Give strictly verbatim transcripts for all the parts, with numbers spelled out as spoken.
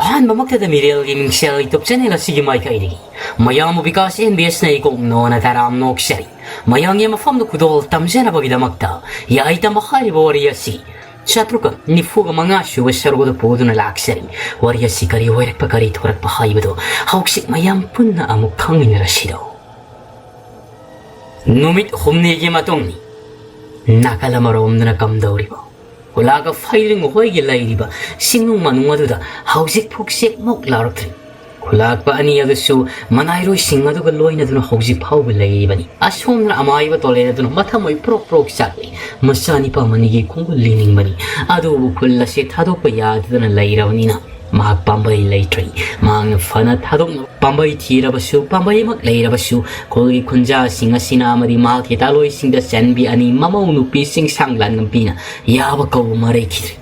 ꯑꯍꯥꯟꯕꯃꯛꯇꯗ ꯃꯤꯔꯦꯜꯒꯤ ꯃꯤꯡꯁꯦꯜ YouTube channel ꯑꯁꯤꯒꯤ ꯃꯥꯏꯀꯩꯗꯒꯤ ꯃꯌꯥꯝꯕꯨ ꯕꯤꯀꯥꯁ ꯑꯦꯟ ꯕꯤ ꯑꯦꯁꯅ ꯏꯀꯣꯛ ꯅꯣꯅ ꯇꯔꯥꯝ ꯅꯣꯛꯆꯔꯤ꯫ ꯃꯌꯥꯝꯒꯤ ꯃꯐꯝꯗ ꯈꯨꯗꯣꯜ ꯇꯝꯖꯅꯕꯒꯤꯗꯃꯛꯇ ꯌꯥꯏꯇꯝꯕ ꯍꯥꯏꯔꯤꯕ ꯋꯥꯔꯤ ꯑꯁꯤ ꯆꯥꯇ꯭ꯔꯨꯛꯀ ꯅꯤꯐꯨꯒ ꯃꯉꯥ ꯁꯨꯕ ꯁꯔꯨꯛ ꯑꯗꯨ ꯄꯨꯗꯨꯅ ꯂꯥꯛꯆꯔꯤ꯫ ꯋꯥꯔꯤ ꯑꯁꯤ ꯀꯔꯤ ꯑꯣꯏꯔꯛꯄ, ꯀꯔꯤ ꯊꯣꯔꯛꯄ ꯍꯥꯏꯕꯗꯨ ꯍꯧꯖꯤꯛ ꯃꯌꯥꯝ ꯄꯨꯟꯅ ꯑꯃꯨꯛ ꯈꯪꯃꯤꯟꯅꯔꯁꯤꯔꯣ꯫ ꯅꯨꯃꯤꯠ ꯍꯨꯝꯅꯤꯒꯤ ꯃꯇꯨꯡꯅꯤ꯫ ꯅꯥꯀꯜ ꯑꯃꯔꯣꯝꯗꯅ ꯀꯝꯗꯧꯔꯤꯕ ꯈꯨꯂꯥꯛꯀ ꯐꯩꯔꯤꯡ ꯍꯣꯏꯒꯤ ꯂꯩꯔꯤꯕ ꯁꯤꯡꯅꯨꯡ ꯃꯅꯨꯡ ꯑꯗꯨꯗ ꯍꯧꯖꯤꯛ ꯐꯥꯎ ꯆꯦꯛꯃꯨꯛ ꯂꯥꯎꯔꯛꯇ꯭ꯔꯤ꯫ ꯈꯨꯂꯥꯛꯄ ꯑꯅꯤ ꯑꯗꯨꯁꯨ ꯃꯅꯥꯏꯔꯣꯏꯁꯤꯡ ꯑꯗꯨꯒ ꯂꯣꯏꯅꯗꯨꯅ ꯍꯧꯖꯤꯛ ꯐꯥꯎꯕ ꯂꯩꯔꯤꯕꯅꯤ꯫ ꯑꯁꯣꯝꯅ ꯑꯃꯥꯏꯕ ꯇꯣꯂꯦꯟ ꯑꯗꯨꯅ ꯃꯊꯃꯣꯏ ꯄ꯭ꯔꯣꯛ ꯄ꯭ꯔꯣꯛ ꯆꯥꯛꯂꯤ꯫ ꯃꯆꯥꯅꯤꯄꯥ ꯃꯅꯤꯒꯤ ꯈꯣꯡꯒꯨꯜ ꯂꯤꯅꯤꯡꯕꯅꯤ꯫ ꯑꯗꯨꯕꯨ ꯈꯨꯜ ꯑꯁꯤ ꯊꯥꯗꯣꯛꯄ ꯌꯥꯗꯗꯅ ꯂꯩꯔꯕꯅꯤꯅ ꯃꯍꯥꯛ ꯄꯥꯝꯕꯩ ꯂꯩꯇ꯭ꯔꯤ꯫ ꯃꯍꯥꯛꯅ ꯐꯅ ꯊꯥꯗꯣꯛꯅꯕ ꯄꯥꯝꯕꯩ ꯊꯤꯔꯕꯁꯨ, ꯄꯥꯝꯕꯩꯃꯛ ꯂꯩꯔꯕꯁꯨ, ꯈꯨꯜꯒꯤ ꯈꯨꯟꯖꯥꯁꯤꯡ ꯑꯁꯤꯅ ꯑꯃꯗꯤ ꯃꯍꯥꯛꯀꯤ ꯇꯥꯂꯣꯏꯁꯤꯡꯗ ꯆꯟꯕꯤ ꯑꯅꯤ ꯃꯃꯧ ꯅꯨꯄꯤ ꯆꯤꯡꯁꯥꯡ ꯂꯥꯟꯉꯝꯕꯤꯅ ꯌꯥꯕ ꯀꯧꯕ ꯃꯔꯩꯈꯤꯗ꯭ꯔꯤ꯫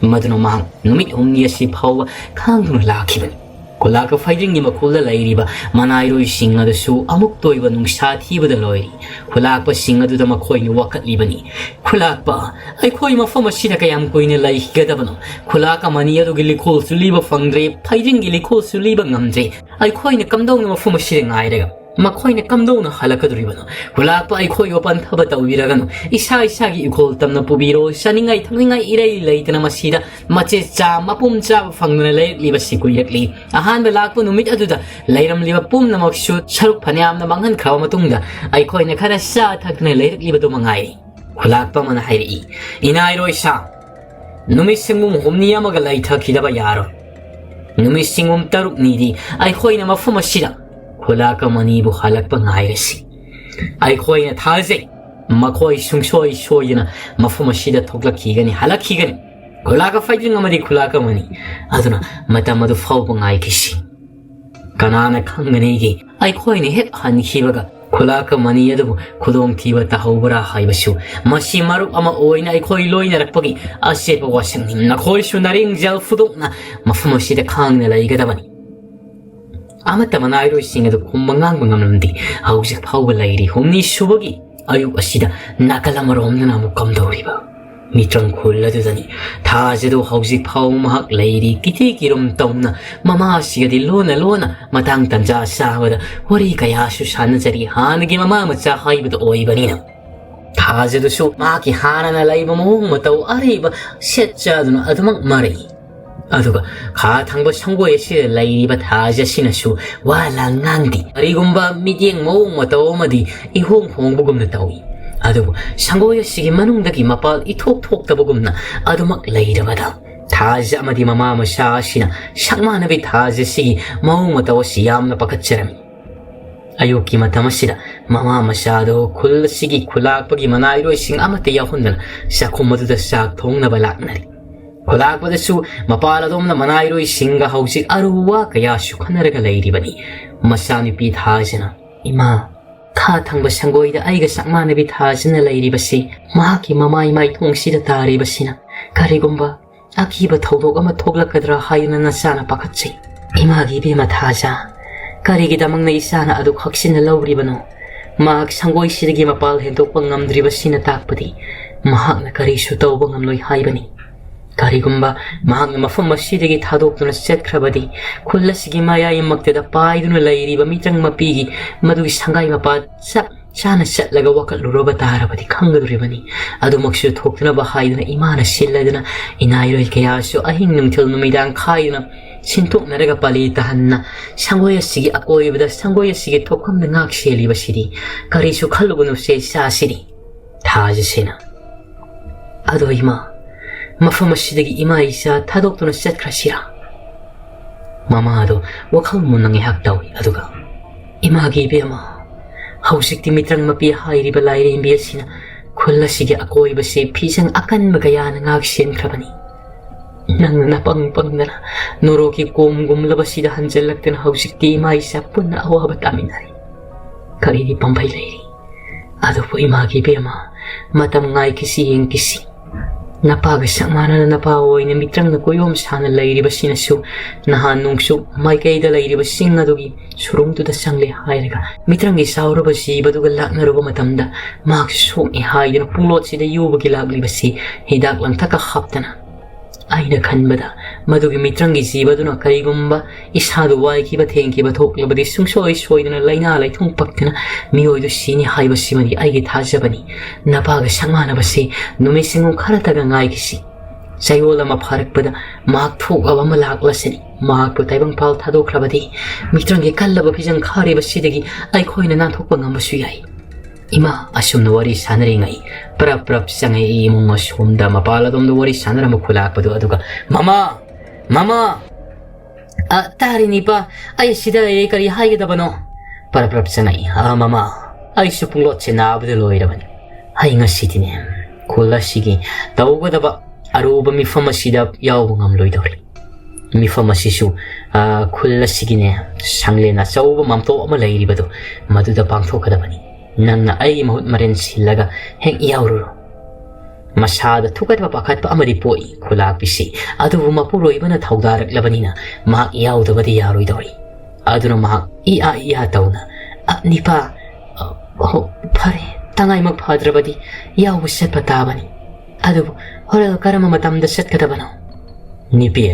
ꯃꯗꯨꯅ ꯃꯍꯥꯛ ꯅꯨꯃꯤꯠ ꯍꯨꯝꯅꯤ ꯑꯁꯤ ꯐꯥꯎꯕ ꯈꯥꯡꯗꯨꯅ ꯂꯥꯛꯈꯤꯕꯅꯤ꯫ ꯈꯨꯂꯥꯛꯀ ꯐꯩꯗ꯭ꯔꯤꯡꯒꯤ ꯃꯈꯣꯜꯗ ꯂꯩꯔꯤꯕ ꯃꯅꯥꯏꯔꯣꯏꯁꯤꯡ ꯑꯗꯨꯁꯨ ꯑꯃꯨꯛꯇ ꯑꯣꯏꯕ ꯅꯨꯡꯁꯥ ꯊꯤꯕꯗ ꯂꯣꯏꯔꯤ꯫ ꯈꯨꯂꯥꯛꯄꯁꯤꯡ ꯑꯗꯨꯗ ꯃꯈꯣꯏꯅ ꯋꯥꯀꯠꯂꯤꯕꯅꯤ꯫ "ꯈꯨꯂꯥꯛꯄ, ꯑꯩꯈꯣꯏ ꯃꯐꯝ ꯑꯁꯤꯗ ꯀꯌꯥꯝ ꯀꯨꯏꯅ ꯂꯩꯈꯤꯒꯗꯕꯅꯣ? ꯈꯨꯂꯥꯛ ꯑꯃꯅꯤ ꯑꯗꯨꯒꯤ ꯂꯤꯈꯣꯜꯁꯨ ꯂꯤꯕ ꯐꯪꯗ꯭ꯔꯦ, ꯐꯩꯗ꯭ꯔꯤꯡꯒꯤ ꯂꯤꯈꯣꯜꯁꯨ ꯂꯤꯕ ꯉꯝꯗ꯭ꯔꯦ꯫ ꯑꯩꯈꯣꯏꯅ ꯀꯝꯗꯧꯅ ꯃꯐꯝ ꯑꯁꯤꯗ ꯉꯥꯏꯔꯒ ꯃꯈꯣꯏꯅ ꯀꯝꯗꯧꯅ ꯍꯜꯂꯛꯀꯗꯧꯔꯤꯕꯅꯣ? ꯈꯨꯂꯥꯛꯄ, ꯑꯩꯈꯣꯏꯕꯨ ꯄꯟꯊꯕ ꯇꯧꯕꯤꯔꯒꯅꯨ꯫ ꯏꯁꯥ ꯏꯁꯥꯒꯤ ꯏꯈꯣꯜ ꯇꯝꯅ ꯄꯨꯕꯤꯔꯣ꯫ ꯆꯥꯅꯤꯡꯉꯥꯏ ꯊꯛꯅꯤꯡꯉꯥꯏ ꯏꯔꯩ ꯂꯩꯇꯅ ꯃꯁꯤꯗ ꯃꯆꯦꯠ ꯆꯥ ꯃꯄꯨꯝ ꯆꯥꯕ ꯐꯪꯗꯅ ꯂꯩꯔꯛꯂꯤꯕꯁꯤ ꯀꯨꯏꯔꯛꯂꯤ꯫ ꯑꯍꯥꯟꯕ ꯂꯥꯛꯄ ꯅꯨꯃꯤꯠ ꯑꯗꯨꯗ ꯂꯩꯔꯝꯂꯤꯕ ꯄꯨꯝꯅꯃꯛꯁꯨ ꯁꯔꯨꯛ ꯐꯅꯌꯥꯝꯅ ꯃꯥꯡꯍꯟꯈ꯭ꯔꯕ ꯃꯇꯨꯡꯗ ꯑꯩꯈꯣꯏꯅ ꯈꯔ ꯆꯥ ꯊꯛꯇꯅ ꯂꯩꯔꯛꯂꯤꯕꯗꯨ ꯃꯉꯥꯏꯔꯦ꯫" ꯈꯨꯂꯥꯛꯄ ꯑꯃꯅ ꯍꯥꯏꯔꯛꯏ, "ꯏꯅꯥꯏꯔꯣꯏ ꯁꯥ, ꯅꯨꯃꯤꯠ ꯁꯤꯡꯒꯨꯝ ꯍꯨꯝꯅꯤ ꯑꯃꯒ ꯂꯩꯊꯈꯤꯗꯕ ꯌꯥꯔꯣꯏ꯫ ꯅꯨꯃꯤꯠ ꯁꯤꯡꯒꯨꯝ ꯇꯔꯨꯛꯅꯤꯗꯤ ꯑꯩꯈꯣꯏꯅ ꯃꯐꯝ ꯑꯁꯤꯗ ꯈꯨꯂꯥꯛ ꯑꯃꯅꯤꯕꯨ ꯍꯜꯂꯛꯄ ꯉꯥꯏꯔꯁꯤ꯫ ꯑꯩꯈꯣꯏꯅ ꯊꯥꯖꯩ, ꯃꯈꯣꯏ ꯁꯨꯡꯁꯣꯏ ꯁꯣꯏꯗꯅ ꯃꯐꯝ ꯑꯁꯤꯗ ꯊꯣꯛꯂꯛꯈꯤꯒꯅꯤ, ꯍꯜꯂꯛꯈꯤꯒꯅꯤ꯫ ꯈꯨꯂꯥꯛꯀ ꯐꯩꯗ꯭ꯔꯤꯡ ꯑꯃꯗꯤ ꯈꯨꯂꯥꯛ ꯑꯃꯅꯤ꯫ ꯑꯗꯨꯅ ꯃꯇꯝ ꯑꯗꯨ ꯐꯥꯎꯕ ꯉꯥꯏꯈꯤꯁꯤ꯫ ꯀꯅꯥꯅ ꯈꯪꯒꯅꯤꯒꯦ, ꯑꯩꯈꯣꯏꯅ ꯍꯦꯛ ꯍꯟꯈꯤꯕꯒ ꯈꯨꯂꯥꯛ ꯑꯃꯅꯤ ꯑꯗꯨꯕꯨ ꯈꯨꯗꯣꯡꯊꯤꯕ ꯇꯥꯍꯧꯕ꯭ꯔꯥ ꯍꯥꯏꯕꯁꯨ꯫ ꯃꯁꯤ ꯃꯔꯨꯞ ꯑꯃ ꯑꯣꯏꯅ ꯑꯩꯈꯣꯏ ꯂꯣꯏꯅꯔꯛꯄꯒꯤ ꯑꯆꯦꯠꯄ ꯋꯥꯁꯛꯅꯤ꯫ ꯅꯈꯣꯏꯁꯨ ꯅꯔꯦꯡꯖꯦꯜ ꯐꯨꯗꯣꯛꯅ ꯃꯐꯝ ꯑꯁꯤꯗ ꯈꯥꯡꯅ ꯂꯩꯒꯗꯕꯅꯤ꯫" ꯑꯃꯠꯇ ꯃꯅꯥꯏꯔꯣꯏꯁꯤꯡ ꯑꯗꯨ ꯈꯨꯝꯕ ꯉꯥꯡꯕ ꯉꯝꯂꯝꯗꯦ꯫ ꯍꯧꯖꯤꯛ ꯐꯥꯎꯕ ꯂꯩꯔꯤ꯫ ꯍꯨꯝꯅꯤ ꯁꯨꯕꯒꯤ ꯑꯌꯨꯛ ꯑꯁꯤꯗ ꯅꯥꯀꯜ ꯑꯃꯔꯣꯝꯗꯅ ꯑꯃꯨꯛ ꯀꯝꯗꯧꯔꯤꯕ? ꯃꯤꯇ꯭ꯔꯪ ꯈꯨꯜ ꯑꯗꯨꯗꯅꯤ ꯊꯥꯖꯗꯣ ꯍꯧꯖꯤꯛ ꯐꯥꯎ ꯃꯍꯥꯛ ꯂꯩꯔꯤ꯫ ꯀꯤꯊꯤ ꯀꯤꯔꯨꯝ ꯇꯧꯅ ꯃꯃꯥꯁꯤꯒꯗꯤ ꯂꯣꯟꯅ ꯂꯣꯟꯅ ꯃꯇꯥꯡ ꯇꯟꯖꯥ ꯆꯥꯕꯗ ꯋꯥꯔꯤ ꯀꯌꯥꯁꯨ ꯁꯥꯟꯅꯖꯔꯤ꯫ ꯍꯥꯟꯅꯒꯤ ꯃꯃꯥ ꯃꯆꯥ ꯍꯥꯏꯕꯗꯨ ꯑꯣꯏꯕꯅꯤꯅ ꯊꯥꯖꯗꯨꯁꯨ ꯃꯍꯥꯛꯀꯤ ꯍꯥꯟꯅꯅ ꯂꯩꯕ ꯃꯑꯣꯡ ꯃꯇꯧ ꯑꯔꯤꯕ ꯁꯦꯠ ꯆꯥꯗꯨꯅ ꯑꯗꯨꯃꯛ ꯃꯔꯩ꯫ ꯑꯗꯨꯒ ꯈꯥ ꯊꯪꯕ ꯁꯪꯒꯣꯏ ꯑꯁꯤꯗ ꯂꯩꯔꯤꯕ ꯊꯥꯖ ꯑꯁꯤꯅꯁꯨ ꯋꯥ ꯂꯥꯡ ꯉꯥꯡꯗꯦ꯫ ꯀꯔꯤꯒꯨꯝꯕ ꯃꯤꯠꯌꯦꯡ ꯃꯑꯣꯡ ꯃꯇꯧ ꯑꯃꯗꯤ ꯏꯍꯣꯡ ꯍꯣꯡꯕꯒꯨꯝꯅ ꯇꯧꯏ꯫ ꯑꯗꯨꯕꯨ ꯁꯪꯒꯣꯏ ꯑꯁꯤꯒꯤ ꯃꯅꯨꯡꯗꯒꯤ ꯃꯄꯥꯜ ꯏꯊꯣꯛ ꯊꯣꯛꯇꯕꯒꯨꯝꯅ ꯑꯗꯨꯃꯛ ꯂꯩꯔꯕꯗ ꯊꯥꯖ ꯑꯃꯗꯤ ꯃꯃꯥ ꯃꯆꯥ ꯑꯁꯤꯅ ꯁꯛꯃꯥꯟꯅꯕꯤ ꯊꯥꯖ ꯑꯁꯤꯒꯤ ꯃꯑꯣꯡ ꯃꯇꯧ ꯑꯁꯤ ꯌꯥꯝꯅ ꯄꯥꯈꯠꯆꯔꯝꯃꯤ꯫ ꯑꯌꯨꯛꯀꯤ ꯃꯇꯝ ꯑꯁꯤꯗ ꯃꯃꯥ ꯃꯆꯥꯗꯨ ꯈꯨꯜ ꯑꯁꯤꯒꯤ ꯈꯨꯂꯥꯛꯄꯒꯤ ꯃꯅꯥꯏꯔꯣꯏꯁꯤꯡ ꯑꯃꯠꯇ ꯌꯥꯎꯍꯟꯗꯅ ꯆꯥꯛꯈꯨꯝ ꯑꯗꯨꯗ ꯆꯥꯛ ꯊꯣꯡꯅꯕ ꯂꯥꯛꯅꯔꯤ꯫ ꯈꯨꯂꯥꯛꯄꯗꯁꯨ ꯃꯄꯥꯜ ꯑꯗꯣꯝꯅ ꯃꯅꯥꯏꯔꯣꯏꯁꯤꯡꯒ ꯍꯧꯖꯤꯛ ꯑꯔꯨ ꯋꯥ ꯀꯌꯥꯁꯨ ꯈꯟꯅꯔꯒ ꯂꯩꯔꯤꯕꯅꯤ꯫ ꯃꯆꯥꯅꯨꯄꯤ ꯊꯥꯖꯅ, "ꯏꯃꯥ, ꯈꯥ ꯊꯪꯕ ꯁꯪꯒꯣꯏꯗ ꯑꯩꯒ ꯆꯞ ꯃꯥꯟꯅꯕꯤ ꯊꯥꯖꯅ ꯂꯩꯔꯤꯕꯁꯤ ꯃꯍꯥꯛꯀꯤ ꯃꯃꯥꯏ ꯃꯥꯏꯊꯣꯡꯁꯤꯗ ꯇꯥꯔꯤꯕꯁꯤꯅ ꯀꯔꯤꯒꯨꯝꯕ ꯑꯀꯤꯕ ꯊꯧꯗꯣꯛ ꯑꯃ ꯊꯣꯛꯂꯛꯀꯗ꯭ꯔꯥ ꯍꯥꯏꯗꯨꯅ ꯅꯆꯥꯅ ꯄꯥꯈꯠꯆꯩ꯫ ꯏꯃꯥꯒꯤ ꯏꯕꯦꯝꯃ ꯊꯥꯖ, ꯀꯔꯤꯒꯤꯗꯃꯛꯅ ꯏꯆꯥꯅ ꯑꯗꯨ ꯈꯛꯁꯤꯟꯅ ꯂꯧꯔꯤꯕꯅꯣ? ꯃꯍꯥꯛ ꯁꯪꯒꯣꯏꯁꯤꯗꯒꯤ ꯃꯄꯥꯜ ꯍꯦꯟꯗꯣꯛꯄ ꯉꯝꯗ꯭ꯔꯤꯕꯁꯤꯅ ꯇꯥꯛꯄꯗꯤ ꯃꯍꯥꯛꯅ ꯀꯔꯤꯁꯨ ꯇꯧꯕ ꯉꯝꯂꯣꯏ ꯍꯥꯏꯕꯅꯤ꯫ ꯀꯔꯤꯒꯨꯝꯕ ꯃꯍꯥꯛꯅ ꯃꯐꯝ ꯑꯁꯤꯗꯒꯤ ꯊꯥꯗꯣꯛꯇꯨꯅ ꯆꯠꯈ꯭ꯔꯕꯗꯤ ꯈꯨꯜ ꯑꯁꯤꯒꯤ ꯃꯌꯥꯏꯃꯛꯇꯗ ꯄꯥꯏꯗꯨꯅ ꯂꯩꯔꯤꯕ ꯃꯤꯇ꯭ꯔꯪ ꯃꯄꯤꯒꯤ ꯃꯗꯨꯒꯤ ꯁꯪꯒꯥꯏ ꯃꯄꯥ ꯆꯞ ꯆꯥꯅ ꯆꯠꯂꯒ ꯋꯥꯀꯠꯂꯨꯔꯕ ꯇꯥꯔꯕꯗꯤ ꯈꯪꯒꯗꯧꯔꯤꯕꯅꯤ꯫ ꯑꯗꯨꯃꯛꯁꯨ ꯊꯣꯛꯇꯅꯕ ꯍꯥꯏꯗꯨꯅ ꯏꯃꯥꯅ ꯁꯤꯜꯂꯗꯨꯅ ꯏꯅꯥꯏꯔꯣꯏ ꯀꯌꯥꯁꯨ ꯑꯍꯤꯡ ꯅꯨꯡꯊꯤꯜ ꯅꯨꯃꯤꯗꯥꯡ ꯈꯥꯏꯗꯨꯅ ꯁꯤꯟꯊꯣꯛꯅꯔꯒ ꯄꯥꯂꯤ ꯇꯥꯍꯟꯅ ꯁꯪꯒꯣꯏ ꯑꯁꯤꯒꯤ ꯑꯀꯣꯏꯕꯗ ꯁꯪꯒꯣꯏ ꯑꯁꯤꯒꯤ ꯊꯣꯛꯐꯝꯗ ꯉꯥꯛ ꯁꯦꯜꯂꯤꯕꯁꯤꯗꯤ ꯀꯔꯤꯁꯨ ꯈꯜꯂꯨꯒꯅꯨꯁꯦ ꯏꯆꯥꯁꯤꯅꯤ꯫ ꯊꯥꯖꯁꯦꯅ, "ꯑꯗꯣ ꯏꯃꯥ, ꯃꯐꯝ ꯑꯁꯤꯗꯒꯤ ꯏꯃꯥ ꯏꯆꯥ ꯊꯥꯗꯣꯛꯇꯨꯅ ꯆꯠꯈ꯭ꯔꯁꯤꯔꯥ?" ꯃꯃꯥꯗꯣ ꯋꯥꯈꯜ ꯃꯨꯟꯅ ꯉꯥꯏꯍꯥꯛ ꯇꯧꯏ, ꯑꯗꯨꯒ, "ꯏꯃꯥꯒꯤ ꯏꯕꯦꯝꯃ, ꯍꯧꯖꯤꯛꯇꯤ ꯃꯤꯇ꯭ꯔꯪ ꯃꯄꯤ ꯍꯥꯏꯔꯤꯕ ꯂꯥꯏꯔꯦꯝꯕꯤ ꯑꯁꯤꯅ ꯈꯨꯜ ꯑꯁꯤꯒꯤ ꯑꯀꯣꯏꯕꯁꯦ ꯐꯤꯖꯪ ꯑꯀꯟꯕ ꯀꯌꯥꯅ ꯉꯥꯛ ꯁꯦꯟꯈ꯭ꯔꯕꯅꯤ꯫ ꯅꯪꯅ ꯅꯄꯪ ꯄꯪꯗꯅ ꯅꯣꯔꯣꯛꯀꯤ ꯀꯣꯝꯒꯨꯝꯂꯕꯁꯤꯗ ꯍꯟꯖꯜꯂꯛꯇꯅ ꯍꯧꯖꯤꯛꯇꯤ ꯏꯃꯥ ꯏꯆꯥ ꯄꯨꯟꯅ ꯑꯋꯥꯕ ꯇꯥꯃꯤꯟꯅꯔꯤ꯫ ꯀꯔꯤꯗꯤ ꯄꯥꯝꯕꯩ ꯂꯩꯔꯤ? ꯑꯗꯨꯕꯨ ꯏꯃꯥꯒꯤ ꯏꯕꯦꯝꯃ, ꯃꯇꯝ ꯉꯥꯏꯈꯤꯁꯤ, ꯌꯦꯡꯈꯤꯁꯤ꯫ "ꯅꯄꯥꯒ ꯁꯛ ꯃꯥꯟꯅꯅ ꯅꯄꯥ ꯑꯣꯏꯅ ꯃꯤꯇ꯭ꯔꯪꯅ ꯀꯣꯏꯌꯣꯝ ꯁꯥꯅ ꯂꯩꯔꯤꯕꯁꯤꯅꯁꯨ ꯅꯍꯥꯟ ꯅꯣꯡꯆꯨꯞ ꯃꯥꯏꯀꯩꯗ ꯂꯩꯔꯤꯕ ꯆꯤꯡ ꯑꯗꯨꯒꯤ ꯁꯨꯔꯨꯡꯗꯨꯗ ꯆꯪꯂꯦ" ꯍꯥꯏꯔꯒ ꯃꯤꯇ꯭ꯔꯪꯒꯤ ꯆꯥꯎꯔꯕ ꯖꯤꯕꯗꯨꯒ ꯂꯥꯛꯅꯔꯨꯕ ꯃꯇꯝꯗ ꯃꯍꯥꯛꯁꯨ ꯁꯣꯛꯅꯤ ꯍꯥꯏꯗꯨꯅ ꯄꯨꯡꯂꯣꯠꯁꯤꯗ ꯌꯨꯕꯒꯤ ꯂꯥꯛꯂꯤꯕꯁꯤ ꯍꯤꯗꯥꯛ ꯂꯥꯡꯊꯛꯀ ꯍꯥꯞꯇꯅ꯫ ꯑꯩꯅ ꯈꯟꯕꯗ ꯃꯗꯨꯒꯤ ꯃꯤꯇ꯭ꯔꯪꯒꯤ ꯖꯤꯕꯗꯨꯅ ꯀꯔꯤꯒꯨꯝꯕ ꯏꯁꯥꯗꯨ ꯋꯥꯏꯈꯤꯕ ꯊꯦꯡꯈꯤꯕ ꯊꯣꯛꯂꯕꯗꯤ ꯁꯨꯡꯁꯣꯏ ꯁꯣꯏꯗꯅ ꯂꯥꯏꯅꯥ ꯂꯥꯏꯊꯨꯡ ꯄꯛꯇꯅ ꯃꯤꯑꯣꯏꯗꯨ ꯁꯤꯅꯤ ꯍꯥꯏꯕꯁꯤꯃꯗꯤ ꯑꯩꯒꯤ ꯊꯥꯖꯕꯅꯤ꯫ ꯅꯄꯥꯒ ꯁꯛ ꯃꯥꯟꯅꯕꯁꯤ ꯅꯨꯃꯤꯠ ꯁꯤꯡꯉꯨ ꯈꯔꯇꯒ ꯉꯥꯏꯈꯤꯁꯤ꯫ ꯆꯌꯣꯜ ꯑꯃ ꯐꯥꯔꯛꯄꯗ ꯃꯍꯥꯛ ꯊꯣꯛꯂꯕ ꯑꯃ ꯂꯥꯛꯂꯁꯤꯅꯤ꯫ ꯃꯍꯥꯛꯄꯨ ꯇꯥꯏꯕꯪꯄꯥꯜ ꯊꯥꯗꯣꯛꯈ꯭ꯔꯕꯗꯤ ꯃꯤꯇ꯭ꯔꯪꯒꯤ ꯀꯜꯂꯕ ꯐꯤꯖꯪ ꯈꯥꯔꯤꯕꯁꯤꯗꯒꯤ ꯑꯩꯈꯣꯏꯅ ꯅꯥꯟꯊꯣꯛꯄ ꯉꯝꯕꯁꯨ ꯌꯥꯏ꯫ ꯏꯃꯥ ꯑꯁꯨꯝꯅ ꯋꯥꯔꯤ ꯁꯥꯟꯅꯔꯤꯉꯩ ꯄ꯭ꯔꯞ ꯄ꯭ꯔꯞ ꯆꯪꯉꯛꯏ ꯏꯃꯨꯡ ꯑꯁꯣꯝꯗ ꯃꯄꯥꯟ ꯑꯗꯣꯝꯗ ꯋꯥꯔꯤ ꯁꯥꯟꯅꯔꯝꯕ ꯈꯨꯂꯥꯛꯄꯗꯨ꯫ ꯑꯗꯨꯒ, "ꯃꯃꯥ! ꯃꯃꯥ!" "ꯑ, ꯇꯥꯔꯤꯅꯤꯄꯥ, ꯑꯩ ꯁꯤꯗ ꯂꯩꯔꯦ, ꯀꯔꯤ ꯍꯥꯏꯒꯗꯕꯅꯣ?" ꯄ꯭ꯔꯞ ꯄ꯭ꯔꯞ ꯆꯪꯉꯛꯏ꯫ "ꯑ, ꯃꯃꯥ, ꯑꯩꯁꯨ ꯄꯨꯡꯂꯣꯠꯁꯦ ꯅꯥꯕꯗ ꯂꯣꯏꯔꯕꯅꯤ꯫ ꯑꯩ ꯉꯁꯤꯗꯤꯅꯦ ꯈꯨꯜ ꯑꯁꯤꯒꯤ ꯇꯧꯒꯗꯕ ꯑꯔꯨꯕ ꯃꯤꯐꯝ ꯑꯁꯤꯗ ꯌꯥꯎꯕ ꯉꯝꯂꯣꯏꯗꯧꯔꯤ꯫ ꯃꯤꯐꯝ ꯑꯁꯤꯁꯨ, ꯑ, ꯈꯨꯜ ꯑꯁꯤꯒꯤꯅꯦ ꯁꯪꯂꯦꯟ ꯑꯆꯧꯕ ꯃꯥꯝꯇꯣꯞ ꯑꯃ ꯂꯩꯔꯤꯕꯗꯨ ꯃꯗꯨꯗ ꯄꯥꯡꯊꯣꯛꯀꯗꯕꯅꯤ꯫ ꯅꯪꯅ ꯑꯩꯒꯤ ꯃꯍꯨꯠ ꯃꯔꯦꯟ ꯁꯤꯜꯂꯒ ꯍꯦꯛ ꯌꯥꯎꯔꯨꯔꯣ꯫" ꯃꯁꯥꯗ ꯊꯨꯀꯠꯄ ꯄꯥꯈꯠꯄ ꯑꯃꯗꯤ ꯄꯣꯛꯏ ꯈꯨꯂꯥꯛꯄꯤꯁꯤ꯫ ꯑꯗꯨꯕꯨ ꯃꯄꯨꯔꯣꯏꯕꯅ ꯊꯧꯗꯥꯔꯛꯂꯕꯅꯤꯅ ꯃꯍꯥꯛ ꯌꯥꯎꯗꯕꯗꯤ ꯌꯥꯔꯣꯏꯗꯧꯔꯤ꯫ ꯑꯗꯨꯅ ꯃꯍꯥꯛ ꯏꯌꯥ ꯏꯌꯥ ꯇꯧꯅ, "ꯑ, ꯅꯤꯄꯥ, ꯑ, ꯍꯣ, ꯐꯔꯦ, ꯇꯉꯥꯏꯃꯛ ꯐꯗ꯭ꯔꯕꯗꯤ ꯌꯥꯎꯕ ꯆꯠꯄ ꯇꯥꯕꯅꯤ꯫ ꯑꯗꯨꯕꯨ ꯍꯣꯔꯦꯟ ꯀꯔꯝꯕ ꯃꯇꯝꯗ ꯆꯠꯀꯗꯕꯅꯣ?" "ꯅꯤꯄꯤ,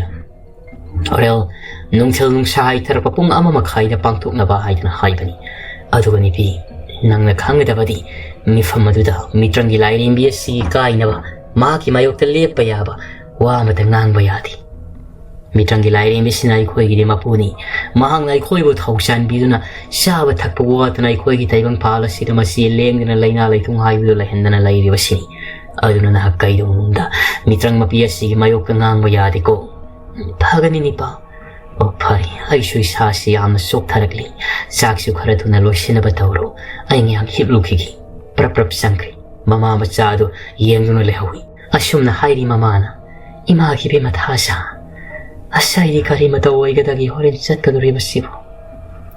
ꯍꯣꯔꯦꯟ ꯅꯨꯡꯊꯤꯜ ꯅꯨꯡꯁꯥ ꯍꯥꯏꯊꯔꯛꯄ ꯄꯨꯡ ꯑꯃ ꯃꯈꯥꯏꯗ ꯄꯥꯡꯊꯣꯛꯅꯕ ꯍꯥꯏꯗꯨꯅ ꯍꯥꯏꯕꯅꯤ꯫ ꯑꯗꯨꯒ ꯅꯤꯄꯤ, ꯅꯪꯅ ꯈꯪꯒꯗꯕꯗꯤ ꯃꯤꯐꯝ ꯑꯗꯨꯗ ꯃꯤꯇ꯭ꯔꯪꯒꯤ ꯂꯥꯏꯔꯦꯝꯕꯤ ꯑꯁꯤ ꯀꯥꯏꯅꯕ ꯃꯍꯥꯛꯀꯤ ꯃꯥꯌꯣꯛꯇ ꯂꯦꯞꯄ ꯌꯥꯕ ꯋꯥ ꯑꯃꯠꯇ ꯉꯥꯡꯕ ꯌꯥꯗꯦ꯫ ꯃꯤꯇ꯭ꯔꯪꯒꯤ ꯂꯥꯏꯔꯦꯝꯕꯤꯁꯤꯅ ꯑꯩꯈꯣꯏꯒꯤꯗꯤ ꯃꯄꯨꯅꯤ꯫ ꯃꯍꯥꯛꯅ ꯑꯩꯈꯣꯏꯕꯨ ꯊꯧ ꯆꯥꯟꯕꯤꯗꯨꯅ ꯆꯥꯕ ꯊꯛꯄ ꯋꯥꯠꯇꯅ ꯑꯩꯈꯣꯏꯒꯤ ꯇꯥꯏꯕꯪꯄꯥꯜ ꯑꯁꯤꯗ ꯃꯁꯤ ꯂꯦꯡꯗꯅ ꯂꯥꯏꯅꯥ ꯂꯥꯏꯊꯨꯡ ꯍꯥꯏꯕꯗꯨ ꯂꯩꯍꯟꯗꯅ ꯂꯩꯔꯤꯕꯁꯤꯅꯤ꯫ ꯑꯗꯨꯅ ꯅꯍꯥꯛ ꯀꯩꯗꯧꯅꯨꯡꯗ ꯃꯤꯇ꯭ꯔꯪ ꯃꯄꯤ ꯑꯁꯤꯒꯤ ꯃꯥꯌꯣꯛꯇ ꯉꯥꯡꯕ ꯌꯥꯗꯦꯀꯣ꯫" "ꯐꯒꯅꯤ ꯅꯤꯄꯥ꯫ ꯑꯣ, ꯐꯔꯦ, ꯑꯩꯁꯨ ꯏꯁꯥꯁꯤ ꯌꯥꯝꯅ ꯆꯣꯛꯊꯔꯛꯂꯤ꯫ ꯆꯥꯛꯁꯨ ꯈꯔ ꯊꯨꯅ ꯂꯣꯏꯁꯤꯟꯅꯕ ꯇꯧꯔꯣ꯫ ꯑꯩ ꯉꯥꯏꯍꯥꯛ ꯍꯤꯞꯂꯨꯈꯤꯒꯦ꯫" ꯄ꯭ꯔꯞ ꯄ꯭ꯔꯞ ꯆꯪꯈ꯭ꯔꯦ꯫ ꯃꯃꯥ ꯃꯆꯥ ꯑꯗꯨ ꯌꯦꯡꯗꯨꯅ ꯂꯩꯍꯧꯏ꯫ ꯑꯁꯨꯝꯅ ꯍꯥꯏꯔꯤ ꯃꯃꯥꯅ, "ꯏꯃꯥꯒꯤ ꯏꯕꯦꯝꯃ ꯊꯥꯖ, ꯑꯁ, ꯑꯩꯗꯤ ꯀꯔꯤ ꯃꯇꯧ ꯑꯣꯏꯒꯗꯒꯦ ꯍꯣꯔꯦꯟ ꯆꯠꯀꯗꯧꯔꯤꯕꯁꯤꯕꯨ?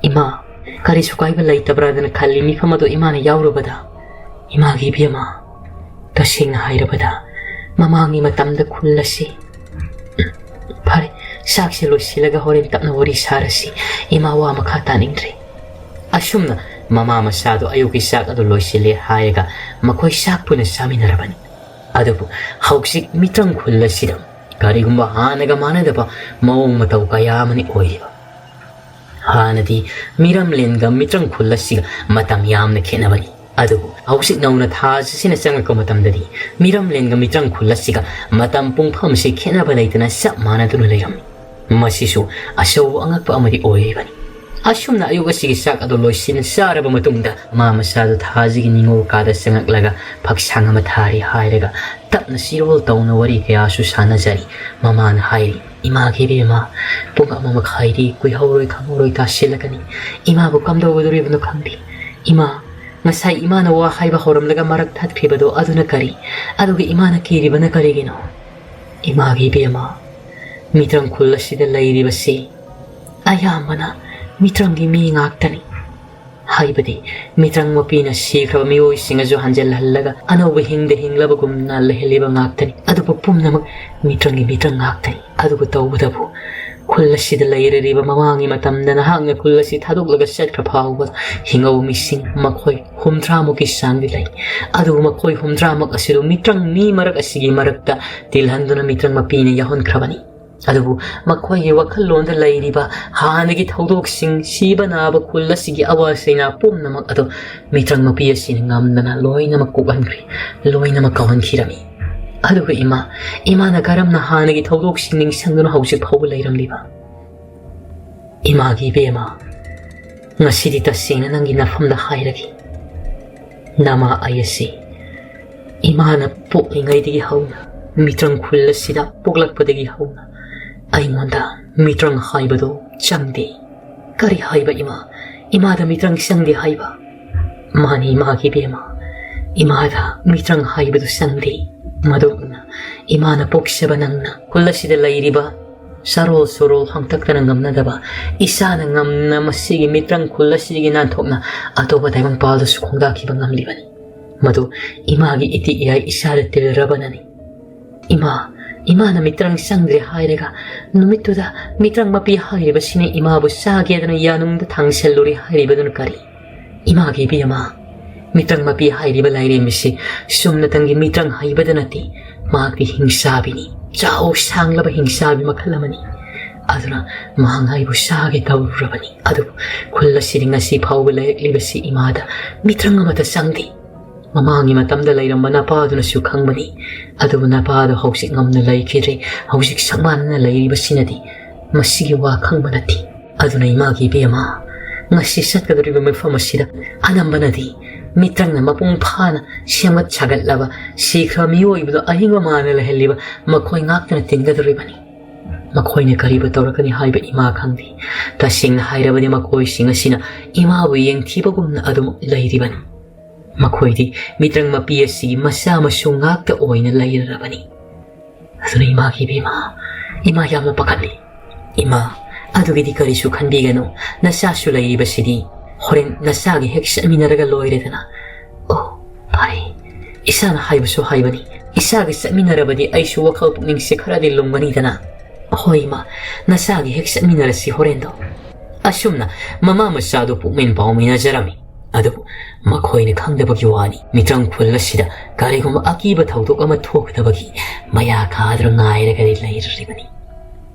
ꯏꯃꯥ, ꯀꯔꯤꯁꯨ ꯀꯥꯏꯕ ꯂꯩꯇꯕ꯭ꯔꯥꯗꯅ ꯈꯜꯂꯤ ꯃꯤꯐꯝ ꯑꯗꯨ ꯏꯃꯥꯅ ꯌꯥꯎꯔꯨꯕꯗ꯫ ꯏꯃꯥꯒꯤ ꯏꯕꯦꯝꯃ, ꯇꯁꯦꯡꯅ ꯍꯥꯏꯔꯕꯗ ꯃꯃꯥꯡꯒꯤ ꯃꯇꯝꯗ ꯈꯨꯜ ꯑꯁꯤ꯫ ꯐꯔꯦ, ꯆꯥꯛꯁꯦ ꯂꯣꯏꯁꯤꯜꯂꯒ ꯍꯣꯔꯦꯟ ꯇꯞꯅ ꯋꯥꯔꯤ ꯁꯥꯔꯁꯤ꯫ ꯏꯃꯥ, ꯋꯥ ꯃꯈꯥ ꯇꯥꯅꯤꯡꯗ꯭ꯔꯦ꯫ ꯑꯁꯨꯝꯅ ꯃꯃꯥ ꯃꯆꯥꯗꯣ ꯑꯌꯨꯛꯀꯤ ꯆꯥꯛ ꯑꯗꯨ ꯂꯣꯏꯁꯤꯜꯂꯦ ꯍꯥꯏꯔꯒ ꯃꯈꯣꯏ ꯆꯥꯛ ꯄꯨꯟꯅ ꯆꯥꯃꯤꯟꯅꯔꯕꯅꯤ꯫ ꯑꯗꯨꯕꯨ ꯍꯧꯖꯤꯛ ꯃꯤꯇ꯭ꯔꯪ ꯈꯨꯜ ꯑꯁꯤꯗ ꯀꯔꯤꯒꯨꯝꯕ ꯍꯥꯟꯅꯒ ꯃꯥꯟꯅꯗꯕ ꯃꯑꯣꯡ ꯃꯇꯧ ꯀꯌꯥ ꯑꯃꯅꯤ ꯑꯣꯏꯔꯤꯕ꯫ ꯍꯥꯟꯅꯗꯤ ꯃꯤꯔꯝꯂꯦꯟꯒ ꯃꯤꯇ꯭ꯔꯪ ꯈꯨꯜ ꯑꯁꯤꯒ ꯃꯇꯝ ꯌꯥꯝꯅ ꯈꯦꯠꯅꯕꯅꯤ꯫ ꯑꯗꯨꯕꯨ ꯍꯧꯖꯤꯛ ꯅꯧꯅ ꯊꯥ ꯑꯁꯤꯅ ꯆꯪꯂꯛꯄ ꯃꯇꯝꯗꯗꯤ ꯃꯤꯔꯝꯂꯦꯟꯒ ꯃꯤꯇ꯭ꯔꯪ ꯈꯨꯜ ꯑꯁꯤꯒ ꯃꯇꯝ ꯄꯨꯡꯐꯝꯁꯤ ꯈꯦꯠꯅꯕ ꯂꯩꯇꯅ ꯆꯞ ꯃꯥꯟꯅꯗꯨꯅ ꯂꯩꯔꯝꯃꯤ꯫ ꯃꯁꯤꯁꯨ ꯑꯆꯧꯕ ꯑꯉꯛꯄ ꯑꯃꯗꯤ ꯑꯣꯏꯔꯤꯕꯅꯤ꯫ ꯑꯁꯨꯝꯅ ꯑꯌꯨꯛ ꯑꯁꯤꯒꯤ ꯆꯥꯛ ꯑꯗꯨ ꯂꯣꯏꯁꯤꯟ ꯆꯥꯔꯕ ꯃꯇꯨꯡꯗ ꯃꯃꯥ ꯃꯆꯥꯗꯨ ꯊꯥꯁꯤꯒꯤ ꯅꯤꯡꯉꯣꯜ ꯀꯥꯗ ꯆꯪꯂꯛꯂꯒ ꯐꯛꯁꯥꯡ ꯑꯃ ꯊꯥꯔꯤ ꯍꯥꯏꯔꯒ ꯇꯞꯅ ꯆꯤꯔꯣꯜ ꯇꯧꯅ ꯋꯥꯔꯤ ꯀꯌꯥꯁꯨ ꯁꯥꯟꯅꯖꯔꯤ꯫ ꯃꯃꯥꯅ ꯍꯥꯏꯔꯤ, "ꯏꯃꯥꯒꯤ ꯏꯕꯦꯝꯃ, ꯄꯨꯡ ꯑꯃ ꯃꯈꯥꯏꯗꯤ ꯀꯨꯏꯍꯧꯔꯣꯏ ꯈꯪꯍꯧꯔꯣꯏ ꯇꯥꯁꯤꯜꯂꯛꯀꯅꯤ꯫ ꯏꯃꯥꯕꯨ ꯀꯝꯗꯧꯒꯗꯧꯔꯤꯕꯅꯣ ꯈꯪꯗꯦ꯫ ꯏꯃꯥ, ꯉꯁꯥꯏ ꯏꯃꯥꯅ ꯋꯥ ꯍꯥꯏꯕ ꯍꯧꯔꯝꯂꯒ ꯃꯔꯛ ꯊꯠꯈ꯭ꯔꯤꯕꯗꯣ ꯑꯗꯨꯅ ꯀꯔꯤ? ꯑꯗꯨꯒ ꯏꯃꯥꯅ ꯀꯤꯔꯤꯕꯅ ꯀꯔꯤꯒꯤꯅꯣ?" ꯏꯃꯥꯒꯤ ꯏꯕꯦꯝꯃ, ꯃꯤꯇ꯭ꯔꯪ ꯈꯨꯜ ꯑꯁꯤꯗ ꯂꯩꯔꯤꯕꯁꯤ ꯑꯌꯥꯝꯕꯅ ꯃꯤꯇ꯭ꯔꯪꯒꯤ ꯃꯤ ꯉꯥꯛꯇꯅꯤ꯫ ꯍꯥꯏꯕꯗꯤ ꯃꯤꯇ꯭ꯔꯪ ꯃꯄꯤꯅ ꯁꯤꯈ꯭ꯔꯕ ꯃꯤꯑꯣꯏꯁꯤꯡ ꯑꯗꯨ ꯍꯟꯖꯤꯜꯍꯜꯂꯒ ꯑꯅꯧꯕ ꯍꯤꯡꯗ ꯍꯤꯡꯂꯕꯒꯨꯝꯅ ꯂꯩꯍꯜꯂꯤꯕ ꯉꯥꯛꯇꯅꯤ꯫ ꯑꯗꯨꯕꯨ ꯄꯨꯝꯅꯃꯛ ꯃꯤꯇ꯭ꯔꯪꯒꯤ ꯃꯤꯇ꯭ꯔꯪ ꯉꯥꯛꯇꯅꯤ꯫ ꯑꯗꯨꯕꯨ ꯇꯧꯕꯇꯕꯨ ꯈꯨꯜ ꯑꯁꯤꯗ ꯂꯩꯔꯤꯕ ꯃꯃꯥꯡꯒꯤ ꯃꯇꯝꯗ ꯅꯍꯥꯛꯅ ꯈꯨꯜ ꯑꯁꯤ ꯊꯥꯗꯣꯛꯂꯒ ꯆꯠꯈ꯭ꯔ ꯐꯥꯎꯕ ꯍꯤꯡꯍꯧ ꯃꯤꯁꯤꯡ ꯃꯈꯣꯏ ꯍꯨꯝꯗ꯭ꯔꯥꯃꯨꯛꯀꯤ ꯆꯥꯡꯗꯤ ꯂꯩ꯫ ꯑꯗꯨꯕꯨ ꯃꯈꯣꯏ ꯍꯨꯝꯗ꯭ꯔꯥꯃꯛ ꯑꯁꯤꯗꯨ ꯃꯤꯇ꯭ꯔꯪ ꯃꯤ ꯃꯔꯛ ꯑꯁꯤꯒꯤ ꯃꯔꯛꯇ ꯇꯤꯜꯍꯟꯗꯨꯅ ꯃꯤꯇ꯭ꯔꯪ ꯃꯄꯤꯅ ꯌꯥꯎꯍꯟꯈ꯭ꯔꯕꯅꯤ꯫ ꯑꯗꯨꯕꯨ ꯃꯈꯣꯏꯒꯤ ꯋꯥꯈꯜꯂꯣꯟꯗ ꯂꯩꯔꯤꯕ ꯍꯥꯟꯅꯒꯤ ꯊꯧꯗꯣꯛꯁꯤꯡ, ꯁꯤꯕ ꯅꯥꯕ, ꯈꯨꯜ ꯑꯁꯤꯒꯤ ꯑꯋꯥ ꯆꯩꯅꯥ ꯄꯨꯝꯅꯃꯛ ꯑꯗꯨ ꯃꯤꯇ꯭ꯔꯪ ꯃꯄꯤ ꯑꯁꯤꯅ ꯉꯝꯗꯅ ꯂꯣꯏꯅꯃꯛ ꯀꯣꯛꯍꯟꯈ꯭ꯔꯤ, ꯂꯣꯏꯅꯃꯛ ꯀꯥꯎꯍꯟꯈꯤꯔꯝꯃꯤ꯫ ꯑꯗꯨꯒ ꯏꯃꯥ, ꯏꯃꯥꯅ ꯀꯔꯝꯅ ꯍꯥꯟꯅꯒꯤ ꯊꯧꯗꯣꯛꯁꯤꯡ ꯅꯤꯡꯁꯤꯡꯗꯨꯅ ꯍꯧꯖꯤꯛ ꯐꯥꯎꯕ ꯂꯩꯔꯝꯂꯤꯕ? ꯏꯃꯥꯒꯤ ꯏꯕꯦꯝꯃ, ꯉꯁꯤꯗꯤ ꯇꯁꯦꯡꯅ ꯅꯪꯒꯤ ꯅꯐꯝꯗ ꯍꯥꯏꯔꯒꯦ꯫ ꯅꯃꯥ ꯑꯩ ꯑꯁꯤ ꯏꯃꯥꯅ ꯄꯣꯛꯂꯤꯉꯩꯗꯒꯤ ꯍꯧꯅ, ꯃꯤꯇ꯭ꯔꯪ ꯈꯨꯜ ꯑꯁꯤꯗ ꯄꯣꯛꯂꯛꯄꯗꯒꯤ ꯍꯧꯅ ꯑꯩꯉꯣꯟꯗ ꯃꯤꯇ꯭ꯔꯪ ꯍꯥꯏꯕꯗꯨ ꯆꯪꯗꯦ꯫ ꯀꯔꯤ ꯍꯥꯏꯕ ꯏꯃꯥ? ꯏꯃꯥꯗ ꯃꯤꯇ꯭ꯔꯪ ꯆꯪꯗꯦ ꯍꯥꯏꯕ? ꯃꯥꯅꯤ, ꯏꯃꯥꯒꯤ ꯏꯕꯦꯝꯃ, ꯏꯃꯥꯗ ꯃꯤꯇ꯭ꯔꯪ ꯍꯥꯏꯕꯗꯨ ꯆꯪꯗꯦ꯫ ꯃꯗꯨꯅ ꯏꯃꯥꯅ ꯄꯣꯛꯆꯕ ꯅꯪꯅ ꯈꯨꯜ ꯑꯁꯤꯗ ꯂꯩꯔꯤꯕ ꯆꯥꯔꯣꯜ ꯁꯨꯔꯣꯜ ꯍꯪꯇꯛꯇꯅ ꯉꯝꯅꯗꯕ ꯏꯁꯥꯅ ꯉꯝꯅ ꯃꯁꯤꯒꯤ ꯃꯤꯇ꯭ꯔꯪ ꯈꯨꯜ ꯑꯁꯤꯒꯤ ꯅꯥꯟꯊꯣꯛꯅ ꯑꯇꯣꯞꯄ ꯇꯥꯏꯕꯪꯄꯥꯜꯗꯁꯨ ꯈꯣꯡꯗꯥꯈꯤꯕ ꯉꯝꯂꯤꯕꯅꯤ꯫ ꯃꯗꯨ ꯏꯃꯥꯒꯤ ꯏꯇꯤꯛ ꯏꯌꯥꯏ ꯏꯁꯥꯗ ꯇꯤꯜꯂꯔꯕꯅꯅꯤ꯫ "ꯏꯃꯥ, ꯏꯃꯥꯅ ꯃꯤꯇ꯭ꯔꯪ ꯆꯪꯗ꯭ꯔꯦ ꯍꯥꯏꯔꯒ, ꯅꯨꯃꯤꯠꯇꯨꯗ ꯃꯤꯇ꯭ꯔꯪ ꯃꯄꯤ ꯍꯥꯏꯔꯤꯕꯁꯤꯅ ꯏꯃꯥꯕꯨ ꯆꯥꯒꯦꯗꯅ ꯌꯥꯅꯨꯡꯗ ꯊꯥꯡꯁꯜꯂꯨꯔꯦ ꯍꯥꯏꯔꯤꯕꯗꯨꯅ ꯀꯔꯤ? ꯏꯃꯥꯒꯤ ꯏꯕꯦꯝꯃ, ꯃꯤꯇ꯭ꯔꯪ ꯃꯄꯤ ꯍꯥꯏꯔꯤꯕ ꯂꯥꯏꯔꯦꯝꯕꯤꯁꯤ ꯆꯨꯝꯅꯇꯪꯒꯤ ꯃꯤꯇ꯭ꯔꯪ ꯍꯩꯕꯗ ꯅꯠꯇꯦ, ꯃꯍꯥꯛꯇꯤ ꯍꯤꯡꯆꯥꯕꯤꯅꯤ, ꯆꯥꯎ ꯁꯥꯡꯂꯕ ꯍꯤꯡꯆꯥꯕꯤ ꯃꯈꯜ ꯑꯃꯅꯤ꯫ ꯑꯗꯨꯅ ꯃꯍꯥꯛ ꯑꯩꯕꯨ ꯆꯥꯒꯦ ꯇꯧꯔꯨꯔꯕꯅꯤ꯫ ꯑꯗꯨꯕꯨ ꯈꯨꯜ ꯑꯁꯤꯗ ꯉꯁꯤ ꯐꯥꯎꯕ ꯂꯩꯔꯛꯂꯤꯕꯁꯤ ꯏꯃꯥꯗ ꯃꯤꯇ꯭ꯔꯪ ꯑꯃꯠꯇ ꯆꯪꯗꯦ꯫ ꯃꯃꯥꯡꯒꯤ ꯃꯇꯝꯗ ꯂꯩꯔꯝꯕ ꯅꯄꯥꯗꯨꯅꯁꯨ ꯈꯪꯕꯅꯤ꯫ ꯑꯗꯨꯕꯨ ꯅꯄꯥꯗꯣ ꯍꯧꯖꯤꯛ ꯉꯝꯅ ꯂꯩꯈꯤꯗ꯭ꯔꯦ꯫ ꯍꯧꯖꯤꯛ ꯁꯛꯃꯥꯟꯅꯅ ꯂꯩꯔꯤꯕꯁꯤꯅꯗꯤ ꯃꯁꯤꯒꯤ ꯋꯥ ꯈꯪꯕ ꯅꯠꯇꯦ꯫ ꯑꯗꯨꯅ ꯏꯃꯥꯒꯤ ꯏꯕꯦꯝꯃ, ꯉꯁꯤ ꯆꯠꯀꯗꯧꯔꯤꯕ ꯃꯐꯝ ꯑꯁꯤꯗ ꯑꯅꯝꯕꯅꯗꯤ ꯃꯤꯇ꯭ꯔꯪꯅ ꯃꯄꯨꯡ ꯐꯥꯅ ꯁꯦꯝꯒꯠ ꯁꯥꯒꯠꯂꯕ ꯁꯤꯈ꯭ꯔ ꯃꯤꯑꯣꯏꯕꯗꯣ ꯑꯍꯤꯡꯕ ꯃꯥꯅ ꯂꯩꯍꯜꯂꯤꯕ ꯃꯈꯣꯏ ꯉꯥꯛꯇꯅ ꯇꯤꯟꯒꯗꯧꯔꯤꯕꯅꯤ꯫ ꯃꯈꯣꯏꯅ ꯀꯔꯤꯕꯨ ꯇꯧꯔꯛꯀꯅꯤ ꯍꯥꯏꯕ ꯏꯃꯥ ꯈꯪꯗꯦ꯫ ꯇꯁꯦꯡꯅ ꯍꯥꯏꯔꯕꯗꯤ ꯃꯈꯣꯏꯁꯤꯡ ꯑꯁꯤꯅ ꯏꯃꯥꯕꯨ ꯌꯦꯡꯊꯤꯕꯒꯨꯝꯅ ꯑꯗꯨꯝ ꯂꯩꯔꯤꯕꯅꯤ꯫ ꯃꯈꯣꯏꯗꯤ ꯃꯤꯇ꯭ꯔꯪ ꯃꯄꯤ ꯑꯁꯤꯒꯤ ꯃꯆꯥ ꯃꯁꯨ ꯉꯥꯛꯇ ꯑꯣꯏꯅ ꯂꯩꯔꯔꯕꯅꯤ꯫ ꯑꯗꯨꯅ ꯏꯃꯥꯒꯤ ꯏꯕꯦꯝꯃ, ꯏꯃꯥ ꯌꯥꯝꯅ ꯄꯥꯈꯠꯂꯤ꯫ ꯏꯃꯥ, ꯑꯗꯨꯒꯤꯗꯤ ꯀꯔꯤꯁꯨ ꯈꯟꯕꯤꯒꯅꯨ꯫ ꯅꯆꯥꯁꯨ ꯂꯩꯔꯤꯕꯁꯤꯗꯤ꯫ ꯍꯣꯔꯦꯟ ꯅꯆꯥꯒ ꯍꯦꯛ ꯆꯠꯃꯤꯟꯅꯔꯒ ꯂꯣꯏꯔꯦꯗꯅ꯫ ꯑꯣ, ꯐꯔꯦ꯫ ꯏꯆꯥꯅ ꯍꯥꯏꯕꯁꯨ ꯍꯥꯏꯕꯅꯤ꯫ ꯏꯆꯥꯒ ꯆꯠꯃꯤꯟꯅꯔꯕꯗꯤ ꯑꯩꯁꯨ ꯋꯥꯈꯜ ꯄꯨꯛꯅꯤꯡꯁꯦ ꯈꯔꯗꯤ ꯂꯨꯝꯒꯅꯤꯗꯅ꯫ ꯍꯣꯏ ꯏꯃꯥ, ꯅꯆꯥꯒ ꯍꯦꯛ ꯆꯠꯃꯤꯟꯅꯔꯁꯤ ꯍꯣꯔꯦꯟꯗꯣ꯫ ꯑꯁꯨꯝꯅ ꯃꯃꯥ ꯃꯆꯥꯗꯨ ꯄꯨꯛꯃꯤꯟ ꯄꯥꯎꯃꯤꯟꯅꯖꯔꯝꯃꯤ꯫ ꯑꯗꯨꯕꯨ ꯃꯈꯣꯏꯅ ꯈꯪꯗꯕꯒꯤ ꯋꯥꯅꯤ, ꯃꯤꯇ꯭ꯔꯪ ꯈꯨꯜ ꯑꯁꯤꯗ ꯀꯔꯤꯒꯨꯝꯕ ꯑꯀꯤꯕ ꯊꯧꯗꯣꯛ ꯑꯃ ꯊꯣꯛꯀꯗꯕꯒꯤ ꯃꯌꯥ ꯀꯥꯗꯨꯅ ꯉꯥꯏꯔꯒꯗꯤ ꯂꯩꯔꯤꯕꯅꯤ꯫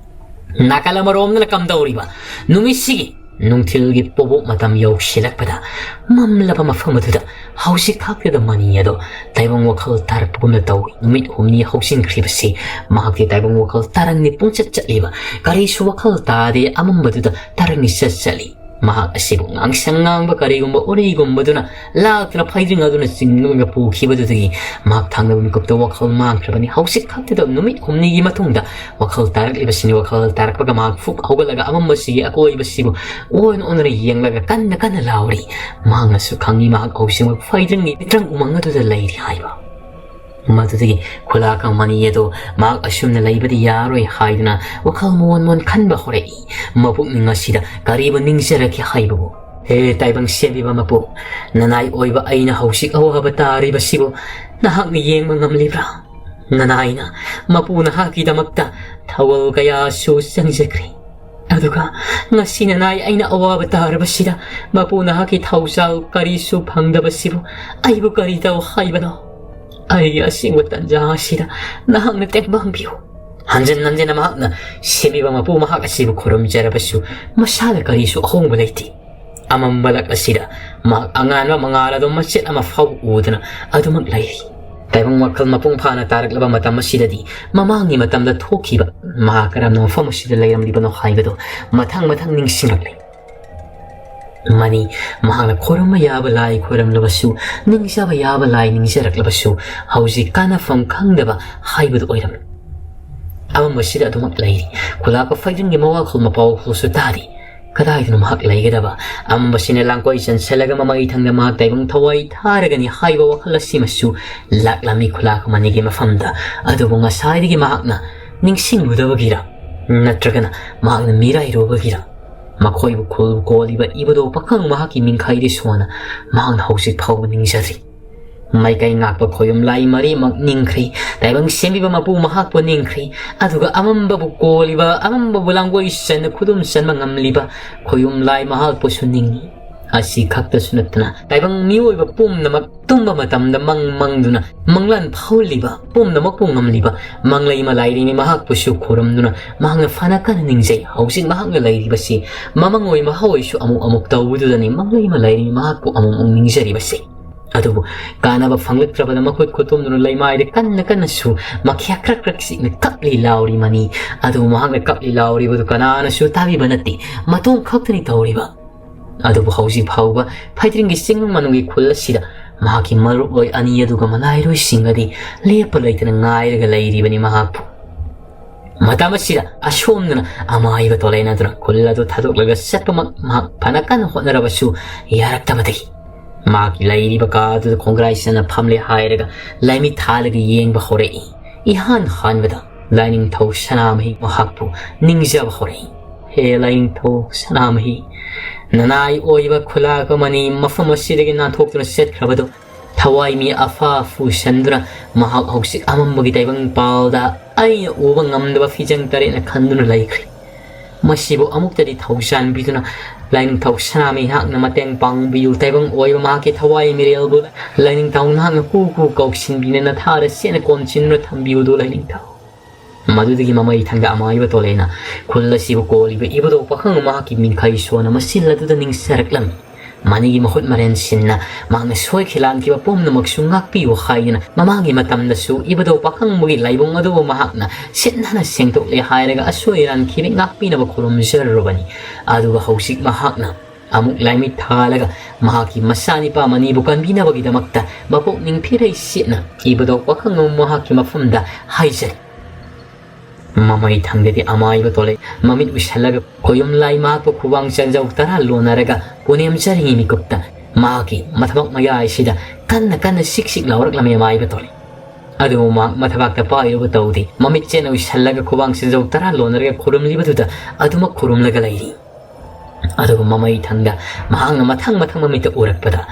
ꯅꯥꯀꯜ ꯑꯃꯔꯣꯝꯗꯅ ꯀꯝꯗꯧꯔꯤꯕ? ꯅꯨꯃꯤꯠꯁꯤꯒꯤ ꯅꯨꯡꯊꯤꯜꯒꯤ ꯄꯣꯕꯣꯛ ꯃꯇꯝ ꯌꯧꯁꯤꯜꯂꯛꯄꯗ ꯃꯝꯂꯕ ꯃꯐꯝ ꯑꯗꯨꯗ ꯍꯧꯖꯤꯛ ꯈꯛꯇꯗ ꯃꯅꯤ ꯑꯗꯣ ꯇꯥꯏꯕꯪ ꯋꯥꯈꯜ ꯇꯥꯔꯛꯄꯒꯨꯝꯅ ꯇꯧꯏ꯫ ꯅꯨꯃꯤꯠ ꯍꯨꯝꯅꯤ ꯍꯧꯖꯤꯟꯈ꯭ꯔꯤꯕꯁꯤ ꯃꯍꯥꯛꯇꯤ ꯇꯥꯏꯕꯪ ꯋꯥꯈꯜ ꯇꯥꯔꯪꯅꯤ ꯄꯨꯡꯆꯠ ꯆꯠꯂꯤꯕ꯫ ꯀꯔꯤꯁꯨ ꯋꯥꯈꯜ ꯇꯥꯗꯦ꯫ ꯑꯃꯝꯕꯗꯨꯗ ꯇꯥꯔꯪꯅꯤ ꯆꯠ ꯆꯠꯂꯤ꯫ ꯃꯍꯥꯛ ꯑꯁꯤꯕꯨ ꯉꯥꯡꯁꯪ ꯉꯥꯡꯕ ꯀꯔꯤꯒꯨꯝꯕ ꯎꯔꯤꯒꯨꯝꯕꯗꯨꯅ ꯂꯥꯛꯇꯨꯅ ꯐꯩꯗ꯭ꯔꯤꯡ ꯑꯗꯨꯅ ꯆꯤꯡꯂꯒ ꯄꯨꯈꯤꯕꯗꯨꯗꯒꯤ ꯃꯍꯥꯛ ꯊꯪꯅꯕ ꯃꯤꯀꯨꯞꯇ ꯋꯥꯈꯜ ꯃꯥꯡꯈ꯭ꯔꯕꯅꯤ꯫ ꯍꯧꯖꯤꯛ ꯈꯛꯇꯗ ꯅꯨꯃꯤꯠ ꯍꯨꯝꯅꯤꯒꯤ ꯃꯇꯨꯡꯗ ꯋꯥꯈꯜ ꯇꯥꯔꯛꯂꯤꯕꯁꯤꯅꯤ꯫ ꯋꯥꯈꯜ ꯇꯥꯔꯛꯄꯒ ꯃꯍꯥꯛ ꯐꯨꯛ ꯍꯧꯒꯠꯂꯒ ꯑꯃꯝꯕꯁꯤꯒꯤ ꯑꯀꯣꯏꯕꯁꯤꯕꯨ ꯑꯣꯟ ꯑꯣꯟꯗꯨꯅ ꯌꯦꯡꯂꯒ ꯀꯟꯅ ꯀꯟꯅ ꯂꯥꯎꯔꯤ꯫ ꯃꯍꯥꯛꯅꯁꯨ ꯈꯪꯏ ꯃꯍꯥꯛ ꯍꯧꯖꯤꯛꯃꯛ ꯐꯩꯗ꯭ꯔꯤꯡꯒꯤ ꯃꯤꯇ꯭ꯔꯪ ꯎꯃꯪ ꯑꯗꯨꯗ ꯂꯩꯔꯤ ꯍꯥꯏꯕ꯫ ꯃꯗꯨꯗꯒꯤ ꯈꯨꯂꯥꯛꯀ ꯃꯅꯤ ꯑꯗꯣ ꯃꯍꯥꯛ ꯑꯁꯨꯝꯅ ꯂꯩꯕꯗꯤ ꯌꯥꯔꯣꯏ ꯍꯥꯏꯗꯨꯅ ꯋꯥꯈꯜ ꯃꯣꯟ ꯃꯣꯟ ꯈꯟꯕ ꯍꯧꯔꯛꯏ꯫ ꯃꯄꯨꯛꯅꯤꯡ ꯑꯁꯤꯗ ꯀꯔꯤꯕꯨ ꯅꯤꯡꯖꯔꯛꯀꯦ ꯍꯥꯏꯕꯕꯨ? ꯍꯦ ꯇꯥꯏꯕꯪ ꯁꯦꯝꯕꯤꯕ ꯃꯄꯨ, ꯅꯅꯥꯏ ꯑꯣꯏꯕ ꯑꯩꯅ ꯍꯧꯖꯤꯛ ꯑꯋꯥꯕ ꯇꯥꯔꯤꯕꯁꯤꯕꯨ ꯅꯍꯥꯛꯅ ꯌꯦꯡꯕ ꯉꯝꯂꯤꯕ꯭ꯔꯥ? ꯅꯅꯥꯏꯅ ꯃꯄꯨ ꯅꯍꯥꯛꯀꯤꯗꯃꯛꯇ ꯊꯧꯒꯜ ꯀꯌꯥꯁꯨ ꯆꯪꯖꯈ꯭ꯔꯦ꯫ ꯑꯗꯨꯒ ꯉꯁꯤ ꯅꯅꯥꯏ ꯑꯩꯅ ꯑꯋꯥꯕ ꯇꯥꯔꯕꯁꯤꯗ ꯃꯄꯨ ꯅꯍꯥꯛꯀꯤ ꯊꯧꯖꯥꯜ ꯀꯔꯤꯁꯨ ꯐꯪꯗꯕꯁꯤꯕꯨ ꯑꯩꯕꯨ ꯀꯔꯤ ꯇꯧ ꯍꯥꯏꯕꯅꯣ? ꯑꯩꯒꯤ ꯑꯁꯦꯡꯕ ꯇꯟꯖꯥ ꯑꯁꯤꯗ ꯅꯍꯥꯛꯅ ꯇꯦꯡꯕꯥꯡꯕꯤꯌꯨ꯫ ꯍꯟꯖꯤꯟ ꯍꯟꯖꯤꯟꯅ ꯃꯍꯥꯛꯅ ꯁꯦꯝꯕꯤꯕ ꯃꯄꯨ ꯃꯍꯥꯛ ꯑꯁꯤꯕꯨ ꯈꯨꯔꯨꯝꯖꯔꯕꯁꯨ ꯃꯁꯥꯗ ꯀꯔꯤꯁꯨ ꯑꯍꯣꯡꯕ ꯂꯩꯇꯦ꯫ ꯑꯃꯝꯕ ꯂꯛ ꯑꯁꯤꯗ ꯃꯍꯥꯛ ꯑꯉꯥꯟꯕ ꯃꯉꯥꯜ ꯑꯗꯨ ꯃꯆꯦꯠ ꯑꯃ ꯐꯥꯎꯕ ꯎꯗꯅ ꯑꯗꯨꯃꯛ ꯂꯩꯔꯤ꯫ ꯇꯥꯏꯕꯪ ꯋꯥꯈꯜ ꯃꯄꯨꯡ ꯐꯥꯅ ꯇꯥꯔꯛꯂꯕ ꯃꯇꯝ ꯑꯁꯤꯗꯗꯤ ꯃꯃꯥꯡꯒꯤ ꯃꯇꯝꯗ ꯊꯣꯛꯈꯤꯕ ꯃꯍꯥꯛ ꯀꯔꯝꯅ ꯃꯐꯝ ꯑꯁꯤꯗ ꯂꯩꯔꯝꯂꯤꯕꯅꯣ ꯍꯥꯏꯕꯗꯨ ꯃꯊꯪ ꯃꯊꯪ ꯅꯤꯡꯁꯤꯡꯂꯛꯂꯤ꯫ ꯃꯅꯤ ꯃꯍꯥꯛꯅ ꯈꯣꯏꯔꯝꯕ ꯌꯥꯕ ꯂꯥꯏ ꯈꯣꯏꯔꯝꯂꯕꯁꯨ, ꯅꯤꯡꯖꯕ ꯌꯥꯕ ꯂꯥꯏ ꯅꯤꯡꯖꯔꯛꯂꯕꯁꯨ, ꯍꯧꯖꯤꯛ ꯀꯥꯟꯅꯐꯝ ꯈꯪꯗꯕ ꯍꯥꯏꯕꯗꯨ ꯑꯣꯏꯔꯝꯂꯤ꯫ ꯑꯃꯝꯕꯁꯤꯗ ꯑꯗꯨꯃꯛ ꯂꯩꯔꯤ꯫ ꯈꯨꯂꯥꯛꯄ ꯐꯩꯖꯤꯟꯒꯤ ꯃꯋꯥꯈꯣꯜ ꯃꯄꯥꯎꯈꯣꯜꯁꯨ ꯇꯥꯗꯦ꯫ ꯀꯗꯥꯏꯗꯅꯣ ꯃꯍꯥꯛ ꯂꯩꯒꯗꯕ? ꯑꯃꯝꯕꯁꯤꯅ ꯂꯥꯡꯀꯣꯏ ꯆꯟꯁꯤꯜꯂꯒ ꯃꯃꯩ ꯊꯪꯗ ꯃꯍꯥꯛ ꯇꯥꯏꯕꯪ ꯊꯋꯥꯏ ꯊꯥꯔꯒꯅꯤ ꯍꯥꯏꯕ ꯋꯥꯈꯜ ꯑꯁꯤꯃꯁꯨ ꯂꯥꯛꯂꯝꯃꯤ ꯈꯨꯂꯥꯛꯄ ꯃꯅꯤꯒꯤ ꯃꯐꯝꯗ꯫ ꯑꯗꯨꯕꯨ ꯉꯁꯥꯏꯗꯒꯤ ꯃꯍꯥꯛꯅ ꯅꯤꯡꯁꯤꯡꯂꯨꯗꯕꯒꯤꯔ, ꯅꯠꯇ꯭ꯔꯒꯅ ꯃꯍꯥꯛꯅ ꯃꯤꯔꯥꯏꯔꯨꯕꯒꯤꯔ, ꯃꯈꯣꯏꯕꯨ ꯈꯨꯜ ꯀꯣꯜꯂꯤꯕ ꯏꯕꯗꯣ ꯄꯥꯈꯪ ꯃꯍꯥꯛꯀꯤ ꯃꯤꯡꯈꯥꯏꯗꯤ ꯁꯣꯟꯅ ꯃꯍꯥꯛꯅ ꯍꯧꯖꯤꯛ ꯐꯥꯎꯕ ꯅꯤꯡꯖꯗ꯭ꯔꯤ꯫ ꯃꯥꯏꯀꯩ ꯉꯥꯛꯄ ꯈꯣꯌꯨꯝ ꯂꯥꯏ ꯃꯔꯤꯃꯛ ꯅꯤꯡꯈ꯭ꯔꯤ꯫ ꯇꯥꯏꯕꯪ ꯁꯦꯝꯕꯤꯕ ꯃꯄꯨ ꯃꯍꯥꯛꯄꯨ ꯅꯤꯡꯈ꯭ꯔꯤ꯫ ꯑꯗꯨꯒ ꯑꯃꯝꯕꯕꯨ ꯀꯣꯜꯂꯤꯕ, ꯑꯃꯝꯕꯕꯨ ꯂꯥꯡꯒꯣꯏ ꯆꯟꯅ ꯈꯨꯗꯨꯝ ꯆꯟꯕ ꯉꯝꯂꯤꯕ ꯈꯣꯌꯨꯝ ꯂꯥꯏ ꯃꯍꯥꯛꯄꯨꯁꯨ ꯅꯤꯡꯏ꯫ ꯑꯁꯤ ꯈꯛꯇꯁꯨ ꯅꯠꯇꯅ ꯇꯥꯏꯕꯪ ꯃꯤꯑꯣꯏꯕ ꯄꯨꯝꯅꯃꯛ ꯇꯨꯝꯕ ꯃꯇꯝꯗ ꯃꯪ ꯃꯪꯗꯨꯅ ꯃꯪꯂꯥꯟ ꯐꯥꯎꯍꯜꯂꯤꯕ ꯄꯨꯝꯅꯃꯛꯄꯨ ꯉꯝꯂꯤꯕ ꯃꯪꯂꯩ ꯃꯂꯥꯏꯔꯦꯝꯕꯤ ꯃꯍꯥꯛꯄꯨꯁꯨ ꯈꯨꯔꯨꯝꯗꯨꯅ ꯃꯍꯥꯛꯅ ꯐꯅ ꯀꯟꯅ ꯅꯤꯡꯖꯩ꯫ ꯍꯧꯖꯤꯛ ꯃꯍꯥꯛꯅ ꯂꯩꯔꯤꯕꯁꯤ ꯃꯃꯪ ꯑꯣꯏ ꯃꯍꯥ ꯑꯣꯏꯁꯨ ꯑꯃꯨꯛ ꯑꯃꯨꯛ ꯇꯧꯕꯗꯨꯗꯅꯤ ꯃꯪꯂꯩ ꯃꯂꯥꯏꯔꯦꯝꯕꯤ ꯃꯍꯥꯛꯄꯨ ꯑꯃꯨꯛ ꯑꯃꯨꯛ ꯅꯤꯡꯖꯔꯤꯕꯁꯦ꯫ ꯑꯗꯨꯕꯨ ꯀꯥꯟꯅꯕ ꯐꯪꯂꯛꯇ꯭ꯔꯕꯗ ꯃꯈꯨꯠ ꯈꯨꯠꯇꯨꯝꯗꯨꯅ ꯂꯩꯃꯥꯏꯗ ꯀꯟꯅ ꯀꯟꯅꯁꯨ ꯃꯈꯤꯌꯥ ꯀ꯭ꯔꯛ ꯀ꯭ꯔꯛ ꯆꯤꯛꯅ ꯀꯞꯂꯤ ꯂꯥꯎꯔꯤꯃꯅꯤ꯫ ꯑꯗꯨꯕꯨ ꯃꯍꯥꯛꯅ ꯀꯞꯂꯤ ꯂꯥꯎꯔꯤꯕꯗꯨ ꯀꯅꯥꯅꯁꯨ ꯇꯥꯕꯤꯕ ꯅꯠꯇꯦ꯫ ꯃꯇꯣꯝ ꯈꯛꯇꯅꯤ ꯇꯧꯔꯤꯕ꯫ ꯑꯗꯨꯕꯨ ꯍꯧꯖꯤꯛ ꯐꯥꯎꯕ ꯐꯩꯇ꯭ꯔꯤꯡꯒꯤ ꯆꯤꯡꯅꯨꯡ ꯃꯅꯨꯡꯒꯤ ꯈꯨꯜ ꯑꯁꯤꯗ ꯃꯍꯥꯛꯀꯤ ꯃꯔꯨꯞꯂꯣꯏ ꯑꯅꯤ ꯑꯗꯨꯒ ꯃꯅꯥꯏꯔꯣꯏꯁꯤꯡ ꯑꯗꯤ ꯂꯦꯞꯄ ꯂꯩꯇꯅ ꯉꯥꯏꯔꯒ ꯂꯩꯔꯤꯕꯅꯤ ꯃꯍꯥꯛꯄꯨ꯫ ꯃꯇꯝ ꯑꯁꯤꯗ ꯑꯁꯣꯝꯗꯅ ꯑꯃꯥꯏꯕ ꯇꯣꯂꯥꯏꯅꯗꯨꯅ ꯈꯨꯜ ꯑꯗꯨ ꯊꯥꯗꯣꯛꯂꯒ ꯆꯠꯄꯃꯛ ꯃꯍꯥꯛ ꯐꯅ ꯀꯟꯅ ꯍꯣꯠꯅꯔꯕꯁꯨ ꯌꯥꯔꯛꯇꯕꯗꯒꯤ ꯃꯍꯥꯛꯀꯤ ꯂꯩꯔꯤꯕ ꯀꯥ ꯑꯗꯨꯗ ꯈꯣꯡꯒ꯭ꯔꯥꯏ ꯆꯟꯅ ꯐꯝꯂꯦ ꯍꯥꯏꯔꯒ ꯂꯥꯏꯃꯤꯠ ꯊꯥꯜꯂꯒ ꯌꯦꯡꯕ ꯍꯧꯔꯛꯏ꯫ ꯏꯍꯥꯟ ꯍꯥꯟꯕꯗ ꯂꯥꯏꯅꯤꯡꯊꯧ ꯁꯅꯥꯃꯍꯤ ꯃꯍꯥꯛꯄꯨ ꯅꯤꯡꯖꯕ ꯍꯧꯔꯛꯏ꯫ ꯍꯦ ꯂꯥꯏꯅꯤꯡꯊꯧ ꯁꯅꯥꯃꯍꯤ, ꯅꯅꯥꯏ ꯑꯣꯏꯕ ꯈꯨꯂꯥꯛ ꯑꯃꯅꯤ ꯃꯐꯝ ꯑꯁꯤꯗꯒꯤ ꯅꯥꯟꯊꯣꯛꯇꯨꯅ ꯆꯠꯈ꯭ꯔꯕꯗꯨ ꯊꯋꯥꯏ ꯃꯤ ꯑꯐ ꯐꯨꯁꯟꯗꯨꯅ ꯃꯍꯥꯛ ꯍꯧꯖꯤꯛ ꯑꯃꯝꯕꯒꯤ ꯇꯥꯏꯕꯪ ꯄꯥꯜꯗ ꯑꯩꯅ ꯎꯕ ꯉꯝꯗꯕ ꯐꯤꯖꯪ ꯇꯔꯦꯠꯅ ꯈꯟꯗꯨꯅ ꯂꯩꯈ꯭ꯔꯦ꯫ ꯃꯁꯤꯕꯨ ꯑꯃꯨꯛꯇꯗꯤ ꯊꯧꯖꯥꯟꯕꯤꯗꯨꯅ ꯂꯥꯏꯅꯤꯡꯊꯧ ꯁꯅꯥꯃꯍꯤ ꯅꯍꯥꯛꯅ ꯃꯇꯦꯡ ꯄꯥꯡꯕꯤꯌꯨ꯫ ꯇꯥꯏꯕꯪ ꯑꯣꯏꯕ ꯃꯍꯥꯛꯀꯤ ꯊꯋꯥꯏ ꯃꯤꯔꯦꯜꯕꯨ ꯂꯥꯏꯅꯤꯡꯊꯧ ꯅꯍꯥꯛꯅ ꯀꯨ ꯀꯨ ꯀꯧꯁꯤꯟꯕꯤꯅ ꯅꯊꯥꯗ ꯆꯦꯠꯅ ꯀꯣꯟꯁꯤꯟꯗꯨꯅ ꯊꯝꯕꯤꯌꯨꯗꯣ ꯂꯥꯏꯅꯤꯡꯊꯧ꯫ ꯃꯗꯨꯗꯒꯤ ꯃꯃꯩ ꯊꯪꯗ ꯑꯃꯥꯏꯕ ꯇꯣꯂꯦꯅ ꯈꯨꯜ ꯑꯁꯤꯕꯨ ꯀꯣꯜꯂꯤꯕ ꯏꯕꯨꯙꯧ ꯄꯥꯈꯪ ꯃꯍꯥꯛꯀꯤ ꯃꯤꯡꯈꯩ ꯁꯣꯟꯅ ꯃꯆꯤꯜ ꯑꯗꯨꯗ ꯅꯤꯡꯁꯔꯛꯂꯝꯃꯤ꯫ ꯃꯅꯤꯒꯤ ꯃꯍꯨꯠ ꯃꯔꯦꯟ ꯁꯤꯟꯅ ꯃꯍꯥꯛꯅ ꯁꯣꯏꯈꯤ ꯂꯥꯟꯈꯤꯕ ꯄꯨꯝꯅꯃꯛꯁꯨ ꯉꯥꯛꯄꯤꯌꯨ ꯍꯥꯏꯗꯨꯅ ꯃꯃꯥꯡꯒꯤ ꯃꯇꯝꯗꯁꯨ ꯏꯕꯨꯙꯧ ꯄꯥꯈꯪꯕꯒꯤ ꯂꯥꯏꯕꯨꯡ ꯑꯗꯨꯕꯨ ꯃꯍꯥꯛꯅ ꯁꯤꯠ ꯅꯥꯟꯅ ꯁꯦꯡꯗꯣꯛꯂꯦ ꯍꯥꯏꯔꯒ ꯑꯁꯣꯏ ꯑꯔꯥꯟ ꯈꯤꯕꯦꯛ ꯉꯥꯛꯄꯤꯅꯕ ꯈꯨꯔꯨꯝꯖꯔꯨꯔꯕꯅꯤ꯫ ꯑꯗꯨꯒ ꯍꯧꯖꯤꯛ ꯃꯍꯥꯛꯅ ꯑꯃꯨꯛ ꯂꯥꯏꯃꯤꯠ ꯊꯥꯜꯂꯒ ꯃꯍꯥꯛꯀꯤ ꯃꯆꯥꯅꯤꯄꯥ ꯃꯅꯤꯕꯨ ꯀꯟꯕꯤꯅꯕꯒꯤꯗꯃꯛꯇ ꯃꯄꯨꯛꯅꯤꯡ ꯐꯤꯔꯩ ꯁꯤꯠꯅ ꯏꯕꯨꯙꯧ ꯄꯥꯈꯪꯕ ꯃꯍꯥꯛꯀꯤ ꯃꯐꯝꯗ ꯍꯥꯏꯖꯔꯤ꯫ ꯃꯃꯩ ꯊꯪꯗꯗꯤ ꯑꯃꯥꯏꯕ ꯇꯣꯂꯩ ꯃꯃꯤꯠ ꯎꯏꯁꯜꯂꯒ ꯈꯣꯌꯨꯝ ꯂꯥꯏ ꯃꯍꯥꯛꯄꯨ ꯈꯨꯕꯥꯡ ꯆꯟꯖꯧ ꯇꯔꯥ ꯂꯣꯟꯅꯔꯒ ꯄꯨꯅꯦꯝꯖꯔꯤꯉꯩ ꯃꯤꯀꯨꯞꯇ ꯃꯍꯥꯛꯀꯤ ꯃꯊꯕꯥꯛ ꯃꯌꯥꯏꯁꯤꯗ ꯀꯟꯅ ꯀꯟꯅ ꯁꯤꯛ ꯁꯤꯛ ꯂꯥꯎꯔꯛꯂꯝꯃꯤ ꯑꯃꯥꯏꯕ ꯇꯣꯂꯩ꯫ ꯑꯗꯨꯕꯨ ꯃꯍꯥꯛ ꯃꯊꯕꯥꯛꯇ ꯄꯥꯏꯔꯨꯕ ꯇꯧꯗꯦ꯫ ꯃꯃꯤꯠ ꯆꯦꯠꯅ ꯎꯏꯁꯜꯂꯒ ꯈꯨꯕꯥꯡ ꯆꯟꯖꯧ ꯇꯔꯥ ꯂꯣꯟꯅꯔꯒ ꯈꯨꯔꯨꯝꯂꯤꯕꯗꯨꯗ ꯑꯗꯨꯃꯛ ꯈꯨꯔꯨꯝꯂꯒ ꯂꯩꯔꯤ꯫ ꯑꯗꯨꯒ ꯃꯃꯩ ꯊꯪꯗ ꯃꯍꯥꯛꯅ ꯃꯊꯪ ꯃꯊꯪ ꯃꯃꯤꯠꯇ ꯎꯔꯛꯄꯗ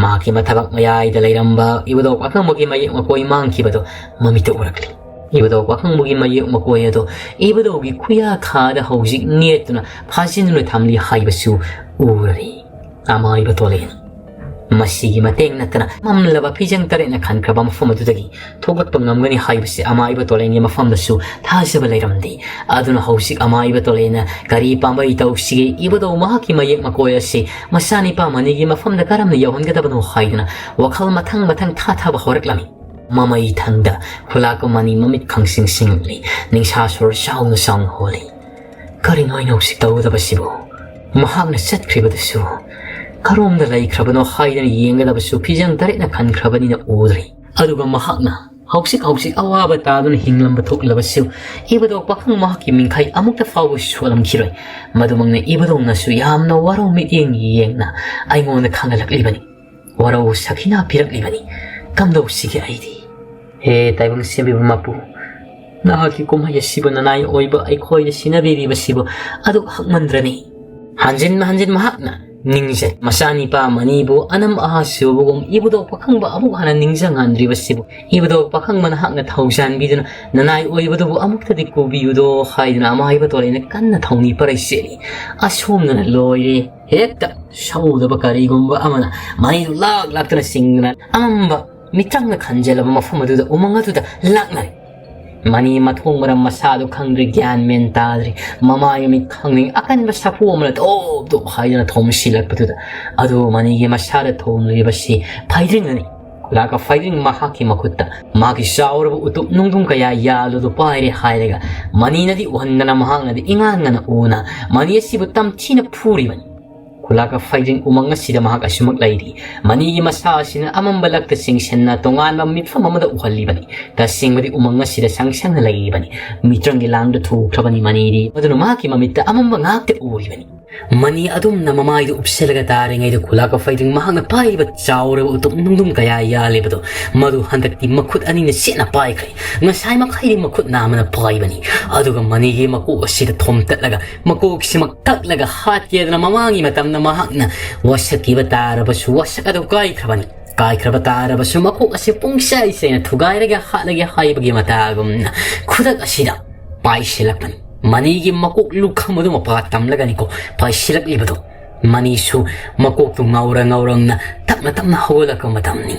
ꯃꯍꯥꯛꯀꯤ ꯃꯊꯕꯥꯛ ꯃꯌꯥꯏꯗ ꯂꯩꯔꯝꯕ ꯏꯕꯨꯙꯧ ꯄꯥꯈꯪꯕꯒꯤ ꯃꯌꯦꯛ ꯃꯀꯣꯏ ꯃꯥꯡꯈꯤꯕꯗꯨ ꯃꯃꯤꯠꯇ ꯎꯔꯛꯂꯤ꯫ ꯏꯕꯨꯙꯧ ꯄꯥꯈꯪꯕꯒꯤ ꯃꯌꯦꯛ ꯃꯀꯣꯏ ꯑꯗꯨ ꯏꯕꯨꯙꯧꯒꯤ ꯈꯨꯌꯥꯈꯥꯗ ꯍꯧꯖꯤꯛ ꯅꯦꯠꯇꯨꯅ ꯐꯥꯖꯤꯟꯗꯨꯅ ꯊꯝꯂꯤ ꯍꯥꯏꯕꯁꯨ ꯎꯔꯔꯤ꯫ ꯑꯃꯥꯏꯕ ꯇꯣꯂꯦꯟ꯫ ꯃꯁꯤꯒꯤ ꯃꯇꯦꯡ ꯅꯠꯇꯅ ꯃꯝꯂꯕ ꯐꯤꯖꯪ ꯇꯔꯦꯠꯅ ꯈꯟꯈ꯭ꯔꯕ ꯃꯐꯝ ꯑꯗꯨꯗꯒꯤ ꯊꯣꯛꯂꯛꯄ ꯉꯝꯒꯅꯤ ꯍꯥꯏꯕꯁꯤ ꯑꯃꯥꯏꯕ ꯇꯣꯂꯦꯟꯒꯤ ꯃꯐꯝꯗꯁꯨ ꯊꯥꯖꯕ ꯂꯩꯔꯝꯗꯦ꯫ ꯑꯗꯨꯅ ꯍꯧꯖꯤꯛ ꯑꯃꯥꯏꯕ ꯇꯣꯂꯦꯟꯅ ꯀꯔꯤ ꯄꯥꯝꯕꯩ ꯇꯧꯁꯤꯒꯦ? ꯏꯕꯨꯙꯧ ꯃꯍꯥꯛꯀꯤ ꯃꯌꯦꯛ ꯃꯀꯣꯏ ꯑꯁꯤ ꯃꯆꯥꯅꯤꯄꯥ ꯃꯅꯤꯒꯤ ꯃꯐꯝꯗ ꯀꯔꯝꯅ ꯌꯧꯍꯟꯒꯗꯕꯅꯣ ꯍꯥꯏꯗꯨꯅ ꯋꯥꯈꯜ ꯃꯊꯪ ꯃꯊꯪ ꯊꯥꯊꯕ ꯍꯧꯔꯛꯂꯝꯃꯤ꯫ ꯃꯃꯩ ꯊꯪꯗ ꯈꯨꯂꯥꯛꯄ ꯃꯅꯤ ꯃꯃꯤꯠ ꯈꯪꯁꯤꯡ ꯁꯤꯡꯂꯤ꯫ ꯅꯤꯡꯁꯥ ꯁꯣꯔ ꯆꯥꯎꯅ ꯆꯥꯎꯅ ꯍꯣꯜꯂꯤ꯫ ꯀꯔꯤꯅꯣ ꯑꯩꯅ ꯍꯧꯖꯤꯛ ꯇꯧꯒꯗꯕꯁꯤꯕꯨ? ꯃꯍꯥꯛꯅ ꯆꯠꯈ꯭ꯔꯤꯕꯗꯨꯁꯨ ꯀꯔꯣꯝꯗ ꯂꯩꯈ꯭ꯔꯕꯅꯣ ꯍꯥꯏꯗꯅ ꯌꯦꯡꯒꯗꯕꯁꯨ ꯐꯤꯖꯪ ꯇꯔꯦꯠꯅ ꯈꯟꯈ꯭ꯔꯕꯅꯤꯅ ꯎꯗ꯭ꯔꯤ꯫ ꯑꯗꯨꯒ ꯃꯍꯥꯛꯅ ꯍꯧꯖꯤꯛ ꯍꯧꯖꯤꯛ ꯑꯋꯥꯕ ꯇꯥꯗꯨꯅ ꯍꯤꯡꯂꯝꯕ ꯊꯣꯛꯂꯕꯁꯨ ꯏꯕꯨꯙꯧ ꯄꯥꯈꯪ ꯃꯍꯥꯛꯀꯤ ꯃꯤꯡꯈꯥꯏ ꯑꯃꯨꯛꯇ ꯐꯥꯎꯕ ꯁꯣꯜꯂꯝꯈꯤꯔꯣꯏ꯫ ꯃꯗꯨꯃꯛꯅ ꯏꯕꯨꯙꯧꯅꯁꯨ ꯌꯥꯝꯅ ꯋꯥꯔꯧ ꯃꯤꯠꯌꯦꯡ ꯌꯦꯡꯅ ꯑꯩꯉꯣꯟꯗ ꯈꯪꯍꯜꯂꯛꯂꯤꯕꯅꯤ꯫ ꯋꯥꯔꯧ ꯁꯈꯤꯅꯥ ꯄꯤꯔꯛꯂꯤꯕꯅꯤ꯫ ꯀꯝꯗꯧꯁꯤꯒꯦ ꯑꯩꯗꯤ? ꯍꯦ ꯇꯥꯏꯕꯪ ꯁꯦꯝꯕꯤꯕ ꯃꯄꯨ, ꯅꯍꯥꯛꯀꯤ ꯀꯨꯝꯍꯩ ꯑꯁꯤꯕꯨ ꯅꯅꯥꯏ ꯑꯣꯏꯕ ꯑꯩꯈꯣꯏꯗ ꯁꯤꯟꯅꯕꯤꯔꯤꯕꯁꯤꯕꯨ ꯑꯗꯨꯛ ꯍꯛꯃꯟꯗ꯭ꯔꯅꯤ꯫ ꯍꯟꯖꯤꯟ ꯍꯟꯖꯤꯟ ꯃꯍꯥꯛꯅ ꯅꯤꯡꯖꯩ꯫ ꯃꯆꯥꯅꯤꯄꯥ ꯃꯅꯤꯕꯨ ꯑꯅꯝ ꯑꯍꯥ ꯁꯨꯕꯒꯨꯝ ꯏꯕꯨꯙꯧ ꯄꯥꯈꯪꯕ ꯑꯃꯨꯛ ꯍꯟꯅ ꯅꯤꯡꯁꯤꯡꯍꯟꯗ꯭ꯔꯤꯕꯁꯤꯕꯨ ꯏꯕꯨꯙꯧ ꯄꯥꯈꯪꯕ ꯅꯍꯥꯛꯅ ꯊꯧꯖꯥꯟꯕꯤꯗꯨꯅ ꯅꯅꯥꯏ ꯑꯣꯏꯕꯗꯨꯕꯨ ꯑꯃꯨꯛꯇꯗꯤ ꯀꯨꯕꯤꯌꯨꯗꯣ ꯍꯥꯏꯗꯨꯅ ꯑꯃꯥꯏꯕ ꯇꯣꯔꯩꯅ ꯀꯟꯅ ꯊꯧꯅꯤ ꯄꯔꯩ ꯆꯦꯜꯂꯤ꯫ ꯑꯁꯣꯝꯗꯅ ꯂꯣꯏꯔꯦ꯫ ꯍꯦꯛꯇ ꯁꯧꯗꯕ ꯀꯔꯤꯒꯨꯝꯕ ꯑꯃꯅ ꯃꯅꯤꯗꯨ ꯂꯥꯛ ꯂꯥꯛꯇꯨꯅ ꯆꯤꯡꯗꯨꯅ ꯑꯃꯝꯕ ꯃꯤꯇ꯭ꯔꯪꯅ ꯈꯟꯖꯤꯜꯂꯕ ꯃꯐꯝ ꯑꯗꯨꯗ ꯎꯃꯪ ꯑꯗꯨꯗ ꯂꯥꯛꯅꯔꯦ꯫ ꯃꯅꯤ ꯃꯊꯣꯡ ꯃꯔꯝ ꯃꯁꯥꯗꯨ ꯈꯪꯗ꯭ꯔꯦ, ꯒ꯭ꯌꯥꯟ ꯃꯦꯟ ꯇꯥꯗ꯭ꯔꯦ꯫ ꯃꯃꯥꯏ ꯃꯃꯤꯠ ꯈꯪꯅꯤꯡ ꯑꯀꯟꯕ ꯁꯥꯐꯨ ꯑꯃꯅ ꯇꯣꯞ ꯇꯣꯞ ꯍꯥꯏꯗꯨꯅ ꯊꯣꯝ ꯁꯤꯜꯂꯛꯄꯗꯨꯗ ꯑꯗꯨ ꯃꯅꯤꯒꯤ ꯃꯁꯥꯗ ꯊꯣꯝꯂꯤꯕꯁꯤ ꯐꯩꯗ꯭ꯔꯤꯡꯅꯅꯤ꯫ ꯈꯨꯂꯥꯛꯀ ꯐꯩꯗ꯭ꯔꯤꯡ ꯃꯍꯥꯛꯀꯤ ꯃꯈꯨꯠꯇ ꯃꯥꯒꯤ ꯆꯥꯎꯔꯕ ꯎꯇꯨꯞ ꯅꯨꯡꯗꯨꯝ ꯀꯌꯥ ꯌꯥꯜꯂꯨꯗꯨ ꯄꯥꯏꯔꯦ ꯍꯥꯏꯔꯒ ꯃꯅꯤꯅꯗꯤ ꯎꯍꯟꯗꯅ ꯃꯍꯥꯛꯅꯗꯤ ꯏꯉꯥꯟ ꯉꯥꯟꯅ ꯎꯅ ꯃꯅꯤ ꯑꯁꯤꯕꯨ ꯇꯝꯊꯤꯅ ꯐꯨꯔꯤꯕꯅꯤ꯫ ꯈꯨꯂꯥꯛꯀ ꯐꯩꯗ꯭ꯔꯤꯡ ꯎꯃꯪ ꯑꯁꯤꯗ ꯃꯍꯥꯛ ꯑꯁꯨꯃꯛ ꯂꯩꯔꯤ꯫ ꯃꯅꯤꯒꯤ ꯃꯁꯥ ꯑꯁꯤꯅ ꯑꯃꯝꯕ ꯂꯛꯇ ꯆꯤꯡꯁꯤꯟꯅ ꯇꯣꯉꯥꯟꯕ ꯃꯤꯠꯐꯝ ꯑꯃꯗ ꯎꯍꯜꯂꯤꯕꯅꯤ꯫ ꯇꯁꯦꯡꯕꯗꯤ ꯎꯃꯪ ꯑꯁꯤꯗ ꯁꯪ ꯁꯪꯅ ꯂꯩꯔꯤꯕꯅꯤ꯫ ꯃꯤꯇ꯭ꯔꯪꯒꯤ ꯂꯥꯡꯗ ꯊꯨꯈ꯭ꯔꯕꯅꯤ ꯃꯅꯤꯗꯤ꯫ ꯃꯗꯨꯅ ꯃꯍꯥꯛꯀꯤ ꯃꯃꯤꯠꯇ ꯑꯃꯝꯕ ꯉꯥꯛꯇ ꯎꯔꯤꯕꯅꯤ꯫ ꯃꯅꯤ ꯑꯗꯨꯝꯅ ꯃꯃꯥꯏꯗꯨ ꯎꯞꯁꯤꯜꯂꯒ ꯇꯥꯔꯤꯉꯩꯗ ꯈꯨꯂꯥꯛꯀ ꯐꯩꯗ꯭ꯔꯤꯡ ꯃꯍꯥꯛꯅ ꯄꯥꯏꯔꯤꯕ ꯆꯥꯎꯔꯕ ꯎꯇꯨꯞ ꯅꯨꯡꯗꯨꯝ ꯀꯌꯥ ꯌꯥꯜꯂꯤꯕꯗꯣ ꯃꯗꯨ ꯍꯟꯗꯛꯇꯤ ꯃꯈꯨꯠ ꯑꯅꯤꯅ ꯆꯦꯠꯅ ꯄꯥꯏꯈ꯭ꯔꯦ꯫ ꯉꯁꯥꯏ ꯃꯈꯩꯗꯤ ꯃꯈꯨꯠ ꯅꯥꯝꯃꯅ ꯄꯥꯏꯕꯅꯤ꯫ ꯑꯗꯨꯒ ꯃꯅꯤꯒꯤ ꯃꯀꯣꯛ ꯑꯁꯤꯗ ꯊꯣꯝꯇꯠꯂꯒ ꯃꯀꯣꯛꯁꯤꯃꯛ ꯇꯛꯂꯒ ꯍꯥꯠꯀꯦꯗꯅ ꯃꯃꯥꯡꯒꯤ ꯃꯇꯝꯗ ꯃꯍꯥꯛꯅ ꯋꯥꯁꯛꯈꯤꯕ ꯇꯥꯔꯕꯁꯨ ꯋꯥꯁꯛ ꯑꯗꯨ ꯀꯥꯏꯈ꯭ꯔꯕꯅꯤ꯫ ꯀꯥꯏꯈ꯭ꯔꯕ ꯇꯥꯔꯕꯁꯨ ꯃꯀꯣꯛ ꯑꯁꯤ ꯄꯨꯡꯆꯥꯏ ꯆꯥꯏꯅ ꯊꯨꯒꯥꯏꯔꯒ ꯍꯥꯠꯂꯒꯦ ꯍꯥꯏꯕꯒꯤ ꯃꯇꯥꯒꯨꯝꯅ ꯈꯨꯗꯛ ꯑꯁꯤꯗ ꯄꯥꯏꯁꯤꯜꯂꯛꯄꯅꯤ꯫ ꯃꯅꯤꯒꯤ ꯃꯀꯣꯛ ꯂꯨꯈꯝ ꯑꯗꯨ ꯃꯄꯥ ꯇꯝꯂꯒꯅꯤꯀꯣ ꯄꯥꯏꯁꯤꯜꯂꯛꯂꯤꯕꯗꯣ꯫ ꯃꯅꯤꯁꯨ ꯃꯀꯣꯛꯇꯨ ꯉꯥꯎꯔ ꯉꯥꯎꯔꯝꯅ ꯇꯞꯅ ꯇꯞꯅ ꯍꯧꯒꯠꯂꯛꯄ ꯃꯇꯝꯅꯤ꯫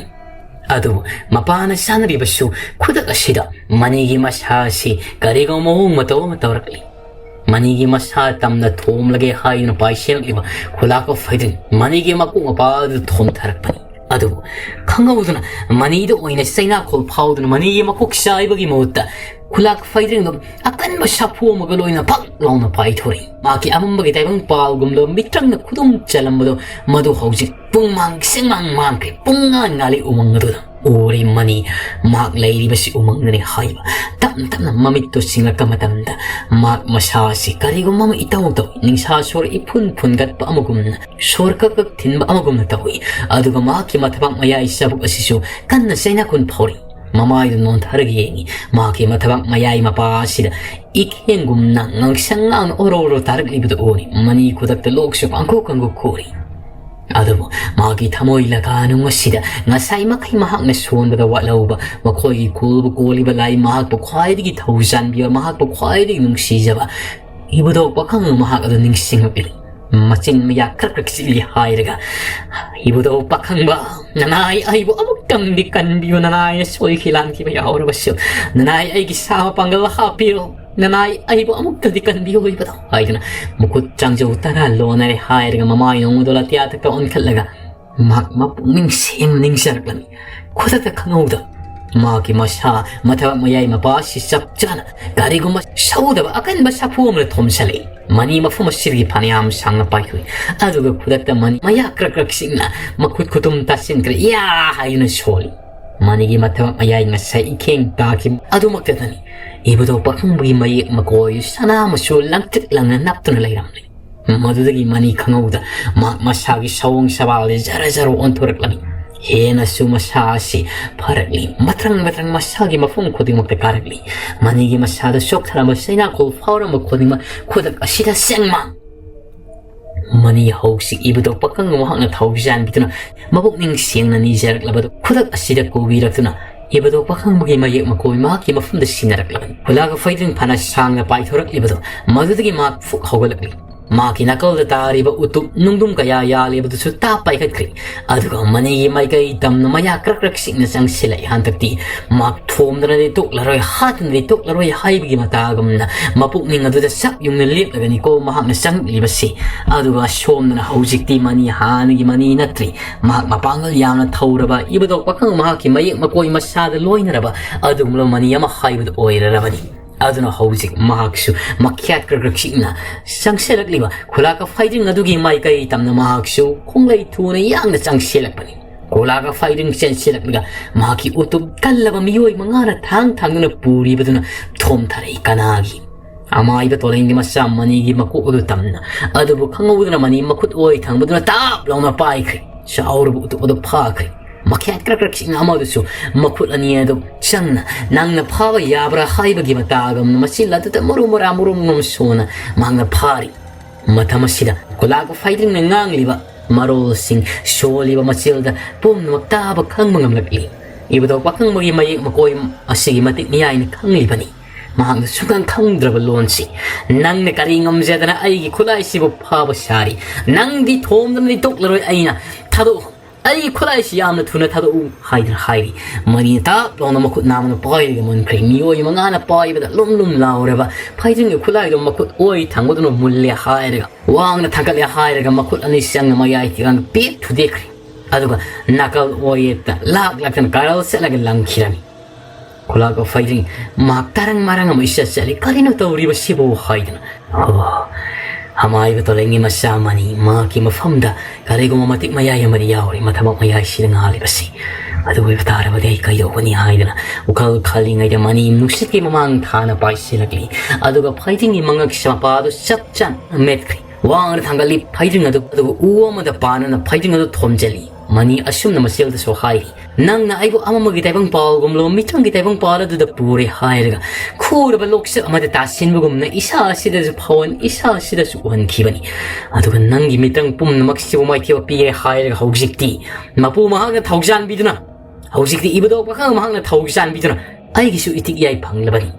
ꯑꯗꯨꯕꯨ ꯃꯄꯥꯅ ꯆꯥꯅꯔꯤꯕꯁꯨ ꯈꯨꯗꯛ ꯑꯁꯤꯗ ꯃꯅꯤꯒꯤ ꯃꯁꯥ ꯑꯁꯤ ꯀꯔꯤꯒꯨꯝꯕ ꯃꯑꯣꯡ ꯃꯇꯧ ꯑꯃ ꯇꯧꯔꯛꯂꯤ꯫ ꯃꯅꯤꯒꯤ ꯃꯁꯥ ꯇꯝꯅ ꯊꯣꯝꯂꯒꯦ ꯍꯥꯏꯗꯨꯅ ꯄꯥꯏꯁꯤꯜꯂꯛꯂꯤꯕ ꯈꯨꯂꯥꯛꯀ ꯐꯩꯗ꯭ꯔꯤꯡ ꯃꯅꯤꯒꯤ ꯃꯀꯣꯛ ꯃꯄꯥ ꯑꯗꯨ ꯊꯣꯝꯊꯔꯛꯄꯅꯤ꯫ ꯑꯗꯨꯕꯨ ꯈꯪꯍꯧꯗꯅ ꯃꯅꯤꯗ ꯑꯣꯏꯅ ꯆꯩꯅꯥꯈꯣꯜ ꯐꯥꯎꯗꯨꯅ ꯃꯅꯤꯒꯤ ꯃꯀꯣꯛ ꯆꯥꯏꯕꯒꯤ ꯃꯍꯨꯠꯇ ꯈꯨꯂꯥꯛ ꯐꯩꯗ꯭ꯔꯤꯡꯗꯨ ꯑꯀꯟꯕ ꯁꯥꯐꯨ ꯑꯃꯒ ꯂꯣꯏꯅ ꯐꯛ ꯂꯥꯎꯅ ꯄꯥꯏꯊꯣꯔꯛꯏ꯫ ꯃꯍꯥꯛꯀꯤ ꯑꯃꯝꯕꯒꯤ ꯇꯥꯏꯕꯪ ꯄꯥꯜꯒꯨꯝꯂꯕ ꯃꯤꯇ꯭ꯔꯪꯅ ꯈꯨꯗꯨꯝ ꯆꯜꯂꯝꯕꯗꯨ ꯃꯗꯨ ꯍꯧꯖꯤꯛ ꯄꯨꯡꯃꯥꯡ ꯁꯦꯡꯃꯥꯡ ꯃꯥꯡꯈ꯭ꯔꯦ꯫ ꯄꯨꯡꯉꯥꯟ ꯉꯥꯜꯂꯤ ꯎꯃꯪ ꯑꯗꯨꯗ꯫ ꯎꯔꯤ ꯃꯅꯤ ꯃꯍꯥꯛ ꯂꯩꯔꯤꯕꯁꯤ ꯎꯃꯪꯗꯅꯤ ꯍꯥꯏꯕ꯫ ꯇꯞꯅ ꯇꯞꯅ ꯃꯃꯤꯠꯇꯨ ꯁꯤꯡꯂꯛꯄ ꯃꯇꯝꯗ ꯃꯍꯥꯛ ꯃꯁꯥ ꯑꯁꯤ ꯀꯔꯤꯒꯨꯝꯕ ꯑꯃ ꯏꯇꯧ ꯇꯧꯏ꯫ ꯅꯤꯡꯁꯥ ꯁꯣꯔ ꯏꯐꯨꯟ ꯐꯨꯟꯒꯠꯄ ꯑꯃꯒꯨꯝꯅ, ꯁꯣꯔ ꯀꯛ ꯀꯛ ꯊꯤꯟꯕ ꯑꯃꯒꯨꯝꯅ ꯇꯧꯏ꯫ ꯑꯗꯨꯒ ꯃꯍꯥꯛꯀꯤ ꯃꯊꯕꯥꯛ ꯃꯌꯥꯏ ꯆꯕꯨꯛ ꯑꯁꯤꯁꯨ ꯀꯟꯅ ꯆꯩꯅꯥꯈꯨꯟ ꯐꯥꯎꯔꯤ꯫ ꯃꯃꯥꯏꯗꯨ ꯅꯣꯟꯊꯔꯒ ꯌꯦꯡꯏ꯫ ꯃꯍꯥꯛꯀꯤ ꯃꯊꯕꯥꯛ ꯃꯌꯥꯏ ꯃꯄꯥ ꯑꯁꯤꯗ ꯏꯈꯦꯡꯒꯨꯝꯅ ꯉꯥꯡꯁꯪ ꯉꯥꯡꯅ ꯑꯣꯔꯣ ꯑꯣꯔꯣ ꯇꯥꯔꯛꯂꯤꯕꯗꯨ ꯎꯔꯤ꯫ ꯃꯅꯤ ꯈꯨꯗꯛꯇ ꯂꯣꯛꯁꯨ ꯀꯥꯡꯈꯨ ꯀꯥꯡꯈꯨ ꯈꯨꯔꯤ꯫ ꯑꯗꯨꯕꯨ ꯃꯥꯒꯤ ꯊꯃꯣꯏ ꯂꯒꯥꯅꯨꯡ ꯑꯁꯤꯗ ꯉꯁꯥꯏ ꯃꯈꯩ ꯃꯍꯥꯛꯅ ꯁꯣꯟꯕꯗ ꯋꯥꯠꯍꯧꯕ, ꯃꯈꯣꯏꯒꯤ ꯀꯣꯜꯕꯨ ꯀꯣꯜꯂꯤꯕ ꯂꯥꯏ, ꯃꯍꯥꯛꯄꯨ ꯈ꯭ꯋꯥꯏꯗꯒꯤ ꯊꯧꯖꯥꯟꯕꯤꯕ, ꯃꯍꯥꯛꯄꯨ ꯈ꯭ꯋꯥꯏꯗꯒꯤ ꯅꯨꯡꯁꯤꯖꯕ ꯏꯕꯨꯙꯧ ꯄꯥꯈꯪ ꯃꯍꯥꯛ ꯑꯗꯨ ꯅꯤꯡꯁꯤꯡꯂꯛꯂꯤ꯫ ꯃꯆꯤꯟ ꯃꯌꯥ ꯈ꯭ꯔꯛ ꯈ꯭ꯔꯛ ꯆꯤꯛꯂꯤ ꯍꯥꯏꯔꯒ, "ꯏꯕꯨꯙꯧ ꯄꯥꯈꯪꯕ, ꯅꯅꯥꯏ ꯑꯩꯕꯨ ꯑꯃꯨꯛꯇꯪꯗꯤ ꯀꯟꯕꯤꯌꯨ, ꯅꯅꯥꯏꯅ ꯁꯣꯏꯈꯤ ꯂꯥꯟꯈꯤꯕ ꯌꯥꯎꯔꯕꯁꯨ, ꯅꯅꯥꯏ ꯑꯩꯒꯤ ꯁꯥ ꯃꯄꯥꯡꯒꯜ ꯍꯥꯞꯄꯤꯌꯨ, ꯅꯅꯥꯏ ꯑꯩꯕꯨ ꯑꯃꯨꯛꯇꯗꯤ ꯀꯟꯕꯤꯌꯨ ꯏꯕꯨꯙꯧ" ꯍꯥꯏꯗꯨꯅ ꯃꯈꯨꯠ ꯆꯥꯡꯖꯧ ꯇꯔꯥ ꯂꯣꯟꯅꯔꯦ ꯍꯥꯏꯔꯒ ꯃꯃꯥꯏ ꯅꯣꯡꯃꯗꯣ ꯑꯇꯤꯌꯥꯊꯛꯇ ꯑꯣꯟꯈꯠꯂꯒ ꯃꯍꯥꯛ ꯃꯄꯨꯛꯅꯤꯡ ꯁꯦꯡꯅ ꯅꯤꯡꯖꯔꯛꯂꯝꯃꯤ꯫ ꯈꯨꯗꯛꯇ ꯈꯪꯍꯧꯗ ꯃꯍꯥꯛꯀꯤ ꯃꯁꯥ, ꯃꯊꯕꯥꯛ ꯃꯌꯥꯏ ꯃꯄꯥ ꯑꯁꯤ ꯆꯞ ꯆꯥꯅ ꯀꯔꯤꯒꯨꯝꯕ ꯁꯧꯗꯕ ꯑꯀꯟꯕ ꯁꯥꯐꯨ ꯑꯃꯅ ꯊꯣꯝꯖꯤꯜꯂꯛꯏ꯫ ꯃꯅꯤ ꯃꯐꯝ ꯑꯁꯤꯗꯒꯤ ꯐꯅꯌꯥꯝ ꯁꯥꯡꯅ ꯄꯥꯏꯊꯣꯛꯏ, ꯑꯗꯨꯒ ꯈꯨꯗꯛꯇ ꯃꯅꯤ ꯃꯌꯥ ꯀ꯭ꯔꯛ ꯀ꯭ꯔꯛ ꯆꯤꯛꯅ ꯃꯈꯨꯠ ꯈꯨꯇꯨꯝ ꯇꯥꯁꯤꯟꯈ꯭ꯔꯦ꯫ "ꯌꯥ!" ꯍꯥꯏꯗꯨꯅ ꯁꯣꯜꯂꯤ꯫ ꯃꯅꯤꯒꯤ ꯃꯊꯕꯥꯛ ꯃꯌꯥꯏ ꯉꯁꯥꯏ ꯏꯈꯦꯡ ꯇꯥꯈꯤꯕ ꯑꯗꯨꯃꯛꯇꯗꯅꯤ ꯏꯕꯨꯙꯧ ꯄꯥꯈꯪꯕꯒꯤ ꯃꯌꯦꯛ ꯃꯀꯣꯏ ꯁꯅꯥ ꯃꯆꯨ ꯂꯪꯇ꯭ꯔꯤꯛ ꯂꯪꯅ ꯅꯞꯇꯨꯅ ꯂꯩꯔꯝꯂꯤ꯫ ꯃꯗꯨꯗꯒꯤ ꯃꯅꯤ ꯈꯪꯍꯧꯗ ꯃꯍꯥꯛ ꯃꯁꯥꯒꯤ ꯁꯑꯣꯡ ꯁꯕꯥꯜꯗꯤ ꯖꯔ ꯖꯔ ꯑꯣꯟꯊꯣꯔꯛꯂꯝꯃꯤ꯫ ꯍꯦꯟꯅꯁꯨ ꯃꯁꯥ ꯑꯁꯤ ꯐꯔꯛꯂꯤ꯫ ꯃꯊ꯭ꯔꯪ ꯃꯊ꯭ꯔꯪ ꯃꯁꯥꯒꯤ ꯃꯐꯝ ꯈꯨꯗꯤꯡꯃꯛꯇ ꯀꯥꯔꯛꯂꯤ꯫ ꯃꯅꯤꯒꯤ ꯃꯁꯥꯗ ꯆꯣꯛꯊꯔꯝꯕ ꯆꯩꯅꯥꯈꯣꯜ ꯐꯥꯎꯔꯝꯕ ꯈꯨꯗꯤꯡꯃꯛ ꯈꯨꯗꯛ ꯑꯁꯤꯗ ꯆꯦꯡꯃꯥꯡ꯫ ꯃꯅꯤ ꯍꯧꯖꯤꯛ ꯏꯕꯨꯙꯧ ꯄꯥꯈꯪꯕ ꯃꯍꯥꯛꯅ ꯊꯧꯖꯥꯟꯕꯤꯗꯨꯅ ꯃꯄꯨꯛꯅꯤꯡ ꯁꯦꯡꯅ ꯅꯤꯖꯔꯛꯂꯕꯗꯨ ꯈꯨꯗꯛ ꯑꯁꯤꯗ ꯀꯧꯕꯤꯔꯛꯇꯨꯅ ꯏꯕꯨꯙꯧ ꯄꯥꯈꯪꯕꯒꯤ ꯃꯌꯦꯛ ꯃꯀꯣꯏ ꯃꯍꯥꯛꯀꯤ ꯃꯐꯝꯗ ꯁꯤꯟꯅꯔꯛꯂꯕꯅꯤ꯫ ꯈꯨꯂꯥꯒ ꯐꯩꯗ꯭ꯔꯤꯡ ꯐꯅ ꯁꯥꯡꯅ ꯄꯥꯏꯊꯣꯔꯛꯂꯤꯕꯗꯨ ꯃꯗꯨꯗꯒꯤ ꯃꯍꯥꯛ ꯐꯨꯛ ꯍꯧꯒꯠꯂꯛꯂꯤ꯫ ꯃꯍꯥꯛꯀꯤ ꯅꯥꯀꯜꯗ ꯇꯥꯔꯤꯕ ꯎꯇꯨꯞ ꯅꯨꯡꯗꯨꯝ ꯀꯌꯥ ꯌꯥꯜꯂꯤꯕꯗꯨꯁꯨ ꯇꯥꯞ ꯄꯥꯏꯈꯠꯈ꯭ꯔꯦ꯫ ꯑꯗꯨꯒ ꯃꯅꯤꯒꯤ ꯃꯥꯏꯀꯩ ꯇꯝꯅ ꯃꯌꯥ ꯀ꯭ꯔꯛ ꯀ꯭ꯔꯛ ꯆꯤꯛꯅ ꯆꯪꯁꯤꯜꯂꯛꯏ꯫ ꯍꯟꯗꯛꯇꯤ ꯃꯍꯥꯛ ꯊꯣꯝꯗꯅꯗꯤ ꯇꯣꯛꯂꯔꯣꯏ, ꯍꯥꯠꯇꯅꯗꯤ ꯇꯣꯛꯂꯔꯣꯏ ꯍꯥꯏꯕꯒꯤ ꯃꯇꯥꯒꯨꯝꯅ ꯃꯄꯨꯛꯅꯤꯡ ꯑꯗꯨꯗ ꯆꯞ ꯌꯨꯡꯅ ꯂꯦꯞꯂꯒꯅꯤꯀꯣ ꯃꯍꯥꯛꯅ ꯆꯪꯂꯛꯂꯤꯕꯁꯤ꯫ ꯑꯗꯨꯒ ꯁꯣꯝꯗꯅ ꯍꯧꯖꯤꯛꯇꯤ ꯃꯅꯤ ꯍꯥꯟꯅꯒꯤ ꯃꯅꯤ ꯅꯠꯇ꯭ꯔꯤ꯫ ꯃꯍꯥꯛ ꯃꯄꯥꯡꯒꯜ ꯌꯥꯝꯅ ꯊꯧꯔꯕ, ꯏꯕꯨꯙꯧ ꯄꯥꯈꯪ ꯃꯍꯥꯛꯀꯤ ꯃꯌꯦꯛ ꯃꯀꯣꯏ ꯃꯁꯥꯗ ꯂꯣꯏꯅꯔꯕ ꯑꯗꯨꯒꯨꯝꯂꯕ ꯃꯅꯤ ꯑꯃ ꯍꯥꯏꯕꯗꯨ ꯑꯣꯏꯔꯔꯕꯅꯤ꯫ ꯑꯗꯨꯅ ꯍꯧꯖꯤꯛ ꯃꯍꯥꯛꯁꯨ ꯃꯈ꯭ꯌꯥꯠ ꯀ꯭ꯔꯛ ꯀ꯭ꯔꯛ ꯆꯤꯛꯅ ꯆꯪꯁꯤꯜꯂꯛꯂꯤꯕ ꯈꯨꯂꯥꯛꯀ ꯐꯥꯏꯗ꯭ꯔꯤꯡ ꯑꯗꯨꯒꯤ ꯃꯥꯏꯀꯩ ꯇꯝꯅ ꯃꯍꯥꯛꯁꯨ ꯈꯣꯡꯂꯩ ꯊꯨꯅ ꯌꯥꯡꯅ ꯆꯪꯁꯤꯜꯂꯛꯄꯅꯤ꯫ ꯈꯨꯂꯥꯛꯀ ꯐꯥꯏꯗ꯭ꯔꯤꯡ ꯆꯦꯟꯁꯤꯜꯂꯛꯂꯒ ꯃꯍꯥꯛꯀꯤ ꯎꯇꯨꯞ ꯀꯜꯂꯕ ꯃꯤꯑꯣꯏ ꯃꯉꯥꯅ ꯊꯥꯡ ꯊꯥꯡꯗꯨꯅ ꯄꯨꯔꯤꯕꯗꯨꯅ ꯊꯣꯝꯊꯔꯛꯏ ꯀꯅꯥꯒꯤ ꯑꯃꯥꯏꯕ ꯇꯣꯂꯦꯟꯒꯤ ꯃꯆꯥ ꯃꯅꯤꯒꯤ ꯃꯀꯣꯛ ꯑꯗꯨ ꯇꯝꯅ꯫ ꯑꯗꯨꯕꯨ ꯈꯪꯍꯧꯗꯅ ꯃꯅꯤ ꯃꯈꯨꯠ ꯑꯣꯏ ꯊꯪꯕꯗꯨꯅ ꯇꯥꯞ ꯂꯥꯎꯅ ꯄꯥꯏꯈ꯭ꯔꯦ꯫ ꯆꯥꯎꯔꯕ ꯎꯇꯨꯞ ꯑꯗꯨ ꯐꯥꯈ꯭ꯔꯦ꯫ ꯃꯈꯦꯠ ꯀ꯭ꯔꯛ ꯀ꯭ꯔꯛ ꯁꯤꯡꯅ ꯑꯃꯗꯨꯁꯨ ꯃꯈꯨꯠ ꯑꯅꯤ ꯑꯗꯨ ꯆꯪꯅ, "ꯅꯪꯅ ꯐꯥꯕ ꯌꯥꯕ꯭ꯔꯥ?" ꯍꯥꯏꯕꯒꯤ ꯃꯇꯥꯒꯨꯝꯅ ꯃꯆꯤꯜ ꯑꯗꯨꯗ ꯃꯔꯨ ꯃꯔꯥ ꯃꯔꯨꯝ ꯃꯔꯨꯝ ꯁꯣꯟꯅ ꯃꯍꯥꯛꯅ ꯐꯥꯔꯤ꯫ ꯃꯇꯝ ꯑꯁꯤꯗ ꯈꯨꯂꯥꯛꯄ ꯐꯩꯗ꯭ꯔꯤꯡꯅ ꯉꯥꯡꯂꯤꯕ ꯃꯔꯣꯜꯁꯤꯡ, ꯁꯣꯜꯂꯤꯕ ꯃꯆꯤꯜꯗ ꯄꯨꯝꯅꯃꯛ ꯇꯥꯕ ꯈꯪꯕ ꯉꯝꯂꯛꯂꯤ꯫ ꯏꯕꯨꯙꯧ ꯄꯥꯈꯪꯕꯒꯤ ꯃꯌꯦꯛ ꯃꯀꯣꯏ ꯑꯁꯤꯒꯤ ꯃꯇꯤꯛ ꯃꯌꯥꯏꯅ ꯈꯪꯂꯤꯕꯅꯤ꯫ ꯃꯍꯥꯛꯅ ꯁꯨꯡꯈꯪ ꯈꯪꯗ꯭ꯔꯕ ꯂꯣꯟꯁꯤ, "ꯅꯪꯅ ꯀꯔꯤ ꯉꯝꯖꯗꯅ ꯑꯩꯒꯤ ꯈꯨꯠꯂꯥꯏꯁꯤꯕꯨ ꯐꯥꯕ ꯁꯥꯔꯤ? ꯅꯪꯗꯤ ꯊꯣꯝꯗꯅꯗꯤ ꯇꯣꯛꯂꯔꯣꯏ ꯑꯩꯅ꯫ ꯊꯥꯗꯣꯛꯎ꯫ ꯑꯩꯒꯤ ꯈꯨꯠꯂꯥꯏꯁꯤ ꯌꯥꯝꯅ ꯊꯨꯅ ꯊꯥꯗꯣꯛꯎ," ꯍꯥꯏꯗꯨꯅ ꯍꯥꯏꯔꯤ꯫ ꯃꯅꯤꯅ ꯇꯥꯞ ꯂꯥꯎꯅ ꯃꯈꯨꯠ ꯅꯥꯝꯃꯅ ꯄꯥꯏꯔꯒ ꯃꯨꯟꯈ꯭ꯔꯦ꯫ ꯃꯤꯑꯣꯏ ꯃꯉꯥꯅ ꯄꯥꯏꯕꯗ ꯂꯨꯝ ꯂꯨꯝ ꯂꯥꯎꯔꯕ ꯐꯩꯗ꯭ꯔꯤꯡꯒꯤ ꯈꯨꯠꯂꯥꯏꯗꯨ ꯃꯈꯨꯠ ꯑꯣꯏ ꯊꯥꯡꯕꯗꯨꯅ ꯃꯨꯜꯂꯦ ꯍꯥꯏꯔꯒ, ꯋꯥꯡꯅ ꯊꯥꯡꯒꯠꯂꯦ ꯍꯥꯏꯔꯒ ꯃꯈꯨꯠ ꯑꯅꯤ ꯆꯪꯅ ꯃꯌꯥꯏ ꯇꯤꯔꯥꯡ ꯄꯦꯛ ꯊꯨꯗꯦꯛꯈ꯭ꯔꯦ꯫ ꯑꯗꯨꯒ ꯅꯥꯀꯜ ꯑꯣꯏꯌꯦꯠꯇ ꯂꯥꯛ ꯂꯥꯛꯇꯅ ꯀꯥꯔꯜ ꯆꯠꯂꯒ ꯂꯪꯈꯤꯔꯝꯃꯤ꯫ ꯈꯨꯂꯥꯛꯄ ꯐꯩꯗ꯭ꯔꯤꯡ ꯃꯍꯥꯛ ꯇꯔꯪ ꯃꯔꯪ ꯑꯃ ꯏꯆꯠ ꯆꯠꯂꯤ꯫ "ꯀꯔꯤꯅꯣ ꯇꯧꯔꯤꯕꯁꯤꯕꯨ?" ꯍꯥꯏꯗꯨꯅ꯫ "ꯑꯣ, ꯑꯃꯥꯏꯕ ꯇꯣꯂꯦꯡꯒꯤ ꯃꯆꯥ ꯃꯅꯤ, ꯃꯍꯥꯛꯀꯤ ꯃꯐꯝꯗ ꯀꯔꯤꯒꯨꯝꯕ ꯃꯇꯤꯛ ꯃꯌꯥꯏ ꯑꯃꯗꯤ ꯌꯥꯎꯔꯤ, ꯃꯊꯕꯥꯛ ꯃꯌꯥꯏꯁꯤꯗ ꯉꯥꯜꯂꯤꯕꯁꯤ꯫ ꯑꯗꯨ ꯑꯣꯏꯕ ꯇꯥꯔꯕꯗꯤ ꯑꯩ ꯀꯩꯗꯧꯒꯅꯤ?" ꯍꯥꯏꯗꯨꯅ ꯋꯥꯈꯜ ꯈꯜꯂꯤꯉꯩꯗ ꯃꯅꯤ ꯅꯨꯡꯁꯤꯠꯀꯤ ꯃꯃꯥꯡ ꯊꯥꯅ ꯄꯥꯏꯁꯤꯜꯂꯛꯂꯤ꯫ ꯑꯗꯨꯒ ꯐꯩꯗ꯭ꯔꯤꯡꯒꯤ ꯃꯉꯛꯁꯤ ꯃꯄꯥꯗꯨ ꯆꯞ ꯆꯥꯅ ꯃꯦꯠꯈ꯭ꯔꯦ꯫ ꯋꯥꯡꯅ ꯊꯥꯡꯒꯠꯂꯤ ꯐꯩꯗ꯭ꯔꯤꯡ ꯑꯗꯨ, ꯑꯗꯨꯒ ꯎ ꯑꯃꯗ ꯄꯥꯟꯅꯅ ꯐꯩꯗ꯭ꯔꯤꯡ ꯑꯗꯨ ꯊꯣꯝꯖꯤꯜꯂꯤ꯫ ꯃꯅꯤ ꯑꯁꯨꯝꯅ ꯃꯆꯦꯜꯗꯁꯨ ꯍꯥꯏꯔꯤ, "ꯅꯪꯅ ꯑꯩꯕꯨ ꯑꯃꯃꯒꯤ ꯇꯥꯏꯕꯪ ꯄꯥꯜꯒꯨꯝꯂꯕ ꯃꯤꯇꯪꯒꯤ ꯇꯥꯏꯕꯪ ꯄꯥꯜ ꯑꯗꯨꯗ ꯄꯨꯔꯦ ꯍꯥꯏꯔꯒ ꯈꯨꯔꯕ ꯂꯣꯛꯆꯠ ꯑꯃꯗ ꯇꯥꯁꯤꯟꯕꯒꯨꯝꯅ ꯏꯁꯥ ꯑꯁꯤꯗꯁꯨ ꯐꯥꯎꯍꯟ, ꯏꯁꯥ ꯑꯁꯤꯗꯁꯨ ꯎꯍꯟꯈꯤꯕꯅꯤ꯫ ꯑꯗꯨꯒ ꯅꯪꯒꯤ ꯃꯤꯇꯪ ꯄꯨꯝꯅꯃꯛꯁꯤꯕꯨ ꯃꯥꯏꯊꯤꯕ ꯄꯤꯔꯦ ꯍꯥꯏꯔꯒ ꯍꯧꯖꯤꯛꯇꯤ ꯃꯄꯨ ꯃꯍꯥꯛꯅ ꯊꯧꯖꯥꯟꯕꯤꯗꯨꯅ, ꯍꯧꯖꯤꯛꯇꯤ ꯏꯕꯨꯙꯧ ꯄꯥꯈꯪ ꯃꯍꯥꯛꯅ ꯊꯧꯖꯥꯟꯕꯤꯗꯨꯅ ꯑꯩꯒꯤꯁꯨ ꯏꯇꯤꯛ ꯏꯌꯥꯏ ꯐꯪꯂꯕꯅꯤ꯫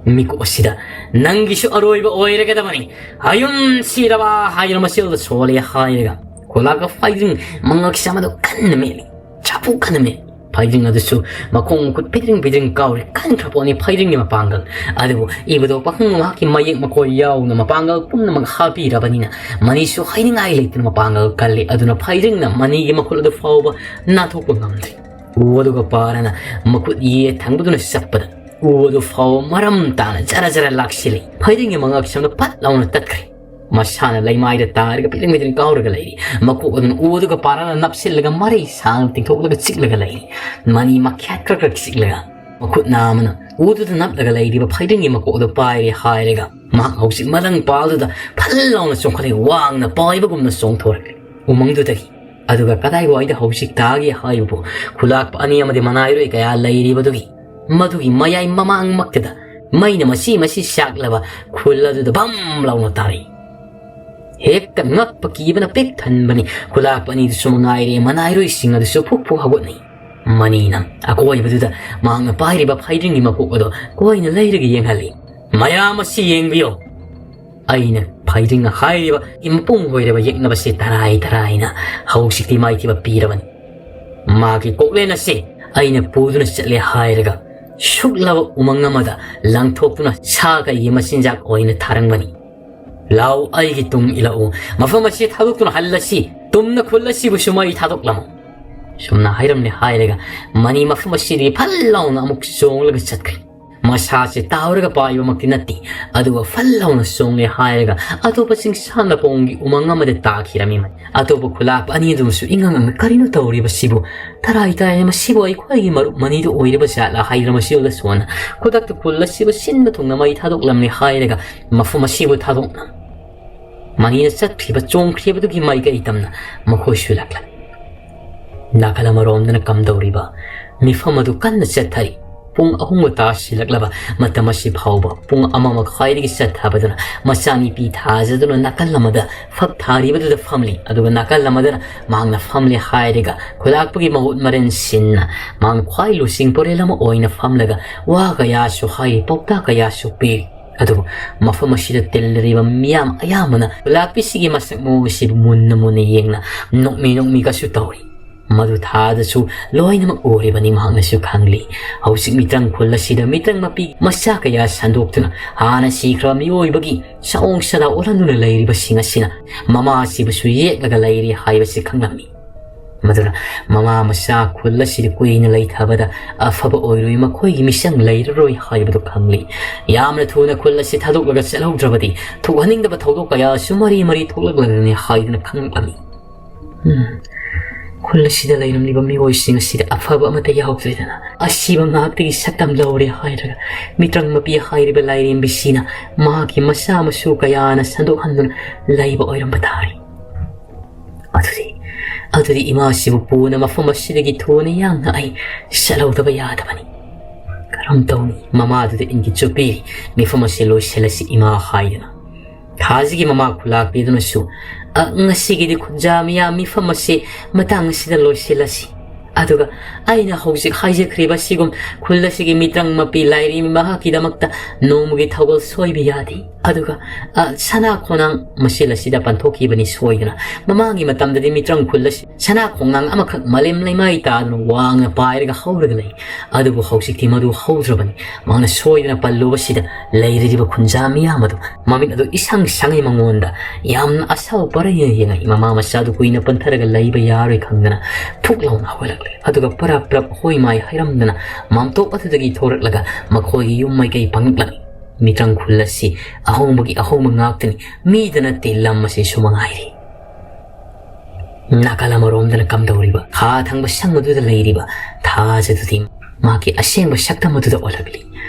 ꯃꯤꯀꯨꯞ ꯑꯁꯤꯗ ꯅꯪꯒꯤꯁꯨ ꯑꯔꯣꯏꯕ ꯑꯣꯏꯔꯒꯗꯕꯅꯤ꯫ ꯍꯌꯨꯝ ꯁꯤꯔꯕ!" ꯍꯥꯏꯗꯨꯅ ꯃꯆꯦꯜꯗ ꯁꯣꯜꯂꯦ ꯍꯥꯏꯔꯒ ꯈꯨꯂꯥꯛꯄ ꯐꯩꯗ꯭ꯔꯤꯡ ꯃꯉꯛꯁꯝ ꯑꯗꯨ ꯀꯟꯅ ꯃꯦꯠꯂꯤ꯫ ꯆꯥꯄꯨ ꯀꯟꯅ ꯃꯦꯠꯂꯤ꯫ ꯐꯩꯗ꯭ꯔꯤꯡ ꯑꯗꯨꯁꯨ ꯃꯈꯣꯡ ꯃꯈꯨꯠ ꯐꯤꯗ꯭ꯔꯤꯡ ꯐꯤꯗ꯭ꯔꯤꯡ ꯀꯥꯎꯔꯤ꯫ ꯀꯟꯈ꯭ꯔ ꯄꯣꯠꯅꯤ ꯐꯩꯗ꯭ꯔꯤꯡꯒꯤ ꯃꯄꯥꯡꯒꯜ꯫ ꯑꯗꯨꯕꯨ ꯏꯕꯨꯙꯧ ꯄꯥꯈꯪ ꯃꯍꯥꯛꯀꯤ ꯃꯌꯦꯛ ꯃꯀꯣꯏ ꯌꯥꯎꯅ ꯃꯄꯥꯡꯒꯜ ꯄꯨꯝꯅꯃꯛ ꯍꯥꯞꯄꯤꯔꯕꯅꯤꯅ ꯃꯅꯤꯁꯨ ꯍꯥꯏꯅꯤꯡꯉꯥꯏ ꯂꯩꯇꯅ ꯃꯄꯥꯡꯒꯜ ꯀꯜꯂꯤ꯫ ꯑꯗꯨꯅ ꯐꯩꯗ꯭ꯔꯤꯡꯅ ꯃꯅꯤꯒꯤ ꯃꯈꯨꯠ ꯑꯗꯨ ꯐꯥꯎꯕ ꯅꯥꯊꯣꯛꯄ ꯉꯝꯗ꯭ꯔꯤ꯫ ꯎ ꯑꯗꯨꯒ ꯄꯥꯔꯅ ꯃꯈꯨꯠ ꯌꯦꯠ ꯊꯪꯕꯗꯨꯅ ꯆꯞꯄꯗ ꯎ ꯑꯗꯨ ꯐꯥꯎꯕ ꯃꯔꯝ ꯇꯥꯅ ꯖꯔ ꯖꯔ ꯂꯥꯛꯁꯤꯜꯂꯤ꯫ ꯐꯩꯗ꯭ꯔꯤꯡꯒꯤ ꯃꯉꯛꯁꯝꯗ ꯄꯠ ꯂꯥꯎꯅ ꯇꯠꯈ꯭ꯔꯦ꯫ ꯃꯁꯥꯅ ꯂꯩꯃꯥꯏꯗ ꯇꯥꯔꯒ ꯄꯤꯗ꯭ꯔꯤꯡ ꯄꯤꯗ꯭ꯔꯤꯡ ꯀꯥꯎꯔꯒ ꯂꯩꯔꯤ꯫ ꯃꯀꯣꯛ ꯑꯗꯨꯅ ꯎ ꯑꯗꯨꯒ ꯄꯥꯔꯅ ꯅꯞꯁꯤꯜꯂꯒ ꯃꯔꯩ ꯁꯥꯡꯅ ꯇꯤꯡꯊꯣꯛꯂꯒ ꯆꯤꯛꯂꯒ ꯂꯩꯔꯤ꯫ ꯃꯅꯤ ꯃꯈꯦꯠ ꯈꯔ ꯈꯔ ꯆꯤꯛꯂꯒ ꯃꯈꯨꯠ ꯅꯥꯝꯃꯅ ꯎ ꯑꯗꯨꯗ ꯅꯞꯂꯒ ꯂꯩꯔꯤꯕ ꯐꯩꯗ꯭ꯔꯤꯡꯒꯤ ꯃꯀꯣꯛ ꯑꯗꯨ ꯄꯥꯏꯔꯦ ꯍꯥꯏꯔꯒ ꯃꯍꯥꯛ ꯍꯧꯖꯤꯛ ꯃꯂꯪ ꯄꯥꯜꯗꯨꯗ ꯐꯜ ꯂꯥꯎꯅ ꯆꯣꯡꯈꯠꯂꯒ ꯋꯥꯡꯅ ꯄꯥꯏꯕꯒꯨꯝꯅ ꯆꯣꯡꯊꯣꯔꯛꯂꯦ꯫ ꯎꯃꯪꯗꯨꯗꯒꯤ ꯑꯗꯨꯒ ꯀꯗꯥꯏꯋꯥꯏꯗ ꯍꯧꯖꯤꯛ ꯇꯥꯒꯦ ꯍꯥꯏꯕꯕꯨ ꯈꯨꯂꯥꯛꯄ ꯑꯅꯤ ꯑꯃꯗꯤ ꯃꯅꯥꯏꯔꯣꯏ ꯀꯌꯥ ꯂꯩꯔꯤꯕꯗꯨꯒꯤ, ꯃꯗꯨꯒꯤ ꯃꯌꯥꯏ ꯃꯃꯥꯡꯃꯛꯇꯗ ꯃꯩꯅ ꯃꯆꯤ ꯃꯆꯤ ꯆꯥꯛꯂꯕ ꯈꯨꯜ ꯑꯗꯨꯗ ꯕꯝ ꯂꯥꯎꯅ ꯇꯥꯔꯛꯏ꯫ ꯍꯦꯛꯇ ꯉꯛꯄ ꯀꯤꯕꯅ ꯄꯤꯛ ꯊꯟꯕꯅꯤ꯫ ꯈꯨꯂꯥꯛꯄ ꯑꯅꯤꯗꯨꯁꯨ ꯃꯉꯥꯏꯔꯦ, ꯃꯅꯥꯏꯔꯣꯏꯁꯤꯡ ꯑꯗꯨꯁꯨ ꯐꯨꯛ ꯐꯨꯛ ꯍꯧꯒꯠꯅꯩ꯫ ꯃꯅꯤꯅ ꯑꯀꯣꯏꯕꯗꯨꯗ ꯃꯍꯥꯛꯅ ꯄꯥꯏꯔꯤꯕ ꯐꯩꯔꯤꯡꯒꯤ ꯃꯀꯣꯛ ꯑꯗꯣ ꯀꯣꯏꯅ ꯂꯩꯔꯒ ꯌꯦꯡꯍꯜꯂꯤ꯫ "ꯃꯌꯥꯝ ꯑꯁꯤ ꯌꯦꯡꯕꯤꯌꯨ꯫ ꯑꯩꯅ ꯐꯩꯔꯤꯡ ꯍꯥꯏꯔꯤꯕ ꯃꯄꯨꯡ ꯑꯣꯏꯔꯕ ꯌꯦꯛꯅꯕꯁꯤ ꯇꯔꯥꯏ ꯇꯔꯥꯏꯅ ꯍꯧꯖꯤꯛꯇꯤ ꯃꯥꯏꯊꯤꯕ ꯄꯤꯔꯕꯅꯤ꯫ ꯃꯥꯒꯤ ꯀꯣꯛꯂꯦꯟ ꯑꯁꯤ ꯑꯩꯅ ꯄꯨꯗꯨꯅ ꯆꯠꯂꯦ" ꯍꯥꯏꯔꯒ ꯁꯨꯛꯂꯕ ꯎꯃꯪ ꯑꯃꯗ ꯂꯪꯊꯣꯛꯇꯨꯅ ꯁꯥ ꯀꯩꯒꯤ ꯃꯆꯤꯟꯖꯥꯛ ꯑꯣꯏꯅ ꯊꯥꯔꯝꯕꯅꯤ꯫ "ꯂꯥꯎ, ꯑꯩꯒꯤ ꯇꯨꯡ ꯏꯜꯂꯛꯎ꯫ ꯃꯐꯝ ꯑꯁꯤ ꯊꯥꯗꯣꯛꯇꯨꯅ ꯍꯜꯂꯁꯤ꯫ ꯇꯨꯝꯅ ꯈꯨꯜ ꯑꯁꯤꯕꯨꯁꯨ ꯃꯩ ꯊꯥꯗꯣꯛꯂꯝꯃꯨ꯫" ꯁꯨꯝꯅ ꯍꯥꯏꯔꯝꯂꯦ ꯍꯥꯏꯔꯒ ꯃꯅꯤ ꯃꯐꯝ ꯑꯁꯤꯗꯒꯤ ꯐꯜ ꯂꯥꯎꯅ ꯑꯃꯨꯛ ꯆꯣꯡꯂꯒ ꯆꯠꯈ꯭ꯔꯦ꯫ ꯃꯁꯥꯁꯦ ꯇꯥꯎꯔꯒ ꯄꯥꯏꯕꯃꯛꯇꯤ ꯅꯠꯇꯦ, ꯑꯗꯨꯒ ꯐꯜ ꯂꯥꯎꯅ ꯆꯣꯡꯂꯦ ꯍꯥꯏꯔꯒ ꯑꯇꯣꯞꯄ ꯆꯤꯡꯁꯥꯡ ꯂꯄꯣꯡꯒꯤ ꯎꯃꯪ ꯑꯃꯗ ꯇꯥꯈꯤꯔꯝꯃꯤ꯫ ꯑꯇꯣꯞꯄ ꯈꯨꯂꯥꯛꯄ ꯑꯅꯤ ꯑꯗꯨꯃꯁꯨ ꯏꯉꯥꯡ ꯉꯥꯡꯅ, "ꯀꯔꯤꯅꯣ ꯇꯧꯔꯤꯕꯁꯤꯕꯨ? ꯇꯔꯥꯏ ꯇꯔꯥꯏꯅ ꯃꯁꯤꯕꯨ ꯑꯩꯈꯣꯏꯒꯤ ꯃꯔꯨꯞ ꯃꯅꯤꯗꯨ ꯑꯣꯏꯔꯤꯕ ꯖꯥꯠꯂꯥ?" ꯍꯥꯏꯗꯅ ꯃꯁꯤꯗ ꯁꯣꯟꯅ ꯈꯨꯗꯛꯇ ꯈꯨꯜ ꯑꯁꯤꯕꯨ ꯁꯤꯟꯕ ꯊꯨꯡꯅ ꯃꯩ ꯊꯥꯗꯣꯛꯂꯝꯂꯦ ꯍꯥꯏꯔꯒ ꯃꯐꯝ ꯑꯁꯤꯕꯨ ꯊꯥꯗꯣꯛꯅ ꯃꯅꯤꯅ ꯆꯠꯈ꯭ꯔꯤꯕ, ꯆꯣꯡꯈ꯭ꯔꯤꯕꯗꯨꯒꯤ ꯃꯥꯏꯀꯩ ꯇꯝꯅ ꯃꯈꯣꯏꯁꯨ ꯂꯥꯛꯂꯝꯃꯤ꯫ ꯅꯥꯀꯜ ꯑꯃꯔꯣꯝꯗꯅ ꯀꯝꯗꯧꯔꯤꯕ ꯃꯤꯐꯝ ꯑꯗꯨ ꯀꯟꯅ ꯆꯠꯊꯔꯤ꯫ ꯄꯨꯡ ꯑꯍꯨꯝꯒ ꯇꯥꯁꯤꯜꯂꯛꯂꯕ ꯃꯇꯝ ꯑꯁꯤ ꯐꯥꯎꯕ ꯄꯨꯡ ꯑꯃ ꯃꯈꯥꯏꯗꯒꯤ ꯆꯠꯊꯕꯗꯨꯅ ꯃꯆꯥꯅꯨꯄꯤ ꯊꯥꯖꯗꯨꯅ ꯅꯥꯀꯜ ꯑꯃꯗ ꯐꯛ ꯊꯥꯔꯤꯕꯗꯨꯗ ꯐꯝꯂꯤ꯫ ꯑꯗꯨꯒ ꯅꯥꯀꯜ ꯑꯃꯗꯅ ꯃꯍꯥꯛꯅ ꯐꯝꯂꯦ ꯍꯥꯏꯔꯒ ꯈꯨꯂꯥꯛꯄꯒꯤ ꯃꯍꯨꯠ ꯃꯔꯦꯟ ꯁꯤꯟꯅ ꯃꯍꯥꯛꯅ ꯈ꯭ꯋꯥꯏ ꯂꯨꯆꯤꯡ ꯄꯣꯔꯦꯜ ꯑꯃ ꯑꯣꯏꯅ ꯐꯝꯂꯒ ꯋꯥ ꯀꯌꯥꯁꯨ ꯍꯥꯏ, ꯄꯥꯎꯇꯥꯛ ꯀꯌꯥꯁꯨ ꯄꯤꯔꯤ꯫ ꯑꯗꯨꯕꯨ ꯃꯐꯝ ꯑꯁꯤꯗ ꯇꯤꯜꯂꯤꯕ ꯃꯤꯌꯥꯝ ꯑꯌꯥꯝꯕꯅ ꯈꯨꯂꯥꯛꯄꯤꯁꯤꯒꯤ ꯃꯁꯛ ꯃꯑꯣꯡ ꯑꯁꯤꯕꯨ ꯃꯨꯟꯅ ꯃꯨꯟꯅ ꯌꯦꯡꯅ ꯅꯣꯛꯃꯤ ꯅꯣꯛꯃꯤꯒꯁꯨ ꯇꯧꯔꯤ꯫ ꯃꯗꯨ ꯊꯥꯗꯁꯨ ꯂꯣꯏꯅꯃꯛ ꯎꯔꯤꯕꯅꯤ, ꯃꯍꯥꯛꯅꯁꯨ ꯈꯪꯂꯤ꯫ ꯍꯧꯖꯤꯛ ꯃꯤꯇ꯭ꯔꯪ ꯈꯨꯜ ꯑꯁꯤꯗ ꯃꯤꯇ꯭ꯔꯪ ꯃꯄꯤ ꯃꯆꯥ ꯀꯌꯥ ꯁꯟꯗꯣꯛꯇꯨꯅ ꯍꯥꯟꯅ ꯁꯤꯈ꯭ꯔꯕ ꯃꯤꯑꯣꯏꯕꯒꯤ ꯆꯥꯛꯑꯣꯡ ꯆꯔꯥ ꯑꯣꯜꯍꯟꯗꯨꯅ ꯂꯩꯔꯤꯕꯁꯤꯡ ꯑꯁꯤꯅ ꯃꯃꯥ ꯑꯁꯤꯕꯨꯁꯨ ꯌꯦꯛꯂꯒ ꯂꯩꯔꯤ ꯍꯥꯏꯕꯁꯤ ꯈꯪꯂꯝꯃꯤ꯫ ꯃꯗꯨꯅ ꯃꯃꯥ ꯃꯆꯥ ꯈꯨꯜ ꯑꯁꯤꯗ ꯀꯨꯏꯅ ꯂꯩꯊꯕꯗ ꯑꯐꯕ ꯑꯣꯏꯔꯣꯏ, ꯃꯈꯣꯏꯒꯤ ꯃꯤꯆꯪ ꯂꯩꯔꯔꯣꯏ ꯍꯥꯏꯕꯗꯨ ꯈꯪꯂꯤ꯫ ꯌꯥꯝꯅ ꯊꯨꯅ ꯈꯨꯜ ꯑꯁꯤ ꯊꯥꯗꯣꯛꯂꯒ ꯆꯠꯍꯧꯗ꯭ꯔꯕꯗꯤ ꯊꯣꯛꯍꯟꯅꯤꯡꯗꯕ ꯊꯧꯗꯣꯛ ꯀꯌꯥꯁꯨ ꯃꯔꯤ ꯃꯔꯤ ꯊꯣꯛꯂꯛꯂꯒꯅꯤ ꯍꯥꯏꯗꯨꯅ ꯈꯪꯂꯛꯂꯝꯃꯤ꯫ ꯎꯝ, ꯈꯨꯜ ꯑꯁꯤꯗ ꯂꯩꯔꯝꯂꯤꯕ ꯃꯤꯑꯣꯏꯁꯤꯡ ꯑꯁꯤꯗ ꯑꯐꯕ ꯑꯃꯠꯇ ꯌꯥꯎꯗ꯭ꯔꯦꯗꯅ, ꯑꯁꯤꯕ ꯉꯥꯛꯇꯒꯤ ꯁꯛꯇꯝ ꯂꯧꯔꯦ ꯍꯥꯏꯔꯒ ꯃꯤꯇ꯭ꯔꯪ ꯃꯄꯤ ꯍꯥꯏꯔꯤꯕ ꯂꯥꯏꯔꯦꯝꯕꯤꯁꯤꯅ ꯃꯍꯥꯛꯀꯤ ꯃꯆꯥ ꯃꯁꯨ ꯀꯌꯥꯅ ꯁꯟꯗꯣꯛꯍꯟꯗꯨꯅ ꯂꯩꯕ ꯑꯣꯏꯔꯝꯕ ꯇꯥꯔꯦ꯫ ꯑꯗꯨꯗꯤ ꯑꯗꯨꯗꯤ ꯏꯃꯥꯁꯤꯕꯨ ꯄꯨꯅ ꯃꯐꯝ ꯑꯁꯤꯗꯒꯤ ꯊꯨꯅ ꯌꯥꯡꯅ ꯑꯩ ꯆꯠꯍꯧꯗꯕ ꯌꯥꯗꯕꯅꯤ꯫ ꯀꯔꯝ ꯇꯧꯅꯤ? ꯃꯃꯥꯗꯨꯗ ꯏꯪꯒꯤꯠꯁꯨ ꯄꯤꯔꯤ, "ꯃꯤꯐꯝ ꯑꯁꯤ ꯂꯣꯏꯁꯤꯜꯂꯁꯤ, ꯏꯃꯥ," ꯍꯥꯏꯗꯨꯅ꯫ ꯊꯥꯖꯒꯤ ꯃꯃꯥ ꯈꯨꯂꯥꯛꯄꯤꯗꯨꯅꯁꯨ, "ꯑ, ꯉꯁꯤꯒꯤꯗꯤ ꯈꯨꯟꯖꯥ ꯃꯤꯌꯥꯝ ꯃꯤꯐꯝ ꯑꯁꯤ ꯃꯇꯥꯡ ꯑꯁꯤꯗ ꯂꯣꯏꯁꯤꯜꯂꯁꯤ꯫ ꯑꯗꯨꯒ ꯑꯩꯅ ꯍꯧꯖꯤꯛ ꯍꯥꯏꯖꯈ꯭ꯔꯤꯕ ꯑꯁꯤꯒꯨꯝ ꯈꯨꯜ ꯑꯁꯤꯒꯤ ꯃꯤꯇ꯭ꯔꯪ ꯃꯄꯤ ꯂꯥꯏꯔꯦꯝꯕꯤ ꯃꯍꯥꯛꯀꯤꯗꯃꯛꯇ ꯅꯣꯡꯃꯒꯤ ꯊꯧꯒꯜ ꯁꯣꯏꯕ ꯌꯥꯗꯦ꯫ ꯑꯗꯨꯒ, ꯑ, ꯁꯅꯥ ꯈꯣꯡꯅꯥꯡ ꯃꯁꯤꯜ ꯑꯁꯤꯗ ꯄꯥꯟꯊꯣꯛꯈꯤꯕꯅꯤ ꯁꯣꯏꯗꯅ꯫ ꯃꯃꯥꯡꯒꯤ ꯃꯇꯝꯗꯗꯤ ꯃꯤꯇ꯭ꯔꯪ ꯈꯨꯜ ꯑꯁꯤ ꯁꯅꯥ ꯈꯣꯡꯅꯥꯡ ꯑꯃꯈꯛ ꯃꯥꯂꯦꯝ ꯂꯩꯃꯥꯏ ꯇꯥꯗꯨꯅ ꯋꯥꯡꯅ ꯄꯥꯏꯔꯒ ꯍꯧꯔꯒ ꯂꯩ꯫ ꯑꯗꯨꯕꯨ ꯍꯧꯖꯤꯛꯇꯤ ꯃꯗꯨ ꯍꯧꯗ꯭ꯔꯕꯅꯤ꯫ ꯃꯍꯥꯛꯅ ꯁꯣꯏꯗꯅ ꯄꯜꯂꯨꯕꯁꯤꯗ ꯂꯩꯔꯤꯕ ꯈꯨꯟꯖꯥ ꯃꯤꯌꯥꯝ ꯑꯗꯨ ꯃꯃꯤꯠ ꯑꯗꯨ ꯏꯁꯪ ꯁꯪꯉꯤ꯫ ꯃꯉꯣꯟꯗ ꯌꯥꯝꯅ ꯑꯁꯥꯎ ꯄꯔꯩꯅ ꯌꯦꯡꯉꯛꯏ꯫ ꯃꯃꯥ ꯃꯆꯥꯗꯨ ꯀꯨꯏꯅ ꯄꯟꯊꯔꯒ ꯂꯩꯕ ꯌꯥꯔꯣꯏ ꯈꯪꯗꯅ ꯐꯨꯛ ꯂꯥꯎꯅ ꯍꯧꯒꯠꯂꯛꯂꯦ꯫ ꯑꯗꯨꯒ ꯄꯔꯞ ꯄꯔꯞ ꯍꯣꯏ ꯃꯥꯏ ꯍꯩꯔꯝꯗꯅ ꯃꯥꯝꯇꯣꯞ ꯑꯗꯨꯗꯒꯤ ꯊꯣꯔꯛꯂꯒ ꯃꯈꯣꯏꯒꯤ ꯌꯨꯝ ꯃꯥꯏꯀꯩ ꯄꯥꯡꯂꯛꯂꯝꯃꯤ꯫ ꯃꯤꯇ꯭ꯔꯪ ꯈꯨꯜ ꯑꯁꯤ ꯑꯍꯣꯡꯕꯒꯤ ꯑꯍꯣꯡꯕ ꯉꯥꯛꯇꯅꯤ꯫ ꯃꯤꯗ ꯅꯠꯇꯦ, ꯂꯝ ꯑꯁꯤꯁꯨ ꯃꯉꯥꯏꯔꯦ꯫ ꯅꯥꯀꯜ ꯑꯃꯔꯣꯝꯗꯅ ꯀꯝꯗꯧꯔꯤꯕ ꯈꯥ ꯊꯪꯕ ꯁꯪ ꯑꯗꯨꯗ ꯂꯩꯔꯤꯕ ꯊꯥꯖꯗꯨꯗꯤ ꯃꯍꯥꯛꯀꯤ ꯑꯁꯦꯡꯕ ꯁꯛꯇꯝ ꯑꯗꯨꯗ ꯑꯣꯜꯂꯛꯂꯤ꯫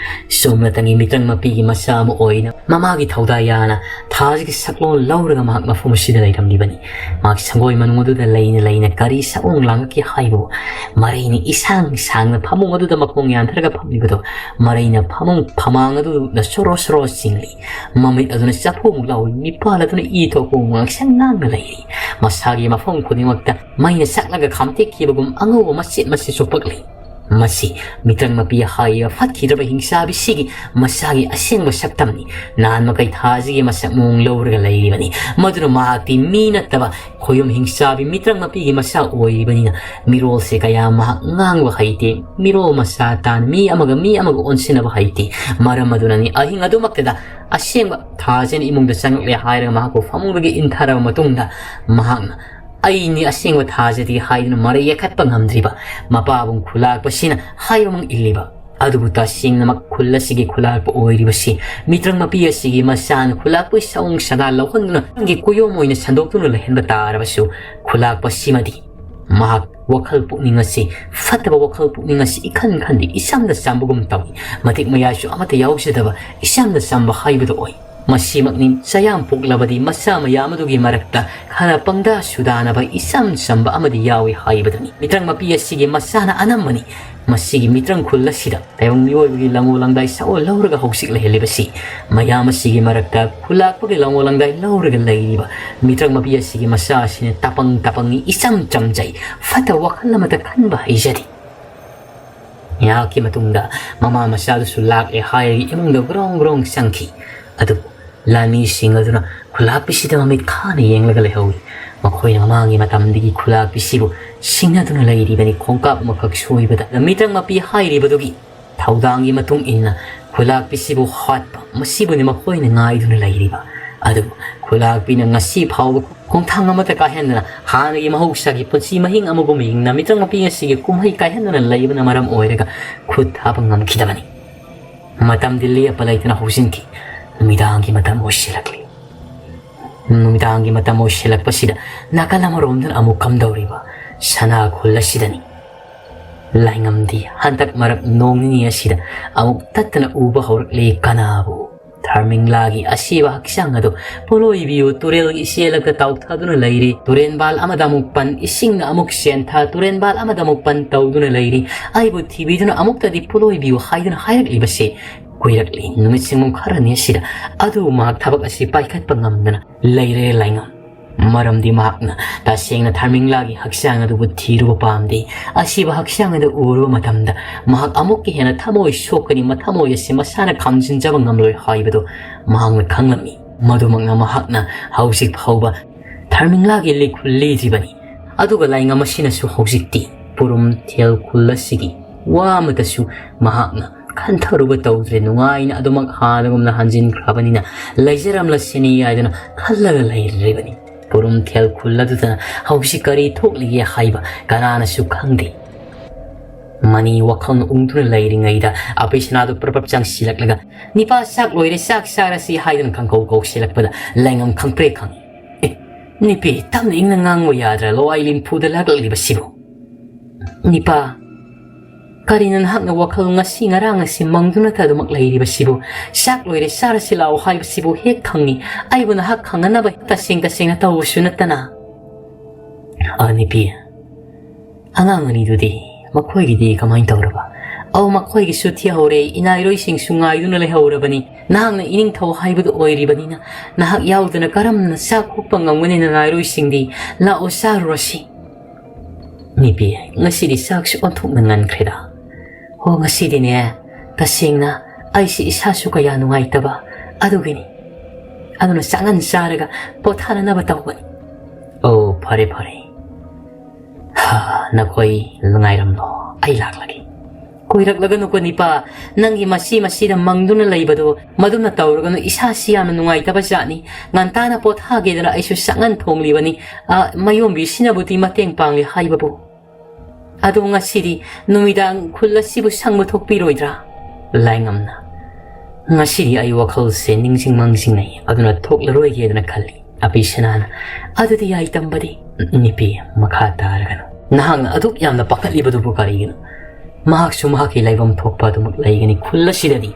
ꯆꯨꯝꯅꯇꯪꯒꯤ ꯃꯤꯇ꯭ꯔꯪ ꯃꯄꯤꯒꯤ ꯃꯆꯥ ꯑꯃ ꯑꯣꯏꯅ ꯃꯃꯥꯒꯤ ꯊꯧꯗꯥ ꯌꯥꯅ ꯊꯥꯖꯒꯤ ꯁꯛꯂꯣꯟ ꯂꯧꯔꯒ ꯃꯍꯥꯛ ꯃꯐꯝ ꯑꯁꯤꯗ ꯂꯩꯔꯝꯂꯤꯕꯅꯤ꯫ ꯃꯍꯥꯛ ꯁꯪꯒꯣꯏ ꯃꯅꯨꯡ ꯑꯗꯨꯗ ꯂꯩꯅ ꯂꯩꯅ ꯀꯔꯤ ꯁꯛꯑꯣꯡ ꯂꯥꯡꯉꯛꯀꯦ ꯍꯥꯏꯕꯕꯨ ꯃꯔꯩꯅ ꯏꯁꯥꯡ ꯁꯥꯡꯅ ꯐꯃꯨꯡ ꯑꯗꯨꯗ ꯃꯈꯣꯡ ꯌꯥꯟꯊꯔꯒ ꯐꯝꯂꯤꯕꯗꯣ ꯃꯔꯩꯅ ꯐꯃꯨꯡ ꯐꯃꯥꯡ ꯑꯗꯨꯗ ꯁꯣꯔꯣ ꯁꯣꯔꯣ ꯆꯤꯡꯂꯤ꯫ ꯃꯃꯤꯠ ꯑꯗꯨꯅ ꯆꯐꯨꯃꯨꯛ ꯂꯥꯎꯏ, ꯃꯤꯄꯥꯜ ꯑꯗꯨꯅ ꯏ ꯊꯣꯛꯄ ꯉꯥꯡꯁꯪ ꯉꯥꯡꯅ ꯂꯩꯔꯤ꯫ ꯃꯁꯥꯒꯤ ꯃꯐꯝ ꯈꯨꯗꯤꯡꯃꯛꯇ ꯃꯩꯅ ꯆꯥꯛꯂꯒ ꯈꯥꯝꯇꯦꯛꯈꯤꯕꯒꯨꯝ ꯑꯉꯧꯕ ꯃꯆꯦꯠ ꯃꯆꯦꯠ ꯆꯨꯞꯄꯛꯂꯤ꯫ ꯃꯁꯤ ꯃꯤꯇ꯭ꯔꯪ ꯃꯄꯤ ꯍꯥꯏꯔꯤꯕ ꯐꯠꯈꯤꯗ꯭ꯔꯕ ꯍꯤꯡꯆꯥꯕꯤꯁꯤꯒꯤ ꯃꯁꯥꯒꯤ ꯑꯁꯦꯡꯕ ꯁꯛꯇꯝꯅꯤ꯫ ꯅꯍꯥꯟ ꯃꯈꯩ ꯊꯥꯖꯒꯤ ꯃꯁꯛ ꯃꯑꯣꯡ ꯂꯧꯔꯒ ꯂꯩꯔꯤꯕꯅꯤ꯫ ꯃꯗꯨꯅ ꯃꯍꯥꯛꯇꯤ ꯃꯤ ꯅꯠꯇꯕ ꯈꯣꯌꯨꯝ ꯍꯤꯡꯆꯥꯕꯤ ꯃꯤꯇ꯭ꯔꯪ ꯃꯄꯤꯒꯤ ꯃꯆꯥ ꯑꯣꯏꯔꯤꯕꯅꯤꯅ ꯃꯤꯔꯣꯜꯁꯦ ꯀꯌꯥ ꯃꯍꯥꯛ ꯉꯥꯡꯕ ꯍꯩꯇꯦ꯫ ꯃꯤꯔꯣꯜ ꯃꯆꯥ ꯇꯥꯅ ꯃꯤ ꯑꯃꯒ ꯃꯤ ꯑꯃꯒ ꯑꯣꯟꯁꯤꯟꯅꯕ ꯍꯩꯇꯦ꯫ ꯃꯔꯝ ꯑꯗꯨꯅꯅꯤ ꯑꯍꯤꯡ ꯑꯗꯨꯃꯛꯇꯗ ꯑꯁꯦꯡꯕ ꯊꯥꯖꯅ ꯏꯃꯨꯡꯗ ꯆꯪꯂꯛꯂꯦ ꯍꯥꯏꯔꯒ ꯃꯍꯥꯛꯄꯨ ꯐꯃꯨꯡꯗꯒꯤ ꯏꯟꯊꯔꯕ ꯃꯇꯨꯡꯗ ꯃꯍꯥꯛꯅ "ꯑꯩꯅꯤ ꯑꯁꯦꯡꯕ ꯊꯥꯖꯗꯤ" ꯍꯥꯏꯗꯨꯅ ꯃꯔꯩ ꯌꯦꯠꯈꯠꯄ ꯉꯝꯗ꯭ꯔꯤꯕ ꯃꯄꯥꯕꯨꯡ ꯈꯨꯂꯥꯛꯄꯁꯤꯅ ꯍꯥꯏꯕꯃꯛ ꯏꯜꯂꯤꯕ꯫ ꯑꯗꯨꯕꯨ ꯇꯁꯦꯡꯅꯃꯛ ꯈꯨꯜ ꯑꯁꯤꯒꯤ ꯈꯨꯂꯥꯛꯄ ꯑꯣꯏꯔꯤꯕꯁꯤ ꯃꯤꯇ꯭ꯔꯪ ꯃꯄꯤ ꯑꯁꯤꯒꯤ ꯃꯆꯥꯅ ꯈꯨꯂꯥꯛꯄꯒꯤ ꯁꯑꯣꯡ ꯁꯥꯗꯥ ꯂꯧꯍꯟꯗꯨꯅ ꯅꯪꯒꯤ ꯀꯨꯌꯣꯝ ꯑꯣꯏꯅ ꯁꯟꯗꯣꯛꯇꯨꯅ ꯂꯩꯍꯟꯕ ꯇꯥꯔꯕꯁꯨ, ꯈꯨꯂꯥꯛꯄꯁꯤꯃꯗꯤ ꯃꯍꯥꯛ ꯋꯥꯈꯜ ꯄꯨꯛꯅꯤꯡ ꯑꯁꯤ, ꯐꯠꯇꯕ ꯋꯥꯈꯜ ꯄꯨꯛꯅꯤꯡ ꯑꯁꯤ ꯏꯈꯟ ꯈꯟꯗꯦ, ꯏꯆꯝꯗ ꯆꯝꯕꯒꯨꯝ ꯇꯧꯏ꯫ ꯃꯇꯤꯛ ꯃꯌꯥꯏꯁꯨ ꯑꯃꯠꯇ ꯌꯥꯎꯖꯗꯕ ꯏꯆꯝꯗ ꯆꯝꯕ ꯍꯥꯏꯕꯗꯨ ꯑꯣꯏ꯫ ꯃꯁꯤꯃꯛꯅꯤ ꯆꯌꯥꯝ ꯄꯣꯛꯂꯕꯗꯤ ꯃꯆꯥ ꯃꯌꯥꯝ ꯑꯗꯨꯒꯤ ꯃꯔꯛꯇ ꯈꯔ ꯄꯪꯗꯥ ꯁꯨꯗꯥꯅꯕ ꯏꯆꯝ ꯆꯝꯕ ꯑꯃꯗꯤ ꯌꯥꯎꯏ ꯍꯥꯏꯕꯗꯨꯅꯤ꯫ ꯃꯤꯇ꯭ꯔꯪ ꯃꯄꯤ ꯑꯁꯤꯒꯤ ꯃꯆꯥꯅ ꯑꯅꯝꯕꯅꯤ꯫ ꯃꯁꯤꯒꯤ ꯃꯤꯇ꯭ꯔꯪ ꯈꯨꯜ ꯑꯁꯤꯗ ꯇꯥꯏꯕꯪ ꯃꯤꯑꯣꯏꯕꯒꯤ ꯂꯪꯉꯣ ꯂꯪꯗꯥꯏ ꯁꯥꯑꯣ ꯂꯧꯔꯒ ꯍꯧꯖꯤꯛ ꯂꯩꯍꯜꯂꯤꯕꯁꯤ ꯃꯌꯥꯝ ꯑꯁꯤꯒꯤ ꯃꯔꯛꯇ ꯈꯨꯜꯂꯥꯛꯄꯒꯤ ꯂꯪꯉꯣ ꯂꯪꯗꯥꯏ ꯂꯧꯔꯒ ꯂꯩꯔꯤꯕ ꯃꯤꯇ꯭ꯔꯪ ꯃꯄꯤ ꯑꯁꯤꯒꯤ ꯃꯆꯥ ꯑꯁꯤꯅ ꯇꯄꯪ ꯇꯄꯪꯉꯤ, ꯏꯆꯝ ꯆꯝꯖꯩ, ꯐꯠꯇ ꯋꯥꯈꯜ ꯑꯃꯠꯇ ꯈꯟꯕ ꯍꯩꯖꯗꯦ꯫ ꯉꯥꯏꯍꯥꯛꯀꯤ ꯃꯇꯨꯡꯗ ꯃꯃꯥ ꯃꯆꯥꯗꯨꯁꯨ ꯂꯥꯛꯂꯦ ꯍꯥꯏꯔꯒ ꯏꯃꯨꯡꯗ ꯒ꯭ꯔꯣꯡ ꯒ꯭ꯔꯣꯡ ꯆꯪꯈꯤ꯫ ꯑꯗꯨꯕꯨ ꯂꯥꯟꯃꯤꯁꯤꯡ ꯑꯗꯨꯅ ꯈꯨꯂꯥꯛꯄꯤꯁꯤꯗ ꯃꯃꯤꯠ ꯈꯥꯅ ꯌꯦꯡꯂꯒ ꯂꯩꯍꯧꯏ꯫ ꯃꯈꯣꯏꯅ ꯃꯃꯥꯡꯒꯤ ꯃꯇꯝꯗꯒꯤ ꯈꯨꯂꯥꯛꯄꯤꯁꯤꯕꯨ ꯁꯤꯡꯅꯗꯨꯅ ꯂꯩꯔꯤꯕꯅꯤ꯫ ꯈꯣꯡꯀꯥꯞ ꯑꯃꯈꯛ ꯁꯣꯏꯕꯗ ꯃꯤꯇ꯭ꯔꯪ ꯃꯄꯤ ꯍꯥꯏꯔꯤꯕꯗꯨꯒꯤ ꯊꯧꯗꯥꯡꯒꯤ ꯃꯇꯨꯡ ꯏꯟꯅ ꯈꯨꯂꯥꯛꯄꯤꯁꯤꯕꯨ ꯍꯥꯠꯄ, ꯃꯁꯤꯕꯨꯅꯤ ꯃꯈꯣꯏꯅ ꯉꯥꯏꯗꯨꯅ ꯂꯩꯔꯤꯕ꯫ ꯑꯗꯨꯕꯨ ꯈꯨꯂꯥꯛꯄꯤꯅ ꯉꯁꯤ ꯐꯥꯎꯕ ꯈꯣꯡꯊꯥꯡ ꯑꯃꯠꯇ ꯀꯥꯏꯍꯟꯗꯅ ꯍꯥꯟꯅꯒꯤ ꯃꯍꯧꯁꯥꯒꯤ ꯄꯨꯟꯁꯤ ꯃꯍꯤꯡ ꯑꯃꯒꯨꯝ ꯍꯤꯡꯅ ꯃꯤꯇ꯭ꯔꯪ ꯃꯄꯤ ꯑꯁꯤꯒꯤ ꯀꯨꯝꯍꯩ ꯀꯥꯏꯍꯟꯗꯅ ꯂꯩꯕꯅ ꯃꯔꯝ ꯑꯣꯏꯔꯒ ꯈꯨꯠ ꯊꯥꯕ ꯉꯝꯈꯤꯗꯕꯅꯤ꯫ ꯃꯇꯝꯗꯤ ꯂꯦꯞꯄ ꯂꯩꯇꯅ ꯍꯧꯖꯤꯟꯈꯤ꯫ ꯅꯨꯃꯤꯗꯥꯡꯒꯤ ꯃꯇꯝ ꯑꯣꯏꯁꯤꯜꯂꯛꯂꯤ꯫ ꯅꯨꯃꯤꯗꯥꯡꯒꯤ ꯃꯇꯝ ꯑꯣꯏꯁꯤꯜꯂꯛꯄꯁꯤꯗ ꯅꯥꯀꯜ ꯑꯃꯔꯣꯝꯗꯅ ꯑꯃꯨꯛ ꯀꯝꯗꯧꯔꯤꯕ ꯁꯅꯥ ꯈꯨꯜ ꯑꯁꯤꯗꯅꯤ꯫ ꯂꯥꯏꯉꯝꯗꯤ ꯍꯟꯗꯛ ꯃꯔꯛ ꯅꯣꯡ ꯅꯤꯅꯤ ꯑꯁꯤꯗ ꯑꯃꯨꯛ ꯇꯠꯇꯅ ꯎꯕ ꯍꯧꯔꯛꯂꯤ꯫ ꯀꯅꯥꯕꯨ? ꯊꯔꯃꯤꯡꯂꯥꯒꯤ ꯑꯁꯤꯕ ꯍꯛꯆꯥꯡ ꯑꯗꯨ ꯄꯣꯠꯂꯣꯏꯕꯤꯌꯨ ꯇꯨꯔꯦꯜꯒꯤ ꯏꯆꯦꯜꯂꯛꯇ ꯇꯥꯎꯊꯗꯨꯅ ꯂꯩꯔꯤ꯫ ꯇꯨꯔꯦꯟꯕꯥꯜ ꯑꯃꯗ ꯑꯃꯨꯛ ꯄꯟ, ꯏꯁꯤꯡꯅ ꯑꯃꯨꯛ ꯆꯦꯟꯊ, ꯇꯨꯔꯦꯟꯕꯥꯜ ꯑꯃꯗ ꯑꯃꯨꯛ ꯄꯟ ꯇꯧꯗꯨꯅ ꯂꯩꯔꯤ꯫ ꯑꯩꯕꯨ ꯊꯤꯕꯤꯗꯨꯅ ꯑꯃꯨꯛꯇꯗꯤ ꯄꯣꯠꯂꯣꯏꯕꯤꯌꯨ ꯍꯥꯏꯗꯨꯅ ꯍꯥꯏꯔꯛꯂꯤꯕꯁꯦ ꯀꯨꯏꯔꯛꯂꯤ꯫ ꯅꯨꯃꯤꯠ ꯁꯤꯡꯉꯨ ꯈꯔꯅꯤ ꯑꯁꯤꯗ ꯑꯗꯨ ꯃꯍꯥꯛ ꯊꯕꯛ ꯑꯁꯤ ꯄꯥꯏꯈꯠꯄ ꯉꯝꯗꯅ ꯂꯩꯔꯦ ꯂꯥꯏꯉꯝ꯫ ꯃꯔꯝꯗꯤ ꯃꯍꯥꯛꯅ ꯇꯁꯦꯡꯅ ꯊꯔꯃꯤꯡꯂꯥꯒꯤ ꯍꯛꯆꯥꯡ ꯑꯗꯨꯕꯨ ꯊꯤꯔꯨꯕ ꯄꯥꯝꯗꯦ꯫ ꯑꯁꯤꯕ ꯍꯛꯆꯥꯡ ꯑꯗꯨ ꯎꯔꯨꯕ ꯃꯇꯝꯗ ꯃꯍꯥꯛ ꯑꯃꯨꯛꯀ ꯍꯦꯟꯅ ꯊꯃꯣꯏ ꯁꯣꯛꯀꯅꯤ, ꯃꯊꯃꯣꯏ ꯑꯁꯤ ꯃꯁꯥꯅ ꯈꯥꯝꯖꯤꯟꯖꯕ ꯉꯝꯂꯣꯏ ꯍꯥꯏꯕꯗꯨ ꯃꯍꯥꯛꯅ ꯈꯪꯂꯝꯃꯤ꯫ ꯃꯗꯨꯃꯛꯅ ꯃꯍꯥꯛꯅ ꯍꯧꯖꯤꯛ ꯐꯥꯎꯕ ꯊꯔꯃꯤꯡꯂꯥꯒꯤ ꯂꯤꯈꯨꯜ ꯂꯤꯗ꯭ꯔꯤꯕꯅꯤ꯫ ꯑꯗꯨꯒ ꯂꯥꯏꯉꯝ ꯑꯁꯤꯅꯁꯨ ꯍꯧꯖꯤꯛꯇꯤ ꯄꯨꯔꯨꯝ ꯊꯦꯜ ꯈꯨꯜ ꯑꯁꯤꯒꯤ ꯋꯥ ꯑꯃꯠꯇꯁꯨ ꯃꯍꯥꯛꯅ ꯈꯟꯊꯔꯨꯕ ꯇꯧꯗ꯭ꯔꯦ꯫ ꯅꯨꯡꯉꯥꯏꯅ ꯑꯗꯨꯃꯛ ꯍꯥꯟꯅꯒꯨꯝꯅ ꯍꯟꯖꯤꯟꯈ꯭ꯔꯕꯅꯤꯅ ꯂꯩꯖꯔꯝꯂꯁꯤꯅꯤ ꯍꯥꯏꯗꯨꯅ ꯈꯜꯂꯒ ꯂꯩꯔꯤꯕꯅꯤ꯫ ꯄꯨꯔꯨꯝ ꯊꯦꯜ ꯈꯨꯜ ꯑꯗꯨꯗꯅ ꯍꯧꯖꯤꯛ ꯀꯔꯤ ꯊꯣꯛꯂꯤꯒꯦ ꯍꯥꯏꯕ ꯀꯅꯥꯅꯁꯨ ꯈꯪꯗꯦ꯫ ꯃꯅꯤ ꯋꯥꯈꯜꯅ ꯎꯪꯗꯨꯅ ꯂꯩꯔꯤꯉꯩꯗ ꯑꯕꯤꯁꯅꯥꯗꯨ ꯄ꯭ꯔꯞ ꯄ꯭ꯔꯞ ꯆꯪꯁꯤꯜꯂꯛꯂꯒ, "ꯅꯤꯄꯥ, ꯆꯥꯛ ꯂꯣꯏꯔꯦ, ꯆꯥꯛ ꯆꯥꯔꯁꯤ" ꯍꯥꯏꯗꯨꯅ ꯈꯪꯀꯧ ꯀꯧꯁꯤꯜꯂꯛꯄꯗ ꯂꯥꯏꯉꯝ ꯈꯪꯄ꯭ꯔꯦꯛ ꯈꯪꯏ꯫ "ꯑꯦ, ꯅꯨꯄꯤ, ꯇꯞꯅ ꯏꯪꯅ ꯉꯥꯡꯕ ꯌꯥꯗ꯭ꯔꯥ? ꯂꯋꯥꯏ ꯂꯤꯟꯐꯨꯗ ꯂꯥꯛꯂꯛꯂꯤꯕꯁꯤꯕꯨ?" "ꯅꯤꯄꯥ, ꯀꯔꯤꯅꯣ ꯅꯍꯥꯛꯅ ꯋꯥꯈꯜ ꯉꯁꯤ ꯉꯔꯥꯡ ꯑꯁꯤ ꯃꯪꯗꯨꯅꯇ ꯑꯗꯨꯃꯛ ꯂꯩꯔꯤꯕꯁꯤꯕꯨ? ꯆꯥꯛ ꯂꯣꯏꯔꯦ, ꯆꯥꯔꯁꯤ ꯂꯥꯛꯑꯣ ꯍꯥꯏꯕꯁꯤꯕꯨ ꯍꯦꯛ ꯈꯪꯉꯤ꯫ ꯑꯩꯕꯨ ꯅꯍꯥꯛ ꯈꯪꯅꯅꯕ ꯇꯁꯦꯡ ꯇꯁꯦꯡꯅ ꯇꯧꯕꯁꯨ ꯅꯠꯇꯅ꯫ ꯑ, ꯅꯨꯄꯤ, ꯑꯉꯥꯡ ꯑꯅꯤꯗꯨꯗꯤ, ꯃꯈꯣꯏꯒꯤꯗꯤ ꯀꯃꯥꯏꯅ ꯇꯧꯔꯕ? ꯑꯧ, ꯃꯈꯣꯏꯒꯤꯁꯨ ꯊꯤꯍꯧꯔꯦ꯫ ꯏꯅꯥꯏꯔꯣꯏꯁꯤꯡꯁꯨ ꯉꯥꯏꯗꯨꯅ ꯂꯩꯍꯧꯔꯕꯅꯤ꯫ ꯅꯍꯥꯛꯅ ꯏꯅꯤꯡꯊꯧ ꯍꯥꯏꯕꯗꯨ ꯑꯣꯏꯔꯤꯕꯅꯤꯅ, ꯅꯍꯥꯛ ꯌꯥꯎꯗꯅ ꯀꯔꯝꯅ ꯆꯥꯛ ꯍꯨꯞꯄ ꯉꯝꯒꯅꯤ ꯅꯅꯥꯏꯔꯣꯏꯁꯤꯡꯗꯤ? ꯂꯥꯛꯑꯣ, ꯆꯥꯔꯨꯔꯁꯤ꯫ ꯅꯨꯄꯤ, ꯉꯁꯤꯗꯤ ꯆꯥꯛꯁꯨ ꯑꯣꯟꯊꯣꯛꯅ ꯉꯟꯈ꯭ꯔꯦꯗ꯫ ꯍꯣ, ꯉꯁꯤꯗꯤꯅꯦ, ꯇꯁꯦꯡꯅ ꯑꯩꯁꯤ ꯏꯁꯥꯁꯨ ꯀꯌꯥ ꯅꯨꯡꯉꯥꯏꯇꯕ ꯑꯗꯨꯒꯤꯅꯤ꯫ ꯑꯗꯨꯅ ꯆꯥꯛꯉꯟ ꯆꯥꯔꯒ ꯄꯣꯊꯥꯅꯅꯕ ꯇꯧꯕꯅꯤ꯫ ꯑꯣ, ꯐꯔꯦ, ꯐꯔꯦ꯫ ꯍꯥ, ꯅꯈꯣꯏ ꯉꯥꯏꯔꯝꯂꯣ, ꯑꯩ ꯂꯥꯛꯂꯒꯦ꯫ ꯀꯨꯏꯔꯛꯂꯒꯅꯨꯀꯣ ꯅꯤꯄꯥ, ꯅꯪꯒꯤ ꯃꯁꯤ ꯃꯁꯤꯗ ꯃꯪꯗꯨꯅ ꯂꯩꯕꯗꯣ ꯃꯗꯨꯅ ꯇꯧꯔꯒꯅꯨ꯫ ꯏꯁꯥꯁꯤ ꯌꯥꯝꯅ ꯅꯨꯡꯉꯥꯏꯇꯕ ꯖꯥꯠꯅꯤ꯫ ꯉꯟꯇꯥꯅ ꯄꯣꯊꯥꯒꯦꯗꯅ ꯑꯩꯁꯨ ꯆꯥꯛꯉꯟ ꯊꯣꯡꯂꯤꯕꯅꯤ꯫ ꯑ, ꯃꯌꯣꯝꯕꯤꯁꯤꯅꯕꯨꯗꯤ ꯃꯇꯦꯡ ꯄꯥꯡꯂꯤ ꯍꯥꯏꯕꯕꯨ꯫ ꯑꯗꯣ ꯉꯁꯤꯗꯤ ꯅꯨꯃꯤꯗꯥꯡ ꯈꯨꯜ ꯑꯁꯤꯕꯨ ꯁꯪꯕ ꯊꯣꯛꯄꯤꯔꯣꯏꯗ꯭ꯔꯥ? ꯂꯥꯏꯉꯝꯅ, ꯉꯁꯤꯗꯤ ꯑꯩ ꯋꯥꯈꯜꯁꯦ ꯅꯤꯡꯁꯤꯡ ꯃꯥꯡꯁꯤꯡꯅꯩ, ꯑꯗꯨꯅ ꯊꯣꯛꯂꯔꯣꯏꯒꯦꯗꯅ ꯈꯜꯂꯤ꯫ ꯑꯕꯤꯁꯅꯥꯅ, ꯑꯗꯨꯗꯤ ꯌꯥꯏꯇꯝꯕꯗꯤ? ꯅꯨꯄꯤ, ꯃꯈꯥ ꯇꯥꯔꯒꯅꯨ꯫ ꯅꯍꯥꯛꯅ ꯑꯗꯨꯛ ꯌꯥꯝꯅ ꯄꯥꯈꯠꯂꯤꯕꯗꯨꯕꯨ ꯀꯔꯤꯒꯤꯅꯣ? ꯃꯍꯥꯛꯁꯨ ꯃꯍꯥꯛꯀꯤ ꯂꯩꯐꯝ ꯊꯣꯛꯄ ꯑꯗꯨꯃꯛ ꯂꯩꯒꯅꯤ꯫ ꯈꯨꯜ ꯑꯁꯤꯗꯗꯤ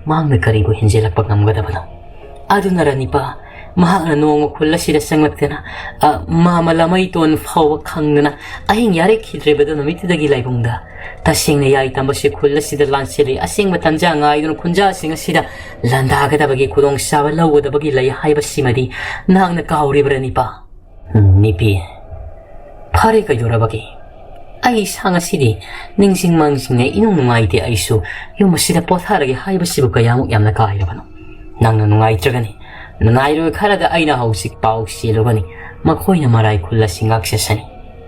ꯃꯍꯥꯛꯅ ꯀꯔꯤꯕꯨ ꯍꯦꯟꯖꯤꯜꯂꯛꯄ ꯉꯝꯒꯗꯕꯅꯣ? ꯑꯗꯨꯅꯔ ꯅꯤꯄꯥ, ꯃꯍꯥꯛꯅ ꯅꯣꯡꯃ ꯈꯨꯜ ꯑꯁꯤꯗ ꯆꯪꯂꯛꯇꯅ, ꯑ, ꯃꯥꯃ ꯂꯃꯩꯇꯣꯟ ꯐꯥꯎꯕ ꯈꯪꯗꯅ ꯑꯍꯤꯡ ꯌꯥꯔꯦꯛꯈꯤꯗ꯭ꯔꯤꯕꯗꯨ ꯅꯨꯃꯤꯠꯇꯨꯗꯒꯤ ꯂꯥꯏꯕꯨꯡꯗ? ꯇꯁꯦꯡꯅ ꯌꯥꯏꯇꯝꯕꯁꯤ ꯈꯨꯜ ꯑꯁꯤꯗ ꯂꯥꯟꯁꯤꯜꯂꯤ꯫ ꯑꯁꯦꯡꯕ ꯇꯟꯖꯥ ꯉꯥꯏꯗꯨꯅ ꯈꯨꯟꯖꯥꯁꯤꯡ ꯑꯁꯤꯗ ꯂꯥꯟꯗꯥꯒꯗꯕꯒꯤ ꯈꯨꯗꯣꯡꯆꯥꯕ ꯂꯧꯒꯗꯕꯒꯤ ꯂꯩ ꯍꯥꯏꯕꯁꯤꯃꯗꯤ ꯅꯍꯥꯛꯅ ꯀꯥꯎꯔꯤꯕ꯭ꯔꯥ ꯅꯤꯄꯥ? ꯎꯝ, ꯅꯤꯄꯤ꯫ ꯐꯔꯦ, ꯀꯩꯗꯧꯔꯕꯒꯦ? ꯑꯩ ꯏꯁꯥ ꯉꯁꯤꯗꯤ ꯅꯤꯡꯁꯤꯡ ꯃꯥꯡꯁꯤꯡꯅ ꯏꯅꯨꯡ ꯅꯨꯡꯉꯥꯏꯇꯦ꯫ ꯑꯩꯁꯨ ꯌꯨꯝ ꯑꯁꯤꯗ ꯄꯣꯊꯥꯔꯒꯦ ꯍꯥꯏꯕꯁꯤꯕꯨ ꯀꯌꯥꯃꯨꯛ ꯌꯥꯝꯅ ꯀꯥꯏꯔꯕꯅꯣ? ꯅꯪꯅ ꯅꯨꯡꯉꯥꯏꯇ꯭ꯔꯒꯅꯤ꯫ ꯅꯅꯥꯏꯔꯣꯏ ꯈꯔꯗ ꯑꯩꯅ ꯍꯧꯖꯤꯛ ꯄꯥꯎ ꯆꯦꯜꯂꯨꯒꯅꯤ꯫ ꯃꯈꯣꯏꯅ ꯃꯔꯥꯏ ꯈꯨꯜ ꯑꯁꯤ ꯉꯥꯛꯆꯁꯅꯤ꯫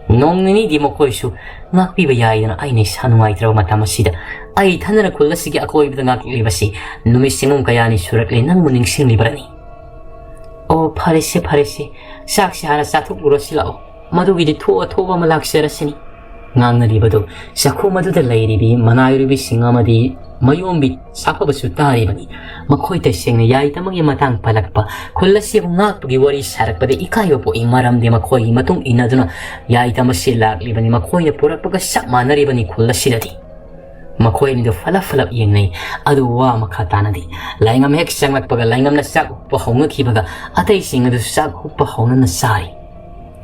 ꯅꯣꯡ ꯅꯤꯅꯤꯗꯤ ꯃꯈꯣꯏꯁꯨ ꯉꯥꯛꯄꯤꯕ ꯌꯥꯏꯗꯅ ꯑꯩꯅ ꯏꯁꯥ ꯅꯨꯡꯉꯥꯏꯇ꯭ꯔꯕ ꯃꯇꯝ ꯑꯁꯤꯗ꯫ ꯑꯩ ꯏꯊꯟꯗꯅ ꯈꯨꯜ ꯑꯁꯤꯒꯤ ꯑꯀꯣꯏꯕꯗ ꯉꯥꯛꯂꯤꯕꯁꯤ ꯅꯨꯃꯤꯠ ꯆꯤꯡꯉꯝ ꯀꯌꯥꯅꯤ ꯁꯨꯔꯛꯂꯦ꯫ ꯅꯪꯕꯨ ꯅꯤꯡꯁꯤꯡꯂꯤꯕ꯭ꯔꯅꯤ? ꯑꯣ, ꯐꯔꯦꯁꯦ, ꯐꯔꯦꯁꯦ꯫ ꯆꯥꯛꯁꯦ ꯍꯥꯟꯅ ꯆꯥꯊꯣꯛꯂꯨꯔꯁꯤ ꯂꯥꯛꯑꯣ꯫ ꯃꯗꯨꯒꯤꯗꯤ ꯊꯣꯛꯑ ꯊꯣꯛꯑꯕ ꯑꯃ ꯂꯥꯛꯆꯔꯁꯤꯅꯤ꯫ ꯉꯥꯡꯅꯔꯤꯕꯗꯨ ꯆꯥꯛꯈꯨꯝ ꯑꯗꯨꯗ ꯂꯩꯔꯤꯕꯤ ꯃꯅꯥꯏꯔꯨꯕꯤꯁꯤꯡ ꯑꯃꯗꯤ ꯃꯌꯣꯝꯕꯤ ꯁꯥꯐꯕꯁꯨ ꯇꯥꯔꯤꯕꯅꯤ꯫ ꯃꯈꯣꯏ ꯇꯁꯦꯡꯅ ꯌꯥꯏꯇꯃꯒꯤ ꯃꯇꯥꯡ ꯄꯜꯂꯛꯄ, ꯈꯨꯜ ꯑꯁꯤꯕꯨ ꯉꯥꯛꯄꯒꯤ ꯋꯥꯔꯤ ꯁꯥꯔꯛꯄꯗ ꯏꯀꯥꯏꯕ ꯄꯣꯛꯏ, ꯃꯔꯝꯗꯤ ꯃꯈꯣꯏꯒꯤ ꯃꯇꯨꯡ ꯏꯟꯅꯗꯨꯅ ꯌꯥꯏꯇꯝ ꯑꯁꯤ ꯂꯥꯛꯂꯤꯕꯅꯤ꯫ ꯃꯈꯣꯏꯅ ꯄꯨꯔꯛꯄꯒ ꯆꯞ ꯃꯥꯟꯅꯔꯤꯕꯅꯤ ꯈꯨꯜ ꯑꯁꯤꯗꯗꯤ꯫ ꯃꯈꯣꯏ ꯑꯅꯤꯗꯨ ꯐꯠꯂꯞ ꯐꯠꯂꯞ ꯌꯦꯡꯅꯩ꯫ ꯑꯗꯨ ꯋꯥ ꯃꯈꯥ ꯇꯥꯅꯗꯤ ꯂꯥꯏꯉꯝ ꯍꯦꯛ ꯆꯪꯂꯛꯄꯒ ꯂꯥꯏꯉꯝꯅ ꯆꯥꯛ ꯍꯨꯞꯄ ꯍꯧꯅꯈꯤꯕꯒ ꯑꯇꯩꯁꯤꯡ ꯑꯗꯨꯁꯨ ꯆꯥꯛ ꯍꯨꯞꯄ ꯍꯧꯅꯅ ꯆꯥꯔꯤ꯫